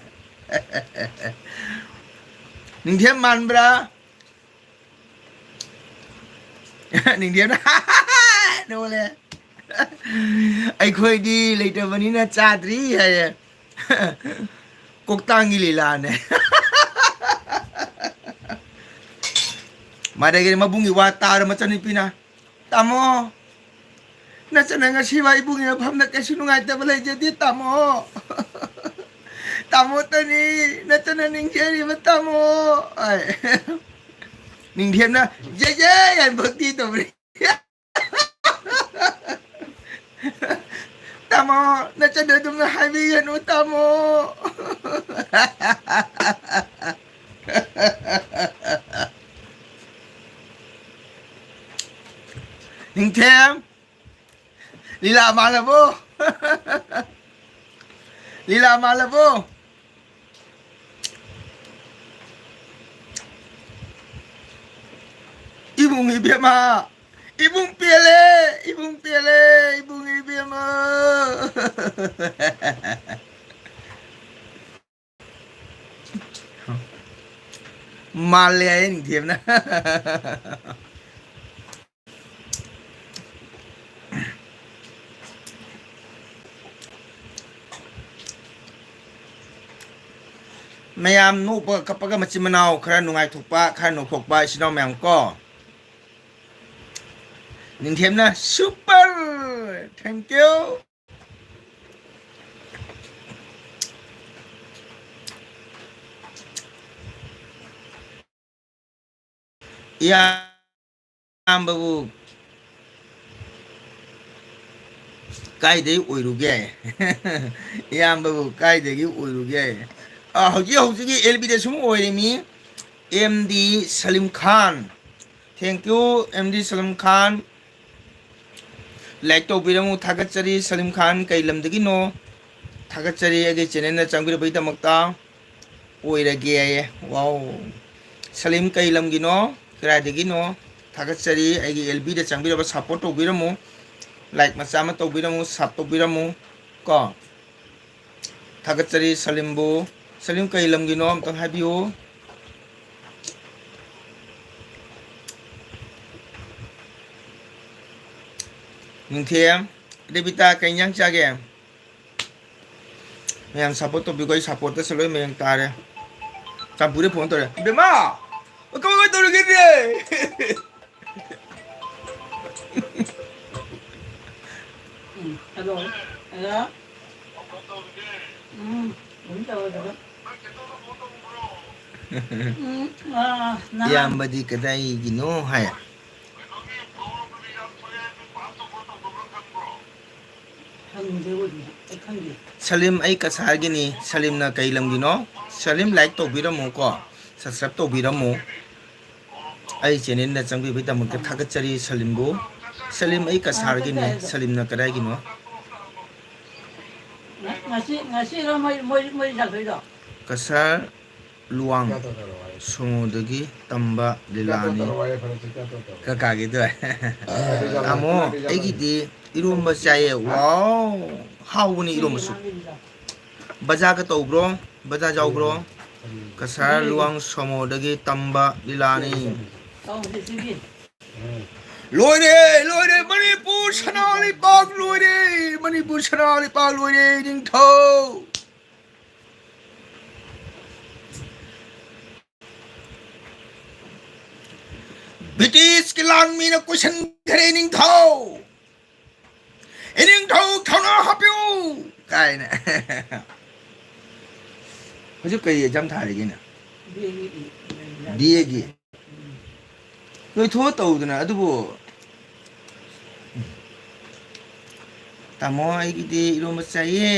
ꯅꯤꯡꯊꯦꯝ ꯃꯥꯟꯕ꯭ꯔꯥ? ꯅꯤꯡꯊꯦꯝꯅ ꯅꯣꯛꯂꯦ꯫ "ꯑꯩꯈꯣꯏꯗꯤ ꯂꯩꯇꯕꯅꯤꯅ ꯆꯥꯗ꯭ꯔꯤ" ꯍꯥꯏꯌꯦ꯫ ꯀꯣꯛꯇꯥꯡꯒꯤ ꯂꯤꯂꯥꯅꯦ꯫ ꯃꯗꯒꯤ ꯃꯕꯨꯡꯒꯤ ꯋꯥ ꯇꯥꯔ ꯃꯆꯟꯅꯨꯄꯤꯅ, "ꯇꯥꯃꯣ, ꯅꯆꯟꯅ ꯉꯁꯤꯐꯥꯎ ꯏꯕꯨꯡꯒꯤ ꯃꯐꯝꯗ ꯀꯩꯁꯨ ꯅꯨꯡꯉꯥꯏꯇꯕ ꯂꯩꯖꯗꯦ, ꯇꯥꯃꯣ꯫ ꯇꯥꯃꯣꯇꯅꯤ ꯅꯆꯟꯅ ꯅꯤꯡꯖꯔꯤꯕ, ꯇꯥꯃꯣ" ꯍꯥꯏ꯫ ꯅꯤꯡꯊꯦꯝꯅ "ꯖꯦ ꯖꯦ" ꯍꯥꯏꯅ ꯚꯛꯇꯤ ꯇꯧꯔꯦ꯫ "ꯇꯥꯃꯣ, ꯅꯆꯟꯗ ꯑꯗꯨꯝꯅ ꯍꯥꯏꯕꯤꯒꯅꯨ, ꯇꯥꯃꯣ"꯫ ꯅꯤꯡꯊꯦꯝ, ꯂꯤꯂꯥ ꯃꯥꯜꯂꯕꯣ? ꯂꯤꯂꯥ ꯃꯥꯜꯂꯕꯣ? ꯏꯕꯨꯡ ꯏꯕꯦꯝꯃ, ꯏꯕꯨꯡ ꯄꯦꯜꯂꯦ, ꯏꯕꯨꯡ ꯄꯦꯜꯂꯦ, ꯏꯕꯨꯡ ꯏꯕꯦꯝꯃ꯫ ꯃꯥꯜꯂꯦ ꯍꯥꯏꯌꯦ ꯅꯤꯡꯊꯦꯝꯅ꯫ ꯃꯌꯥꯝ ꯅꯣꯛꯄꯒ ꯀꯞꯄꯒ, ꯃꯆꯤꯟ ꯃꯅꯥꯎ ꯈꯔ ꯅꯨꯡꯉꯥꯏꯊꯣꯛꯄ, ꯈꯔ ꯅꯣꯛꯊꯣꯛꯄ ꯏꯆꯤꯟ ꯏꯅꯥꯎ ꯃꯌꯥꯝ ꯀꯣ꯫ ꯅꯤꯡꯊꯦꯝꯅ super, thank you꯫ ꯏꯌꯥꯝꯕꯕꯨ ꯀꯥꯏꯗꯩ ꯑꯣꯏꯔꯨꯒꯦ? ꯏꯌꯥꯝꯕꯕꯨ ꯀꯥꯏꯗꯒꯤ ꯑꯣꯏꯔꯨꯒꯦ? ꯑ, ꯍꯧꯖꯤꯛ ꯍꯧꯖꯤꯛꯀꯤ ꯑꯦꯜ ꯕꯤꯗ ꯁꯨꯝ ꯑꯣꯏꯔꯤꯃꯤ꯫ M D Salim Khan, thank you, M D Salim Khan. Like ꯇꯧꯕꯤꯔꯝꯃꯨ, ꯊꯥꯒꯠꯆꯔꯤ꯫ ꯁꯂꯤꯝ ꯈꯥꯟ ꯀꯩ ꯂꯝꯗꯒꯤꯅꯣ? ꯊꯥꯒꯠꯆꯔꯤ ꯑꯩꯒꯤ channelꯗ ꯆꯪꯕꯤꯔꯛꯄꯒꯤꯗꯃꯛꯇ꯫ ꯑꯣꯏꯔꯒꯦ ꯍꯥꯏꯌꯦ꯫ Wow꯫ ꯁꯂꯤꯝ ꯀꯩ ꯂꯝꯒꯤꯅꯣ? ꯀꯗꯥꯏꯗꯒꯤꯅꯣ? ꯊꯥꯒꯠꯆꯔꯤ꯫ ꯑꯩꯒꯤ ꯑꯦꯜ ꯕꯤꯗ ꯆꯪꯕꯤꯔꯕ support ꯇꯧꯕꯤꯔꯝꯃꯨ꯫ Like ꯃꯆꯥ ꯑꯃ ꯇꯧꯕꯤꯔꯝꯃꯨ, sub ꯇꯧꯕꯤꯔꯝꯃꯨ ꯀꯣ꯫ ꯊꯥꯒꯠꯆꯔꯤ ꯁꯂꯤꯝꯕꯨ꯫ ꯁꯂꯤꯝ ꯀꯩ ꯂꯝꯒꯤꯅꯣ ꯑꯝꯇꯪ ꯍꯥꯏꯕꯤꯌꯨ꯫ ꯅꯤꯡꯊꯦꯝ, ꯔꯦꯕꯤꯇꯥ ꯀꯩ ꯏꯟꯖꯥꯡ ꯆꯥꯒꯦ? ꯃꯌꯥꯝ support ꯇꯧꯕꯤꯌꯨꯀꯣ, ꯑꯩ supportꯇꯁꯨ ꯂꯣꯏ ꯃꯌꯦꯡ ꯇꯥꯔꯦ꯫ ꯆꯝꯐꯨꯗ phone ꯇꯧꯔꯦ꯫ ꯏꯕꯦꯝꯃ! ꯀꯃꯥꯏ ꯇꯧꯔꯤꯒꯦ? ꯎꯝ, hello. Hello. ꯎꯝ, ꯑꯗꯨꯝ ꯇꯧꯔꯦ, ꯑꯗꯨꯝ꯫ ꯎꯝ, ꯑꯥ, ꯅꯍꯥꯟ ꯏꯌꯥꯝꯕꯗꯤ ꯀꯗꯥꯏꯒꯤꯅꯣ ꯍꯥꯏ꯫ ꯍꯪꯗꯦ ꯑꯣꯏꯗꯣꯏꯅꯦ, ꯑꯩ ꯈꯪꯗꯦ꯫ ꯁꯂꯤꯝ, ꯑꯩ ꯀꯁꯥꯔꯒꯤꯅꯤ꯫ ꯁꯂꯤꯝꯅ ꯀꯩ ꯂꯝꯒꯤꯅꯣ? ꯁꯂꯤꯝ, like ꯇꯧꯕꯤꯔꯝꯃꯨ ꯀꯣ, subscribe ꯇꯧꯕꯤꯔꯝꯃꯨ꯫ ꯑꯩ channelꯗ ꯆꯪꯕꯤꯕꯒꯤꯗꯃꯛꯇ ꯊꯥꯒꯠꯆꯔꯤ ꯁꯂꯤꯝꯕꯨ꯫ ꯁꯂꯤꯝ, ꯑꯩ ꯀꯁꯥꯔꯒꯤꯅꯦ꯫ ꯁꯂꯤꯝꯅ ꯀꯗꯥꯏꯒꯤꯅꯣ? ꯉꯁꯤ, ꯉꯁꯤꯔꯣ ꯃꯣꯏ, ꯃꯣꯏ, ꯃꯣꯏ ꯂꯥꯛꯇꯣꯏꯗꯣ? ꯀꯁꯥꯔ ꯂꯨꯋꯥꯡ ꯁꯣꯃꯣꯗꯒꯤ ꯇꯝꯕ ꯂꯤꯂꯥꯅꯤ꯫ ꯀꯀꯥꯒꯤꯗꯣ꯫ ꯇꯥꯃꯣ, ꯑꯩꯒꯤꯗꯤ ꯏꯔꯣꯝꯕ ꯆꯥꯏꯌꯦ꯫ ꯋꯥꯎ! ꯍꯥꯎꯕꯅꯤ ꯏꯔꯣꯝꯕꯁꯨ꯫ ꯕꯖꯥꯔꯒ ꯇꯧꯕ꯭ꯔꯣ? ꯕꯖꯥꯔ ꯌꯥꯎꯕ꯭ꯔꯣ? ꯀꯁꯥꯔ ꯂꯨꯋꯥꯡ ꯁꯣꯃꯣꯗꯒꯤ ꯇꯝꯕ ꯂꯤꯂꯥꯅꯤ꯫ ꯂꯣꯏꯔꯦ, ꯂꯣꯏꯔꯦ, ꯃꯅꯤꯄꯨꯔ ꯁꯅꯥ ꯂꯩꯄꯥꯛ ꯂꯣꯏꯔꯦ, ꯃꯅꯤꯄꯨꯔ ꯁꯅꯥ ꯂꯩꯄꯥꯛ ꯂꯣꯏꯔꯦ, ꯅꯤꯡꯊꯧ꯫ ꯕ꯭ꯔꯤꯇꯤꯁꯀꯤ ꯂꯥꯟꯃꯤꯅ ꯀꯣꯏꯁꯟꯈ꯭ꯔꯦ ꯅꯤꯡꯊꯧ꯫ ꯏꯅꯤꯡꯊꯧ ꯊꯧꯅꯥ ꯍꯥꯞꯄꯤꯌꯨ ꯀꯥꯏꯅ꯫ ꯍꯧꯖꯤꯛ ꯀꯔꯤ ꯑꯦꯛꯖꯥꯝ ꯊꯥꯔꯤꯒꯦꯅ? ꯕꯤ ꯑꯦꯒꯤ꯫ ꯅꯣꯏ ꯊꯣꯛꯑ ꯇꯧꯗꯅ ꯑꯗꯨꯕꯨ꯫ ꯇꯥꯃꯣ, ꯑꯩꯒꯤꯗꯤ ꯏꯔꯣꯝꯕ ꯆꯥꯏꯌꯦ꯫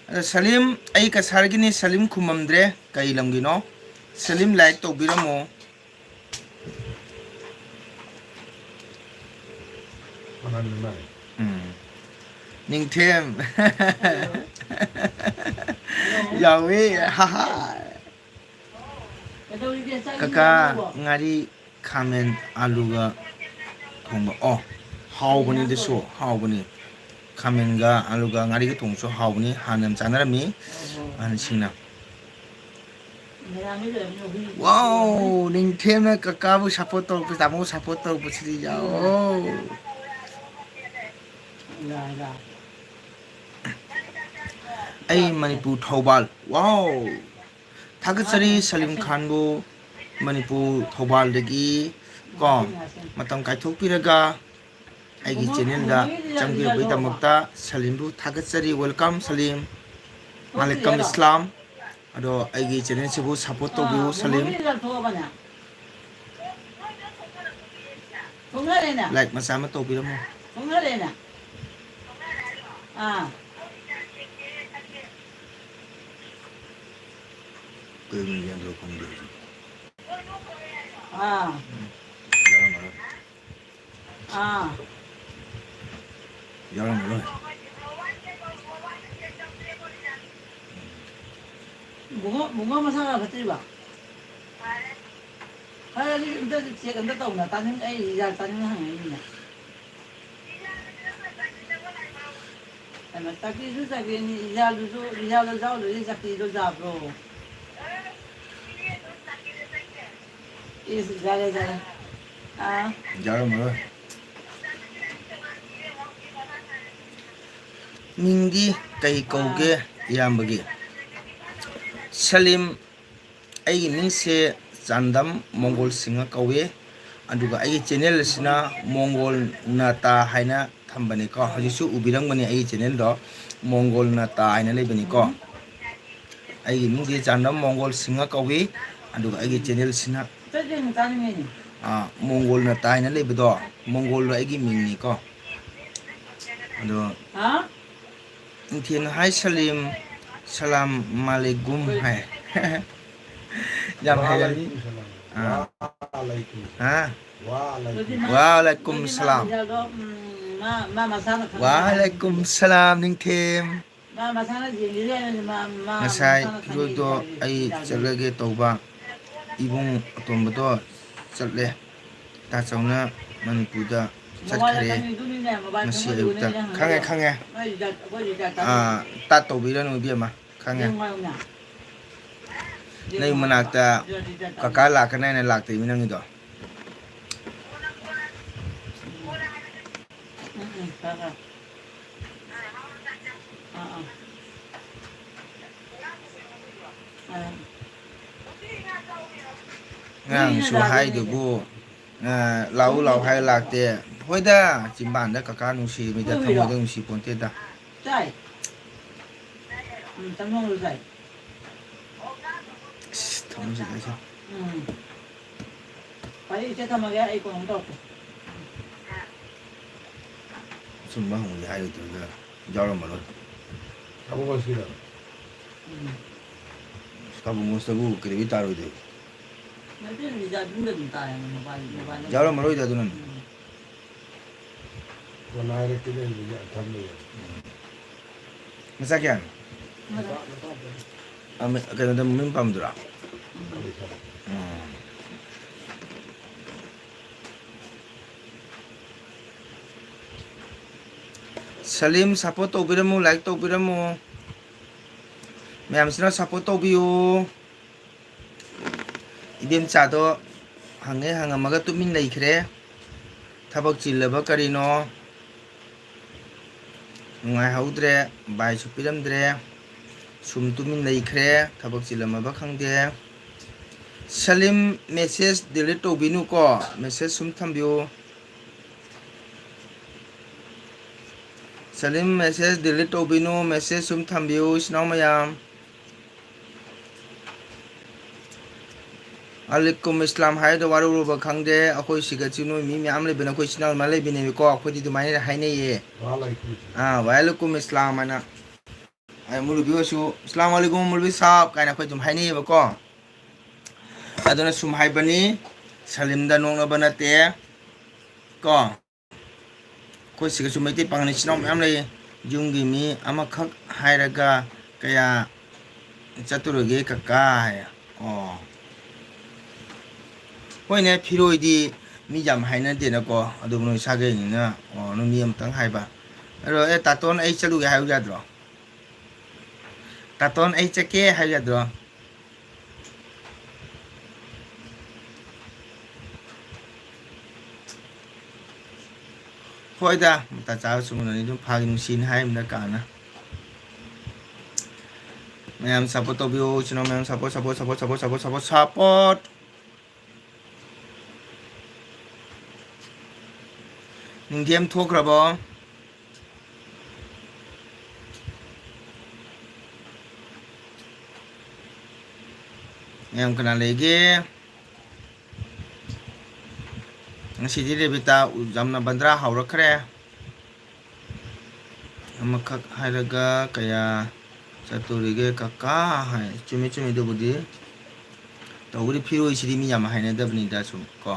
ꯑꯗꯣ ꯁꯂꯤꯝ, ꯑꯩ ꯀꯁꯥꯔꯒꯤꯅꯤ, ꯁꯂꯤꯝ ꯈꯨꯝꯃꯝꯗ꯭ꯔꯦ꯫ ꯀꯩ ꯂꯝꯒꯤꯅꯣ? ꯁꯂꯤꯝ, ꯂꯥꯏꯛ ꯇꯧꯕꯤꯔꯝꯃꯣ꯫ ꯎꯝ꯫ ꯅꯤꯡꯊꯦꯝ꯫ ꯌꯥꯎꯋꯦ꯫ ꯍꯥ ꯍꯥ꯫ ꯀꯀꯥ, ꯉꯥꯔꯤ ꯈꯥꯃꯦꯟ ꯑꯥꯂꯨꯒ ꯊꯣꯡꯕ꯫ ꯑꯣ, ꯍꯥꯎꯕꯅꯤ ꯑꯗꯨꯁꯨ, ꯍꯥꯎꯕꯅꯤ꯫ ꯈꯥꯃꯦꯟꯒ ꯑꯥꯂꯨꯒ ꯉꯥꯔꯤꯒ ꯊꯣꯡꯕꯁꯨ ꯍꯥꯎꯕꯅꯤ꯫ ꯍꯥꯟꯅ ꯌꯥꯝ ꯆꯥꯅꯔꯝꯃꯤ ꯑꯍꯟꯁꯤꯡꯅ꯫ ꯋꯥꯎ, ꯅꯤꯡꯊꯦꯝꯅ ꯀꯀꯥꯕꯨ ꯁꯞꯄꯣꯔꯠ ꯇꯧꯔꯛꯄ, ꯇꯥꯃꯣꯕꯨ ꯁꯞꯄꯣꯔꯠ ꯇꯧꯔꯛꯄꯁꯤꯗꯤ ꯌꯥꯎ꯫ ꯑꯩ ꯃꯅꯤꯄꯨꯔ ꯊꯧꯕꯥꯜ꯫ ꯋꯥꯎ! ꯊꯥꯒꯠꯆꯔꯤ ꯁꯂꯤꯝ ꯈꯥꯟꯕꯨ, ꯃꯅꯤꯄꯨꯔ ꯊꯧꯕꯥꯜꯗꯒꯤ ꯀꯣ, ꯃꯇꯝ ꯀꯥꯏꯊꯣꯛꯄꯤꯔꯒ ꯑꯩꯒꯤ ꯆꯦꯅꯦꯜꯗ ꯆꯪꯕꯤꯔꯛꯄꯒꯤꯗꯃꯛꯇ ꯁꯂꯤꯝꯕꯨ ꯊꯥꯒꯠꯆꯔꯤ꯫ Welcome ꯁꯂꯤꯝ꯫ ꯃꯥꯂꯦꯀꯝ ꯏꯁꯂꯥꯝ꯫ ꯑꯗꯣ ꯑꯩꯒꯤ ꯆꯦꯅꯦꯜꯁꯤꯕꯨ ꯁꯞꯄꯣꯔꯠ ꯇꯧꯕꯤꯌꯨ ꯁꯂꯤꯝ꯫ ꯂꯥꯏꯛ ꯃꯆꯥ ꯑꯃ ꯇꯧꯕꯤꯔꯝꯃꯣ꯫ ꯀꯩꯅꯣ ꯌꯦꯟꯗ꯭ꯔꯣ ꯈꯪꯗꯦ꯫ ꯑꯥ꯫ ꯌꯥꯔꯝꯃꯔꯣꯏ꯫ ꯑꯥ꯫ ꯌꯥꯎꯔꯝꯃꯔꯣꯏ꯫ ꯕꯨꯡꯉꯣ, ꯕꯨꯡꯉꯣ ꯃꯁꯥ ꯈꯔ ꯐꯠꯇ꯭ꯔꯤꯕ? ꯐꯔꯦ, ꯑꯗꯨꯗꯤ ꯑꯝꯇ ꯆꯦꯛ ꯑꯝꯇ ꯇꯧꯅ ꯇꯥꯅꯤꯡ-, ꯑꯩ ꯔꯤꯖꯜ ꯇꯥꯅꯤꯡ ꯍꯪꯉꯛꯏꯅꯤꯅꯦ꯫ ꯍꯩꯃꯥ, ꯆꯥꯀꯤꯁꯨ ꯆꯥꯀꯤꯅꯤ, ꯔꯤꯖꯜꯗꯨꯁꯨ, ꯔꯤꯖꯜꯗꯣ ꯌꯥꯎꯗ꯭ꯔꯗꯤ ꯆꯥꯀꯤꯗꯣ ꯌꯥꯕ꯭ꯔꯣ? ꯏꯁ, ꯌꯥꯔꯦ, ꯌꯥꯔꯦ꯫ ꯑꯥ꯫ ꯌꯥꯔꯝꯃꯔꯣꯏ꯫ ꯃꯤꯡꯗꯤ ꯀꯩ ꯀꯧꯒꯦ, ꯑꯥ꯫ ꯏꯌꯥꯝꯕꯒꯤ? ꯁꯂꯤꯝ, ꯑꯩꯒꯤ ꯃꯤꯡꯁꯦ ꯆꯥꯟꯗꯝ ꯃꯣꯡꯒꯣꯜ ꯁꯤꯡꯍ ꯀꯧꯏ꯫ ꯑꯗꯨꯒ ꯑꯩꯒꯤ ꯆꯦꯅꯦꯜ ꯑꯁꯤꯅ ꯃꯣꯡꯒꯣꯜ ꯅꯥꯇꯥ ꯍꯥꯏꯅ ꯊꯝꯕꯅꯤꯀꯣ꯫ ꯍꯧꯖꯤꯛꯁꯨ ꯎꯕꯤꯔꯝꯒꯅꯤ ꯑꯩꯒꯤ ꯆꯦꯅꯦꯜꯗꯣ, ꯃꯣꯡꯒꯣꯜ ꯅꯥꯇꯥ ꯍꯥꯏꯅ ꯂꯩꯕꯅꯤꯀꯣ꯫ ꯑꯩꯒꯤ ꯃꯤꯡꯗꯤ ꯆꯥꯟꯗꯝ ꯃꯣꯡꯒꯣꯜ ꯁꯤꯡꯍ ꯀꯧꯏ꯫ ꯑꯗꯨꯒ ꯑꯩꯒꯤ ꯆꯦꯅꯦꯜꯁꯤꯅ, ꯑꯥ, ꯃꯣꯡꯒꯣꯜ ꯅꯥꯇꯥ ꯍꯥꯏꯅ ꯂꯩꯕꯗꯣ, ꯃꯣꯡꯒꯣꯜꯗꯣ ꯑꯩꯒꯤ ꯃꯤꯡꯅꯤꯀꯣ꯫ ꯑꯗꯣ ꯍꯥ? ꯅꯤꯡꯊꯦꯝꯅ ꯍꯥꯏ ꯁꯂꯤꯝ, ꯁꯂꯥꯝ ꯃꯥꯂꯦꯒꯨꯝ ꯍꯥꯏ꯫ ꯌꯥꯝ ꯍꯩꯔꯝꯃꯤ꯫ ꯋꯥꯂꯩꯀꯨꯝ ꯁꯂꯥꯝ꯫ ꯑꯥ꯫ ꯋꯥꯂꯩꯀꯨꯝ꯫ ꯍꯥ? ꯋꯥꯂꯩꯀꯨꯝ꯫ ꯋꯥꯂꯩꯀꯨꯝ ꯁꯂꯥꯝ꯫ ꯎꯝ, ꯃꯥ, ꯃꯥ ꯃꯁꯥꯅ ꯈꯪꯅ ꯋꯥꯂꯩꯀꯨꯝ ꯁꯂꯥꯝ, ꯅꯤꯡꯊꯦꯝ꯫ ꯃꯥ ꯃꯁꯥꯅ ꯌꯦꯡꯒꯦꯗꯤ ꯍꯥꯏꯕꯅꯤ, ꯃꯥ, ꯃꯥ ꯉꯁꯥꯏ ꯃꯁꯥꯅ ꯈꯪꯅ ꯐꯤꯔꯣꯏꯗꯣ ꯌꯦꯡꯒꯦ ꯍꯥꯏꯕꯅꯤ꯫ ꯑꯩ ꯆꯠꯂꯒꯦ ꯇꯧꯕ, ꯏꯕꯨꯡ ꯑꯇꯣꯝꯕꯗꯣ ꯆꯠꯂꯦ꯫ ꯇꯥꯆꯧꯅ ꯃꯅꯤꯄꯨꯔꯗ ꯆꯠꯈ꯭ꯔꯦ ꯉꯁꯤ ꯑꯌꯨꯛꯇ꯫ ꯈꯪꯉꯦ, ꯈꯪꯉꯦ꯫ ꯑꯥ, ꯇꯥꯠ ꯇꯧꯕꯤꯔꯅꯨ ꯏꯕꯦꯝꯃ, ꯈꯪꯉꯦ꯫ ꯅꯪ ꯃꯅꯥꯛꯇ ꯀꯀꯥ ꯂꯥꯛꯀꯅꯤ ꯍꯥꯏꯅ ꯂꯥꯛꯇꯣꯏꯅꯤ ꯅꯪꯒꯤꯗꯣ꯫ ꯑꯉꯥꯡꯁꯨ ꯍꯥꯏꯗꯨꯕꯨ, ꯑ, ꯂꯥꯛꯎ ꯂꯥꯛꯎ ꯍꯥꯏꯔ ꯂꯥꯛꯇꯦ꯫ ꯍꯣꯏꯗ, ꯆꯤꯝꯕꯥꯟꯗ ꯀꯀꯥ ꯅꯨꯡꯁꯤꯕꯤꯗ ꯊꯃꯣꯏꯗ ꯅꯨꯡꯁꯤ ꯄꯣꯟꯇꯦꯗ꯫ ꯆꯥꯏ꯫ ꯎꯝ, ꯆꯪꯉꯝꯂꯣ ꯆꯥꯏ꯫ ꯏꯁ, ꯊꯃꯣꯏꯁꯦ ꯀꯥꯏꯁꯦ꯫ ꯎꯝ꯫ ꯐꯔꯦ, ꯏꯆꯦ, ꯊꯝꯃꯒꯦ, ꯑꯩ ꯀꯣꯟꯅ ꯑꯃꯨꯛ ꯇꯧꯔꯛꯀꯦ꯫ ꯑꯆꯨꯝꯕ ꯍꯪꯕꯗꯤ ꯍꯥꯏꯔꯣꯏꯗ꯭ꯔꯒ ꯌꯥꯎꯔꯝꯃꯔꯣꯏ꯫ ꯀꯥꯕꯨꯡ ꯃꯣꯁꯀꯤꯗ꯫ ꯎꯝ꯫ ꯀꯥꯕꯨꯡ ꯃꯣꯁꯇꯕꯨ ꯀꯩꯗꯧꯕꯩ ꯇꯥꯔꯣꯏꯗꯣꯏꯕ? ꯃꯩꯇꯩ ꯅꯨꯃꯤꯠꯇ ꯑꯗꯨꯝꯗ ꯑꯗꯨꯝ ꯇꯥꯏ ꯍꯥꯏꯕ, ꯃꯣꯕꯥꯏꯜ, ꯃꯣꯕꯥꯏꯜꯗ꯫ ꯌꯥꯎꯔꯝꯃꯔꯣꯏꯗ ꯑꯗꯨꯅꯅꯤ꯫ ꯎꯝ꯫ ꯃꯅꯥꯏꯔ ꯀꯤꯂꯣꯃꯤꯇꯔ ꯊꯝꯃꯦ꯫ ꯃꯆꯥ ꯀꯌꯥꯅꯣ? ꯑꯃ, ꯀꯩꯅꯣꯗ ꯃꯌꯨꯝ ꯄꯥꯝꯗꯨꯔꯥ? ꯎꯝ꯫ ꯁꯂꯤꯝ, support ꯇꯧꯕꯤꯔꯝꯃꯨ, like ꯇꯧꯕꯤꯔꯝꯃꯨ꯫ ꯃꯌꯥꯝꯁꯤꯅ support ꯇꯧꯕꯤꯌꯨ꯫ ꯏꯕꯦꯝꯆꯥꯗꯣ ꯍꯪꯉꯦ, ꯍꯪꯉꯝꯃꯒ ꯇꯨꯃꯤꯟ ꯂꯩꯈ꯭ꯔꯦ꯫ ꯊꯕꯛ ꯆꯤꯜꯂꯕ ꯀꯔꯤꯅꯣ? ꯅꯨꯡꯉꯥꯏꯍꯧꯗ꯭ꯔꯦ, ꯕꯥꯏꯁꯨ ꯄꯤꯔꯝꯗ꯭ꯔꯦ꯫ ꯁꯨꯝ ꯇꯨꯃꯤꯟ ꯂꯩꯈ꯭ꯔꯦ, ꯊꯕꯛ ꯆꯤꯜꯂꯝꯃꯕ ꯈꯪꯗꯦ꯫ ꯁꯂꯤꯝ, message delete ꯇꯧꯕꯤꯅꯨꯀꯣ, message ꯁꯨꯝ ꯊꯝꯕꯤꯌꯨ꯫ ꯁꯂꯤꯝ, message delete ꯇꯧꯕꯤꯅꯨ, message ꯁꯨꯝ ꯊꯝꯕꯤꯌꯨ, ꯏꯆꯤꯟ ꯏꯅꯥꯎ ꯃꯌꯥꯝ꯫ ꯑꯂꯤꯀꯨꯝ ꯏꯁꯂꯥꯝ ꯍꯥꯏꯗꯣ ꯋꯥꯔꯧꯔꯨꯕ ꯈꯪꯗꯦ꯫ ꯑꯩꯈꯣꯏ ꯁꯤꯒ ꯆꯤꯡ ꯅꯣꯏ ꯃꯤ ꯃꯌꯥꯝ ꯂꯩꯕꯅꯦ, ꯑꯩꯈꯣꯏ ꯏꯆꯤꯟ ꯏꯅꯥꯎ ꯃꯌꯥꯝ ꯂꯩꯕꯅꯦꯕꯀꯣ, ꯑꯩꯈꯣꯏꯗꯤ ꯑꯗꯨꯃꯥꯏꯅ ꯍꯥꯏꯅꯩꯌꯦ꯫ ꯋꯥꯂꯩꯀꯨꯝ ꯁꯂꯥꯝ꯫ ꯑꯥ, ꯋꯥꯂꯩꯀꯨꯝ ꯏꯁꯂꯥꯝ ꯍꯥꯏꯅ꯫ ꯑꯩ ꯃꯨꯂꯨꯕꯤ ꯑꯣꯏꯔꯁꯨ, "ꯑꯁꯂꯥꯝ ꯋꯥꯂꯩꯀꯨꯝ ꯃꯨꯂꯨꯕꯤ ꯁꯥꯕ" ꯀꯥꯏꯅ ꯑꯩꯈꯣꯏ ꯑꯗꯨꯝ ꯍꯥꯏꯅꯩꯌꯦꯕꯀꯣ꯫ ꯑꯗꯨꯅ ꯁꯨꯝ ꯍꯥꯏꯕꯅꯤ, ꯁꯂꯤꯝꯗ ꯅꯣꯛꯅꯕ ꯅꯠꯇꯦ ꯀꯣ꯫ ꯑꯩꯈꯣꯏ ꯁꯤꯒꯁꯨ ꯃꯩꯇꯩ ꯄꯥꯉꯜ ꯏꯆꯤꯟ ꯏꯅꯥꯎ ꯃꯌꯥꯝ ꯂꯩ꯫ ꯌꯨꯝꯒꯤ ꯃꯤ ꯑꯃꯈꯛ ꯍꯥꯏꯔꯒ ꯀꯌꯥ ꯆꯠꯇꯨꯔꯒꯦ ꯀꯀꯥ ꯍꯥꯏ꯫ ꯑꯣ꯫ ꯍꯣꯏꯅꯦ, ꯐꯤꯔꯣꯏꯗꯤ ꯃꯤ ꯌꯥꯝ ꯍꯥꯏꯅꯗꯦꯅꯀꯣ, ꯑꯗꯨꯕꯨ ꯅꯣꯏ ꯁꯥꯒꯩꯅꯤꯅ, ꯑꯣ, ꯅꯣꯏ ꯃꯤ ꯑꯃꯇꯪ ꯍꯥꯏꯕ꯫ ꯑꯗꯣ, "ꯑꯦ, ꯇꯥꯇꯣꯟ, ꯑꯩ ꯆꯠꯂꯨꯒꯦ" ꯍꯥꯏꯌꯨ ꯌꯥꯗ꯭ꯔꯣ? "ꯇꯥꯇꯣꯟ, ꯑꯩ ꯆꯠꯀꯦ" ꯍꯥꯏꯌꯨ ꯌꯥꯗ꯭ꯔꯣ? ꯍꯣꯏꯗ, ꯃꯇꯥ ꯆꯥꯕ ꯁꯨꯝ ꯎꯅꯅꯤ, ꯑꯗꯨꯝ ꯐꯥꯒꯤ ꯅꯨꯡꯁꯤꯅ ꯍꯥꯏꯕꯅ ꯀꯥꯟꯅ꯫ ꯃꯌꯥꯝ support ꯇꯧꯕꯤꯌꯨ, ꯏꯆꯤꯟ ꯏꯅꯥꯎ ꯃꯌꯥꯝ support, support, support꯫ ꯅꯤꯡꯊꯦꯝ ꯊꯣꯛꯈ꯭ꯔꯕꯣ? ꯃꯌꯥꯝ ꯀꯅꯥ ꯂꯩꯒꯦ? ꯉꯁꯤꯗꯤ ꯔꯦꯕꯤꯇꯥ ꯎ-, ꯌꯥꯝꯅ ꯕꯟꯗ꯭ꯔꯥ ꯍꯧꯔꯛꯈ꯭ꯔꯦ꯫ ꯑꯃꯈꯛ ꯍꯥꯏꯔꯒ ꯀꯌꯥ ꯆꯠꯇꯣꯔꯤꯒꯦ ꯀꯀꯥ ꯍꯥꯏ꯫ ꯆꯨꯝꯃꯤ, ꯆꯨꯝꯃꯤ, ꯑꯗꯨꯕꯨꯗꯤ꯫ ꯇꯧꯕꯗꯤ ꯐꯤꯔꯣꯏꯁꯤꯗꯤ ꯃꯤ ꯌꯥꯝ ꯍꯥꯏꯅꯗꯕꯅꯤꯗ, ꯁꯨꯝ ꯀꯣ꯫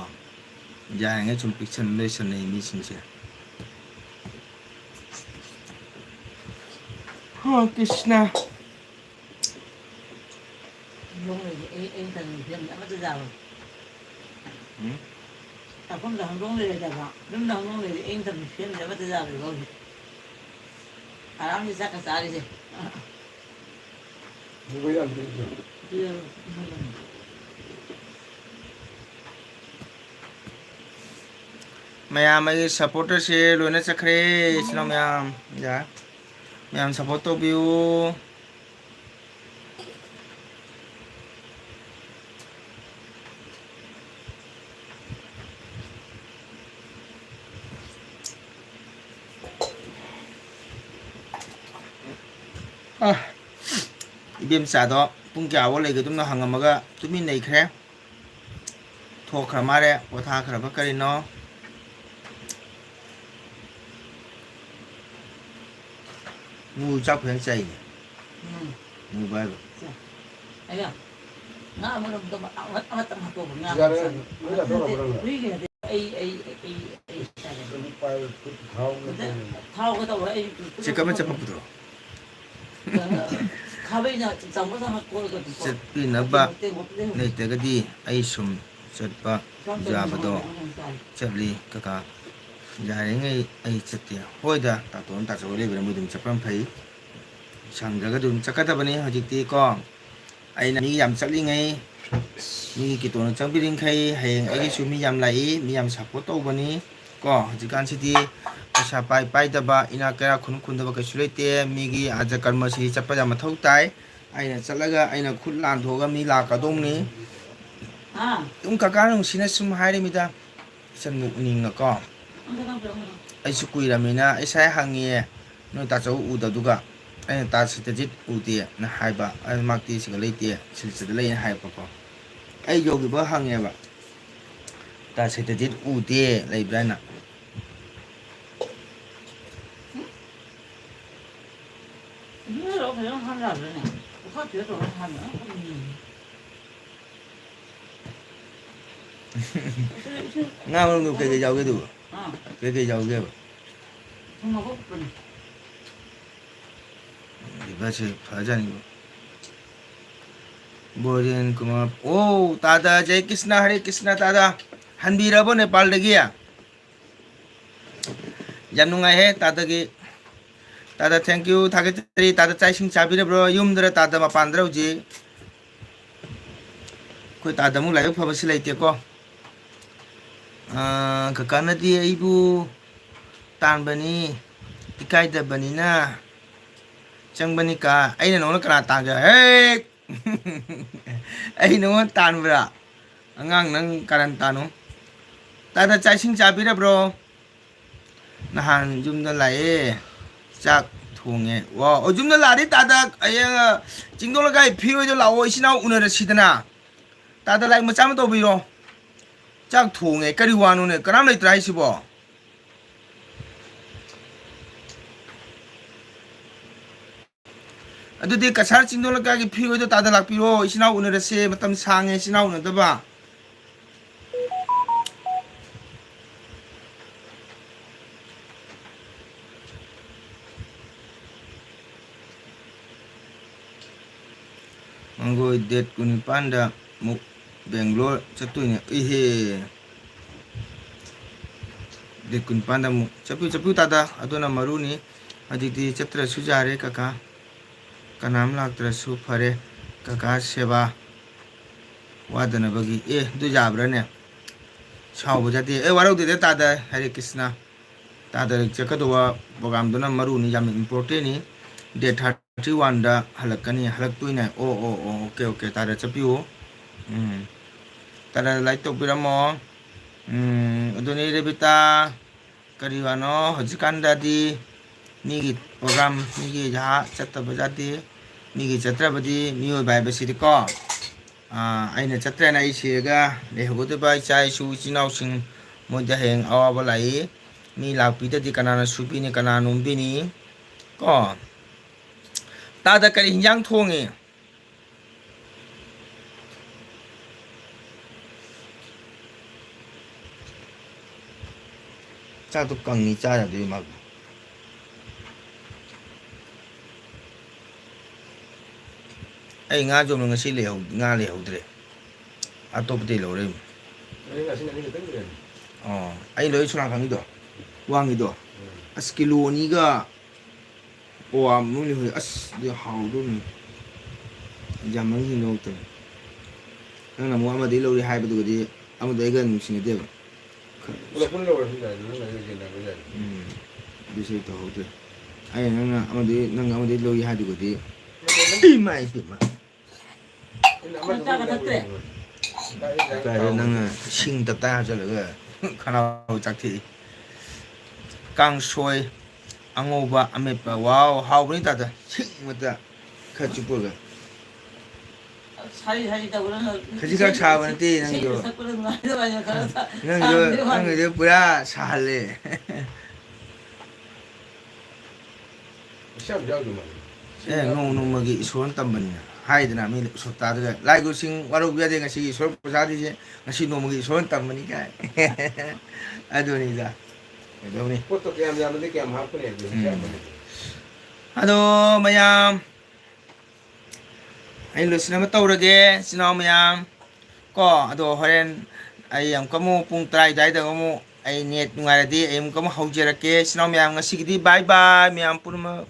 ꯌꯥꯔꯤꯉꯩ ꯁꯨꯝ ꯄꯤꯛꯁꯟ ꯂꯣꯏꯁꯟꯅꯩ ꯃꯤꯁꯤꯡꯁꯦ꯫ ꯑꯣ ꯀ꯭ꯔꯤꯁꯅ꯫ ꯍꯧꯗꯣꯡ ꯂꯩꯔꯗꯤ ꯑꯩ, ꯑꯩ ꯅꯠꯇꯅ ꯅꯨꯄꯤ ꯑꯃꯗ ꯑꯃꯠꯇ ꯌꯥꯔꯣꯏ꯫ ꯎꯝ? ꯆꯥꯛꯈꯨꯝꯗ ꯍꯧꯗꯣꯡ ꯂꯩꯔꯗꯕ, ꯌꯨꯝꯗ ꯍꯧꯗꯣꯡ ꯂꯩꯔꯗꯤ ꯑꯩ ꯅꯠꯇꯅ ꯅꯨꯄꯤ ꯑꯃꯗ ꯑꯃꯠꯇ ꯌꯥꯔꯣꯏꯕ ꯍꯧꯖꯤꯛ꯫ ꯑꯔꯥꯝꯁꯦ ꯆꯥꯛꯀ ꯆꯥꯔꯤꯁꯦ꯫ ꯃꯨꯕ ꯌꯥꯝ ꯄꯤꯛꯏꯗꯣ꯫ ꯄꯤꯛꯑꯦꯕ, ꯃꯨꯕ꯫ ꯃꯌꯥꯝ ꯑꯩꯒꯤ supporterꯁꯦ ꯂꯣꯏꯅ ꯆꯠꯈ꯭ꯔꯦ, ꯏꯆꯤꯟ ꯏꯅꯥꯎ ꯃꯌꯥꯝ꯫ ꯌꯥ꯫ ꯃꯌꯥꯝ support ꯇꯧꯕꯤꯌꯨ꯫ ꯑ, ꯏꯕꯦꯝꯆꯥꯗꯣ ꯄꯨꯡ ꯀꯌꯥꯐꯥꯎ ꯂꯩꯒꯗꯕꯅꯣ ꯍꯪꯉꯝꯃꯒ ꯇꯨꯃꯤꯟ ꯂꯩꯈ꯭ꯔꯦ꯫ ꯊꯣꯛꯈ꯭ꯔ ꯃꯥꯜꯂꯦ, ꯄꯣꯊꯥꯈ꯭ꯔꯕ ꯀꯔꯤꯅꯣ? ꯃꯨ ꯆꯥꯛ ꯐꯖꯅ ꯆꯥꯏꯅꯦ꯫ ꯎꯝ꯫ ꯃꯨꯕ ꯍꯥꯏꯕ꯫ ꯆꯥ꯫ ꯑꯌꯥ꯫ ꯉꯥ ꯑꯃꯔꯣꯝꯗ ꯑꯃ-, ꯑꯃ-, ꯑꯃꯇꯪ ꯍꯥꯞꯄꯣꯕ, ꯉꯥ ꯌꯥꯔꯦ, ꯃꯆꯥꯗꯣ꯫ ꯂꯣꯏ ꯆꯥꯊꯣꯛꯈ꯭ꯔꯕ ꯅꯪꯅ? ꯍꯨꯏꯒꯤ ꯅꯠꯇꯦ꯫ ꯑꯩ, ꯑꯩ, ꯑꯩ, ꯑꯩ ꯆꯥꯒꯦ꯫ ꯑꯗꯨꯝ ꯄꯥꯏꯌꯨ, ꯈꯨꯠ ꯊꯥꯎ ꯅꯠꯇꯦ, ꯅꯠꯇꯦ꯫ ꯊꯥꯎꯒ ꯇꯧꯔ ꯑꯩ ꯈꯨꯠ ꯆꯦꯛ ꯑꯃ ꯆꯠꯄ ꯄꯨꯊꯣꯔꯛꯑꯣ꯫ ꯈꯥꯕꯩꯅ ꯆꯥꯃꯁ ꯑꯃ ꯀꯣꯠꯂꯒ ꯑꯗꯨꯝ ꯀꯣꯠ-, ꯆꯠꯄꯤꯅꯕ ꯀꯣꯠꯂꯒ ꯀꯣꯠꯂꯒ ꯂꯩꯇ꯭ꯔꯒꯗꯤ ꯑꯩ ꯁꯨꯝ ꯆꯠꯄ ꯌꯥꯕꯗꯣ ꯆꯠꯂꯤ ꯀꯀꯥ꯫ ꯌꯥꯔꯤꯉꯩ ꯑꯩ ꯆꯠꯀꯦ꯫ ꯍꯣꯏꯗ, ꯇꯥꯇꯣꯟ ꯇꯥꯆꯧ ꯂꯩꯕꯅ ꯃꯣꯏ ꯑꯗꯨꯝ ꯆꯠꯄꯅ ꯐꯩ꯫ ꯁꯪꯗ꯭ꯔꯒꯗꯤ ꯑꯗꯨꯝ ꯆꯠꯀꯗꯕꯅꯤ ꯍꯧꯖꯤꯛꯇꯤ ꯀꯣ꯫ ꯑꯩꯅ ꯃꯤ ꯌꯥꯝ ꯆꯠꯂꯤꯉꯩ, ꯃꯤꯒꯤ ꯀꯤꯇꯣꯟꯗ ꯆꯪꯕꯤꯔꯤꯡꯈꯩ, ꯍꯌꯦꯡ ꯑꯩꯒꯤꯁꯨ ꯃꯤ ꯌꯥꯝ ꯂꯥꯛꯏ, ꯃꯤ ꯌꯥꯝ support ꯇꯧꯕꯅꯤ ꯀꯣ꯫ ꯍꯧꯖꯤꯛꯀꯥꯟꯁꯤꯗꯤ ꯄꯩꯁꯥ ꯄꯥꯏ ꯄꯥꯏꯗꯕ, ꯏꯅꯥꯛ ꯀꯩꯔꯥꯛ ꯈꯨꯟ ꯈꯨꯟꯗꯕ ꯀꯩꯁꯨ ꯂꯩꯇꯦ꯫ ꯃꯤꯒꯤ ꯑꯥꯖ ꯀꯔꯃꯁꯤ ꯆꯠꯄ ꯌꯥꯝ ꯃꯊꯧ ꯇꯥꯏ꯫ ꯑꯩꯅ ꯆꯠꯂꯒ ꯑꯩꯅ ꯈꯨꯠ ꯂꯥꯟꯊꯣꯛꯑꯒ ꯃꯤ ꯂꯥꯛꯀꯗꯧꯅꯤ꯫ ꯑꯥ꯫ ꯑꯗꯨꯝ ꯀꯀꯥ ꯅꯨꯡꯁꯤꯅ ꯁꯨꯝ ꯍꯥꯏꯔꯤꯃꯤꯗ꯫ ꯏꯆꯟꯕꯨ ꯎꯅꯤꯡꯉꯀꯣ꯫ ꯑꯩꯁꯨ ꯀꯨꯏꯔꯝꯃꯤꯅ ꯑꯩ ꯉꯁꯥꯏ ꯍꯪꯉꯤꯌꯦ, ꯅꯣꯏ ꯇꯥꯆꯧ ꯎꯗꯗꯨꯒ꯫ ꯑꯩꯅ ꯇꯥ ꯁꯇꯖꯤꯠ ꯎꯗꯦꯅ ꯍꯥꯏꯕ, ꯑꯗꯨ ꯃꯍꯥꯛꯇꯤ ꯁꯤꯗ ꯂꯩꯇꯦ, ꯁꯤꯜꯆꯔꯗ ꯂꯩꯅ ꯍꯥꯏꯔꯛꯄꯀꯣ꯫ ꯑꯩ ꯌꯧꯈꯤꯕ ꯍꯪꯉꯦꯕ, ꯇꯥ ꯁꯇꯖꯤꯠ ꯎꯗꯦ ꯂꯩꯕ꯭ꯔꯥꯅ꯫ ꯏꯁꯤꯡ ꯂꯩꯔꯛꯑꯣ, ꯐꯖꯅ ꯍꯥꯝ ꯌꯥꯗ꯭ꯔꯅꯦ? ꯄꯨꯈꯝ ꯊꯤꯔ ꯇꯧꯔꯒ ꯍꯥꯝꯃꯦ꯫ ꯑ, ꯎꯝ꯫ ꯏꯁꯤꯡ, ꯏꯁꯤꯡ ꯉꯥ ꯃꯔꯨꯝꯗꯣ ꯀꯩꯀꯩ ꯌꯥꯎꯒꯦ ꯑꯗꯨꯕꯨ? ꯑꯥ꯫ ꯀꯩꯀꯩ ꯌꯥꯎꯒꯦꯕ? ꯊꯨꯝ ꯃꯀꯨꯞ ꯀꯨꯞꯄꯅꯤ꯫ ꯐꯖꯩ, ꯐꯖꯅꯤ꯫ ꯕꯣꯔꯦꯟ ꯀꯨꯃꯥꯔ, ꯑꯣ, ꯇꯥꯗ, ꯖꯦ ꯀ꯭ꯔꯤꯁꯅ, ꯍꯔꯦ ꯀ꯭ꯔꯤꯁꯅ, ꯇꯥꯗ꯫ ꯍꯟꯕꯤꯔꯕꯣ ꯅꯦꯄꯥꯜꯗꯒꯤ? ꯌꯥꯝ ꯅꯨꯡꯉꯥꯏꯍꯦ, ꯇꯥꯗꯒꯤ꯫ ꯇꯥꯗ, thank you, ꯊꯥꯒꯠꯆꯔꯤ꯫ ꯇꯥꯗ, ꯆꯥꯛ ꯏꯁꯤꯡ ꯆꯥꯕꯤꯔꯕ꯭ꯔꯣ? ꯌꯨꯝꯗꯔ ꯇꯥꯗ, ꯃꯄꯥꯟꯗꯔ ꯍꯧꯖꯤꯛ? ꯑꯩꯈꯣꯏ ꯇꯥꯗ ꯑꯃꯨꯛ ꯂꯥꯏꯕꯛ ꯐꯕꯁꯤ ꯂꯩꯇꯦꯀꯣ꯫ ꯑꯥ, ꯀꯀꯥꯅꯗꯤ ꯑꯩꯕꯨ ꯇꯥꯟꯕꯅꯤ, ꯏꯀꯥꯏꯗꯕꯅꯤꯅ ꯆꯪꯕꯅꯤ ꯀꯥ꯫ ꯑꯩꯅ ꯅꯉꯣꯟꯗ ꯀꯅꯥ ꯇꯥꯟꯒꯦ? ꯍꯦꯛ! ꯑꯩ ꯅꯉꯣꯟꯗ ꯇꯥꯟꯕ꯭ꯔꯥ? ꯑꯉꯥꯡ ꯅꯪ ꯀꯔꯟ ꯇꯥꯅꯨ꯫ ꯇꯥꯗ, ꯆꯥꯛ ꯏꯁꯤꯡ ꯆꯥꯕꯤꯔꯕ꯭ꯔꯣ? ꯅꯍꯥꯟ ꯌꯨꯝꯗ ꯂꯥꯛꯑꯦ, ꯆꯥꯛ ꯊꯣꯡꯉꯦ꯫ ꯋꯥ, ꯑꯣ, ꯌꯨꯝꯗ ꯂꯥꯛꯑꯗꯤ ꯇꯥꯗ ꯍꯌꯦꯡ, ꯑ, ꯆꯤꯡꯗꯣꯟ ꯂꯩꯀꯥꯏ ꯐꯤꯔꯣꯏꯗ ꯂꯥꯛꯑꯣ, ꯏꯆꯤꯟ ꯏꯅꯥꯎ ꯎꯅꯔꯁꯤꯗꯅ꯫ ꯇꯥꯗ ꯂꯥꯏꯛ ꯃꯆꯥ ꯑꯃ ꯇꯧꯕꯤꯔꯣ꯫ ꯆꯥꯛ ꯊꯣꯡꯉꯦ, ꯀꯔꯤ ꯋꯥꯅꯣꯅꯦ? ꯀꯅꯥꯝ ꯂꯩꯇ꯭ꯔꯥ ꯍꯥꯏꯁꯤꯕꯣ? ꯑꯗꯨꯗꯤ ꯀꯁꯥꯔ ꯆꯤꯡꯗꯣꯟ ꯂꯩꯀꯥꯏꯒꯤ ꯐꯤꯔꯣꯏꯗꯣ ꯇꯥꯗ ꯂꯥꯛꯄꯤꯔꯣ, ꯏꯆꯤꯟ ꯏꯅꯥꯎ ꯎꯅꯔꯁꯦ, ꯃꯇꯝ ꯁꯥꯡꯉꯦ ꯏꯆꯤꯟ ꯏꯅꯥꯎ ꯎꯅꯗꯕ꯫ ꯃꯪꯒꯣꯏ date ꯀꯨꯟꯅꯤꯄꯥꯟꯗ ꯑꯃꯨꯛ ꯕꯦꯡꯒ꯭ꯂꯣꯔ ꯆꯠꯇꯣꯏꯅꯦ꯫ ꯏꯍꯦ! Date ꯀꯨꯟꯅꯤꯄꯥꯟꯗ ꯑꯃꯨꯛ ꯆꯠꯄꯤꯌꯨ, ꯆꯠꯄꯤꯌꯨ ꯇꯥꯗ, ꯑꯗꯨꯅ ꯃꯔꯨꯅꯤ꯫ ꯍꯧꯖꯤꯛꯇꯤ ꯆꯠꯇ꯭ꯔꯁꯨ ꯌꯥꯔꯦ ꯀꯀꯥ꯫ ꯀꯅꯥꯝ ꯂꯥꯛꯇ꯭ꯔꯁꯨ ꯐꯔꯦ ꯀꯀꯥ ꯁꯦꯕꯥ ꯋꯥꯗꯅꯕꯒꯤ꯫ ꯑꯦ, ꯑꯗꯨ ꯌꯥꯕ꯭ꯔꯥꯅꯦ? ꯁꯥꯎꯕ ꯌꯥꯗꯦ꯫ ꯑꯦ, ꯋꯥꯔꯧꯗꯦꯗ ꯇꯥꯗ, ꯍꯔꯦ ꯀ꯭ꯔꯤꯁꯅ꯫ ꯇꯥꯗ ꯆꯠꯀꯗꯧꯕ programꯗꯨꯅ ꯃꯔꯨꯅꯤ, ꯌꯥꯝꯅ importantꯅꯤ꯫ Date thirty oneꯗ ꯍꯜꯂꯛꯀꯅꯤ, ꯍꯜꯂꯛꯇꯣꯏꯅꯦ꯫ ꯑꯣ, ꯑꯣ, ꯑꯣ, okay, okay, ꯇꯥꯗ ꯆꯠꯄꯤꯌꯨ꯫ ꯎꯝ꯫ ꯇꯥꯗ like ꯇꯧꯕꯤꯔꯝꯃꯣ꯫ ꯎꯝ, ꯑꯗꯨꯅꯤ ꯔꯦꯕꯤꯇꯥ, ꯀꯔꯤ ꯋꯥꯅꯣ ꯍꯧꯖꯤꯛꯀꯥꯟꯗꯗꯤ ꯃꯤꯒꯤ program, ꯃꯤꯒꯤ ꯖꯍꯥ ꯆꯠꯇꯕ ꯌꯥꯗꯦ꯫ ꯃꯤꯒꯤ ꯆꯠꯇ꯭ꯔꯕꯗꯤ ꯃꯤꯑꯣꯏꯕ ꯍꯥꯏꯕꯁꯤꯗꯤꯀꯣ, ꯑꯥ, ꯑꯩꯅ ꯆꯠꯇ꯭ꯔꯦꯅ ꯑꯩ ꯁꯤꯔꯒ ꯂꯩꯍꯧꯒꯗꯕ ꯏꯆꯥ ꯏꯁꯨ ꯏꯆꯤꯟ ꯏꯅꯥꯎꯁꯤꯡ, ꯃꯣꯏꯗ ꯍꯌꯦꯡ ꯑꯋꯥꯕ ꯂꯥꯛꯏ꯫ ꯃꯤ ꯂꯥꯛꯄꯤꯗꯗꯤ ꯀꯅꯥꯅ ꯁꯨꯕꯤꯅꯤ, ꯀꯅꯥ ꯅꯣꯝꯕꯤꯅꯤ? ꯀꯣ? ꯇꯥꯗ ꯀꯔꯤ ꯍꯤꯟꯖꯥꯡ ꯊꯣꯡꯉꯤ? ꯆꯥꯛꯇꯣ ꯀꯪꯉꯤ, ꯆꯥ ꯌꯥꯗꯣꯏ ꯃꯥꯜꯂꯦ꯫ ꯑꯩ ꯉꯥ ꯌꯣꯟꯕ ꯉꯁꯤ ꯂꯩꯍꯧ-, ꯉꯥ ꯂꯩꯍꯧꯗ꯭ꯔꯦ꯫ ꯑꯇꯣꯞꯄꯗꯩ ꯂꯧꯔꯦ꯫ ꯑꯣ, ꯑꯩ ꯂꯣꯏ ꯁꯣꯔꯥ ꯈꯪꯉꯤꯗꯣ? ꯋꯥꯡꯉꯤꯗꯣ? ꯑꯁ, ꯀꯤꯂꯣ ꯑꯅꯤꯒ ꯄꯋꯥ ꯃꯅꯨꯡꯗ ꯂꯩꯍꯧꯏ꯫ ꯑꯁ, ꯑꯗꯨ ꯍꯥꯎꯗꯣꯏꯅꯤ꯫ ꯌꯥꯝꯃꯟꯈꯤꯅ ꯂꯧꯔꯛꯇꯕꯅꯤ꯫ ꯅꯪꯅ ꯑꯃꯨꯛ ꯑꯃꯗꯒꯤ ꯂꯧꯔꯤ ꯍꯥꯏꯕꯗꯨꯒꯗꯤ ꯑꯃꯗꯣ ꯑꯩꯒ ꯅꯨꯡꯁꯤꯅꯗꯦꯕ꯫ ꯄꯨꯂꯞ ꯄꯨꯟꯅ ꯂꯧꯔꯁꯨ ꯌꯥꯏ, ꯅꯪꯅ ꯑꯩꯒ ꯌꯦꯟꯅꯕ ꯌꯥꯏ꯫ ꯎꯝ, ꯑꯗꯨꯁꯨ ꯑꯩ ꯇꯧꯍꯧꯗ꯭ꯔꯦ꯫ ꯑꯩꯅ ꯅꯪꯅ ꯑꯃꯗꯒꯤ, ꯅꯪꯅ ꯑꯃꯗꯒꯤ ꯂꯧꯏ ꯍꯥꯏꯗꯨꯒꯗꯤ, ꯏꯃꯥꯏ ꯄꯦꯝꯃ꯫ ꯑꯩꯅ ꯑꯃꯗꯨ ꯅꯪ ꯆꯥꯒ ꯊꯛꯇ꯭ꯔꯦ? ꯂꯧꯔꯦ꯫ ꯀꯥꯏꯗ ꯅꯪꯅ ꯁꯤꯡ ꯇꯞꯇꯥꯏ ꯍꯥꯞꯆꯤꯜꯂꯒ ꯈꯅꯥꯎ ꯆꯥꯛꯊꯦꯛꯏ꯫ ꯀꯥꯡꯁꯣꯏ ꯑꯉꯧꯕ ꯑꯃꯦꯠꯄ꯫ ꯋꯥꯎ, ꯍꯥꯎꯕꯅꯤ ꯇꯥꯗ꯫ ꯁꯤꯡ ꯃꯇ ꯈꯔ ꯆꯨꯞꯄꯒ꯫ ꯁꯥꯔꯤ ꯁꯥꯔꯤ ꯇꯧꯒꯅꯨ꯫ ꯈꯖꯤꯛꯈꯛ ꯁꯥꯕ ꯅꯠꯇꯦ ꯅꯪꯒꯤꯗꯣ꯫ ꯏꯁꯩꯗ ꯁꯛꯄꯗ ꯅꯨꯡꯉꯥꯏ ꯑꯗꯨꯃꯥꯏꯅ ꯈꯔ ꯁꯥ-, ꯅꯪꯒꯤꯗꯣ, ꯁꯥꯔꯝꯗꯣꯏ ꯃꯥꯜꯂꯤ꯫ ꯅꯪꯒꯤꯗꯣ ꯄꯨꯔꯥ ꯁꯥꯍꯜꯂꯦ꯫ ꯏꯁꯩ ꯌꯥꯝ ꯌꯥꯎꯗꯧ ꯃꯥꯜꯂꯤ꯫ ꯑꯦ, ꯅꯣꯡ ꯅꯣꯡꯃꯒꯤ ꯏꯁꯣꯔꯅ ꯇꯝꯕꯅꯤꯅ ꯍꯥꯏꯗꯅ ꯃꯤ ꯎꯁꯣꯞ ꯇꯥꯗꯒ ꯂꯥꯏ ꯒꯨꯔꯨꯁꯤꯡ ꯋꯥꯔꯧꯕ ꯌꯥꯗꯦ, ꯉꯁꯤꯒꯤ ꯏꯁꯣꯔ ꯄꯨꯖꯥꯔꯤꯁꯦ ꯉꯁꯤ ꯅꯣꯡꯃꯒꯤ ꯏꯁꯣꯔꯅ ꯇꯝꯕꯅꯤ ꯀꯥꯏ꯫ ꯑꯗꯨꯅꯤꯗ꯫ ꯀꯩꯗꯧꯅꯤ? ꯄꯣꯠꯇꯣ ꯀꯌꯥꯝ ꯌꯥꯝꯃꯗꯤ ꯀꯌꯥꯝ ꯍꯥꯞꯀꯅꯤ ꯑꯗꯨ ꯎꯝ꯫ ꯍꯤꯡꯆꯥꯞ ꯑꯃꯗꯤ꯫ ꯑꯗꯣ ꯃꯌꯥꯝ, ꯑꯩ ꯂꯣꯏꯁꯤꯟꯅꯕ ꯇꯧꯔꯒꯦ, ꯏꯆꯤꯟ ꯏꯅꯥꯎ ꯃꯌꯥꯝ꯫ ꯀꯣ, ꯑꯗꯣ ꯍꯣꯔꯦꯟ ꯑꯩ ꯑꯃꯨꯛꯀ ꯑꯃꯨꯛ ꯄꯨꯡ ꯇꯔꯥ ꯑꯗꯨꯋꯥꯏꯗ ꯑꯃꯨꯛ ꯑꯩ ꯅꯦꯠ ꯅꯨꯡꯉꯥꯏꯔꯗꯤ ꯑꯩ ꯑꯃꯨꯛꯀ ꯑꯃꯨꯛ ꯍꯧꯖꯔꯛꯀꯦ꯫ ꯏꯆꯤꯟ ꯏꯅꯥꯎ ꯃꯌꯥꯝ, ꯉꯁꯤꯒꯤꯗꯤ bye bye ꯃꯌꯥꯝ ꯄꯨꯝꯅꯃꯛ꯫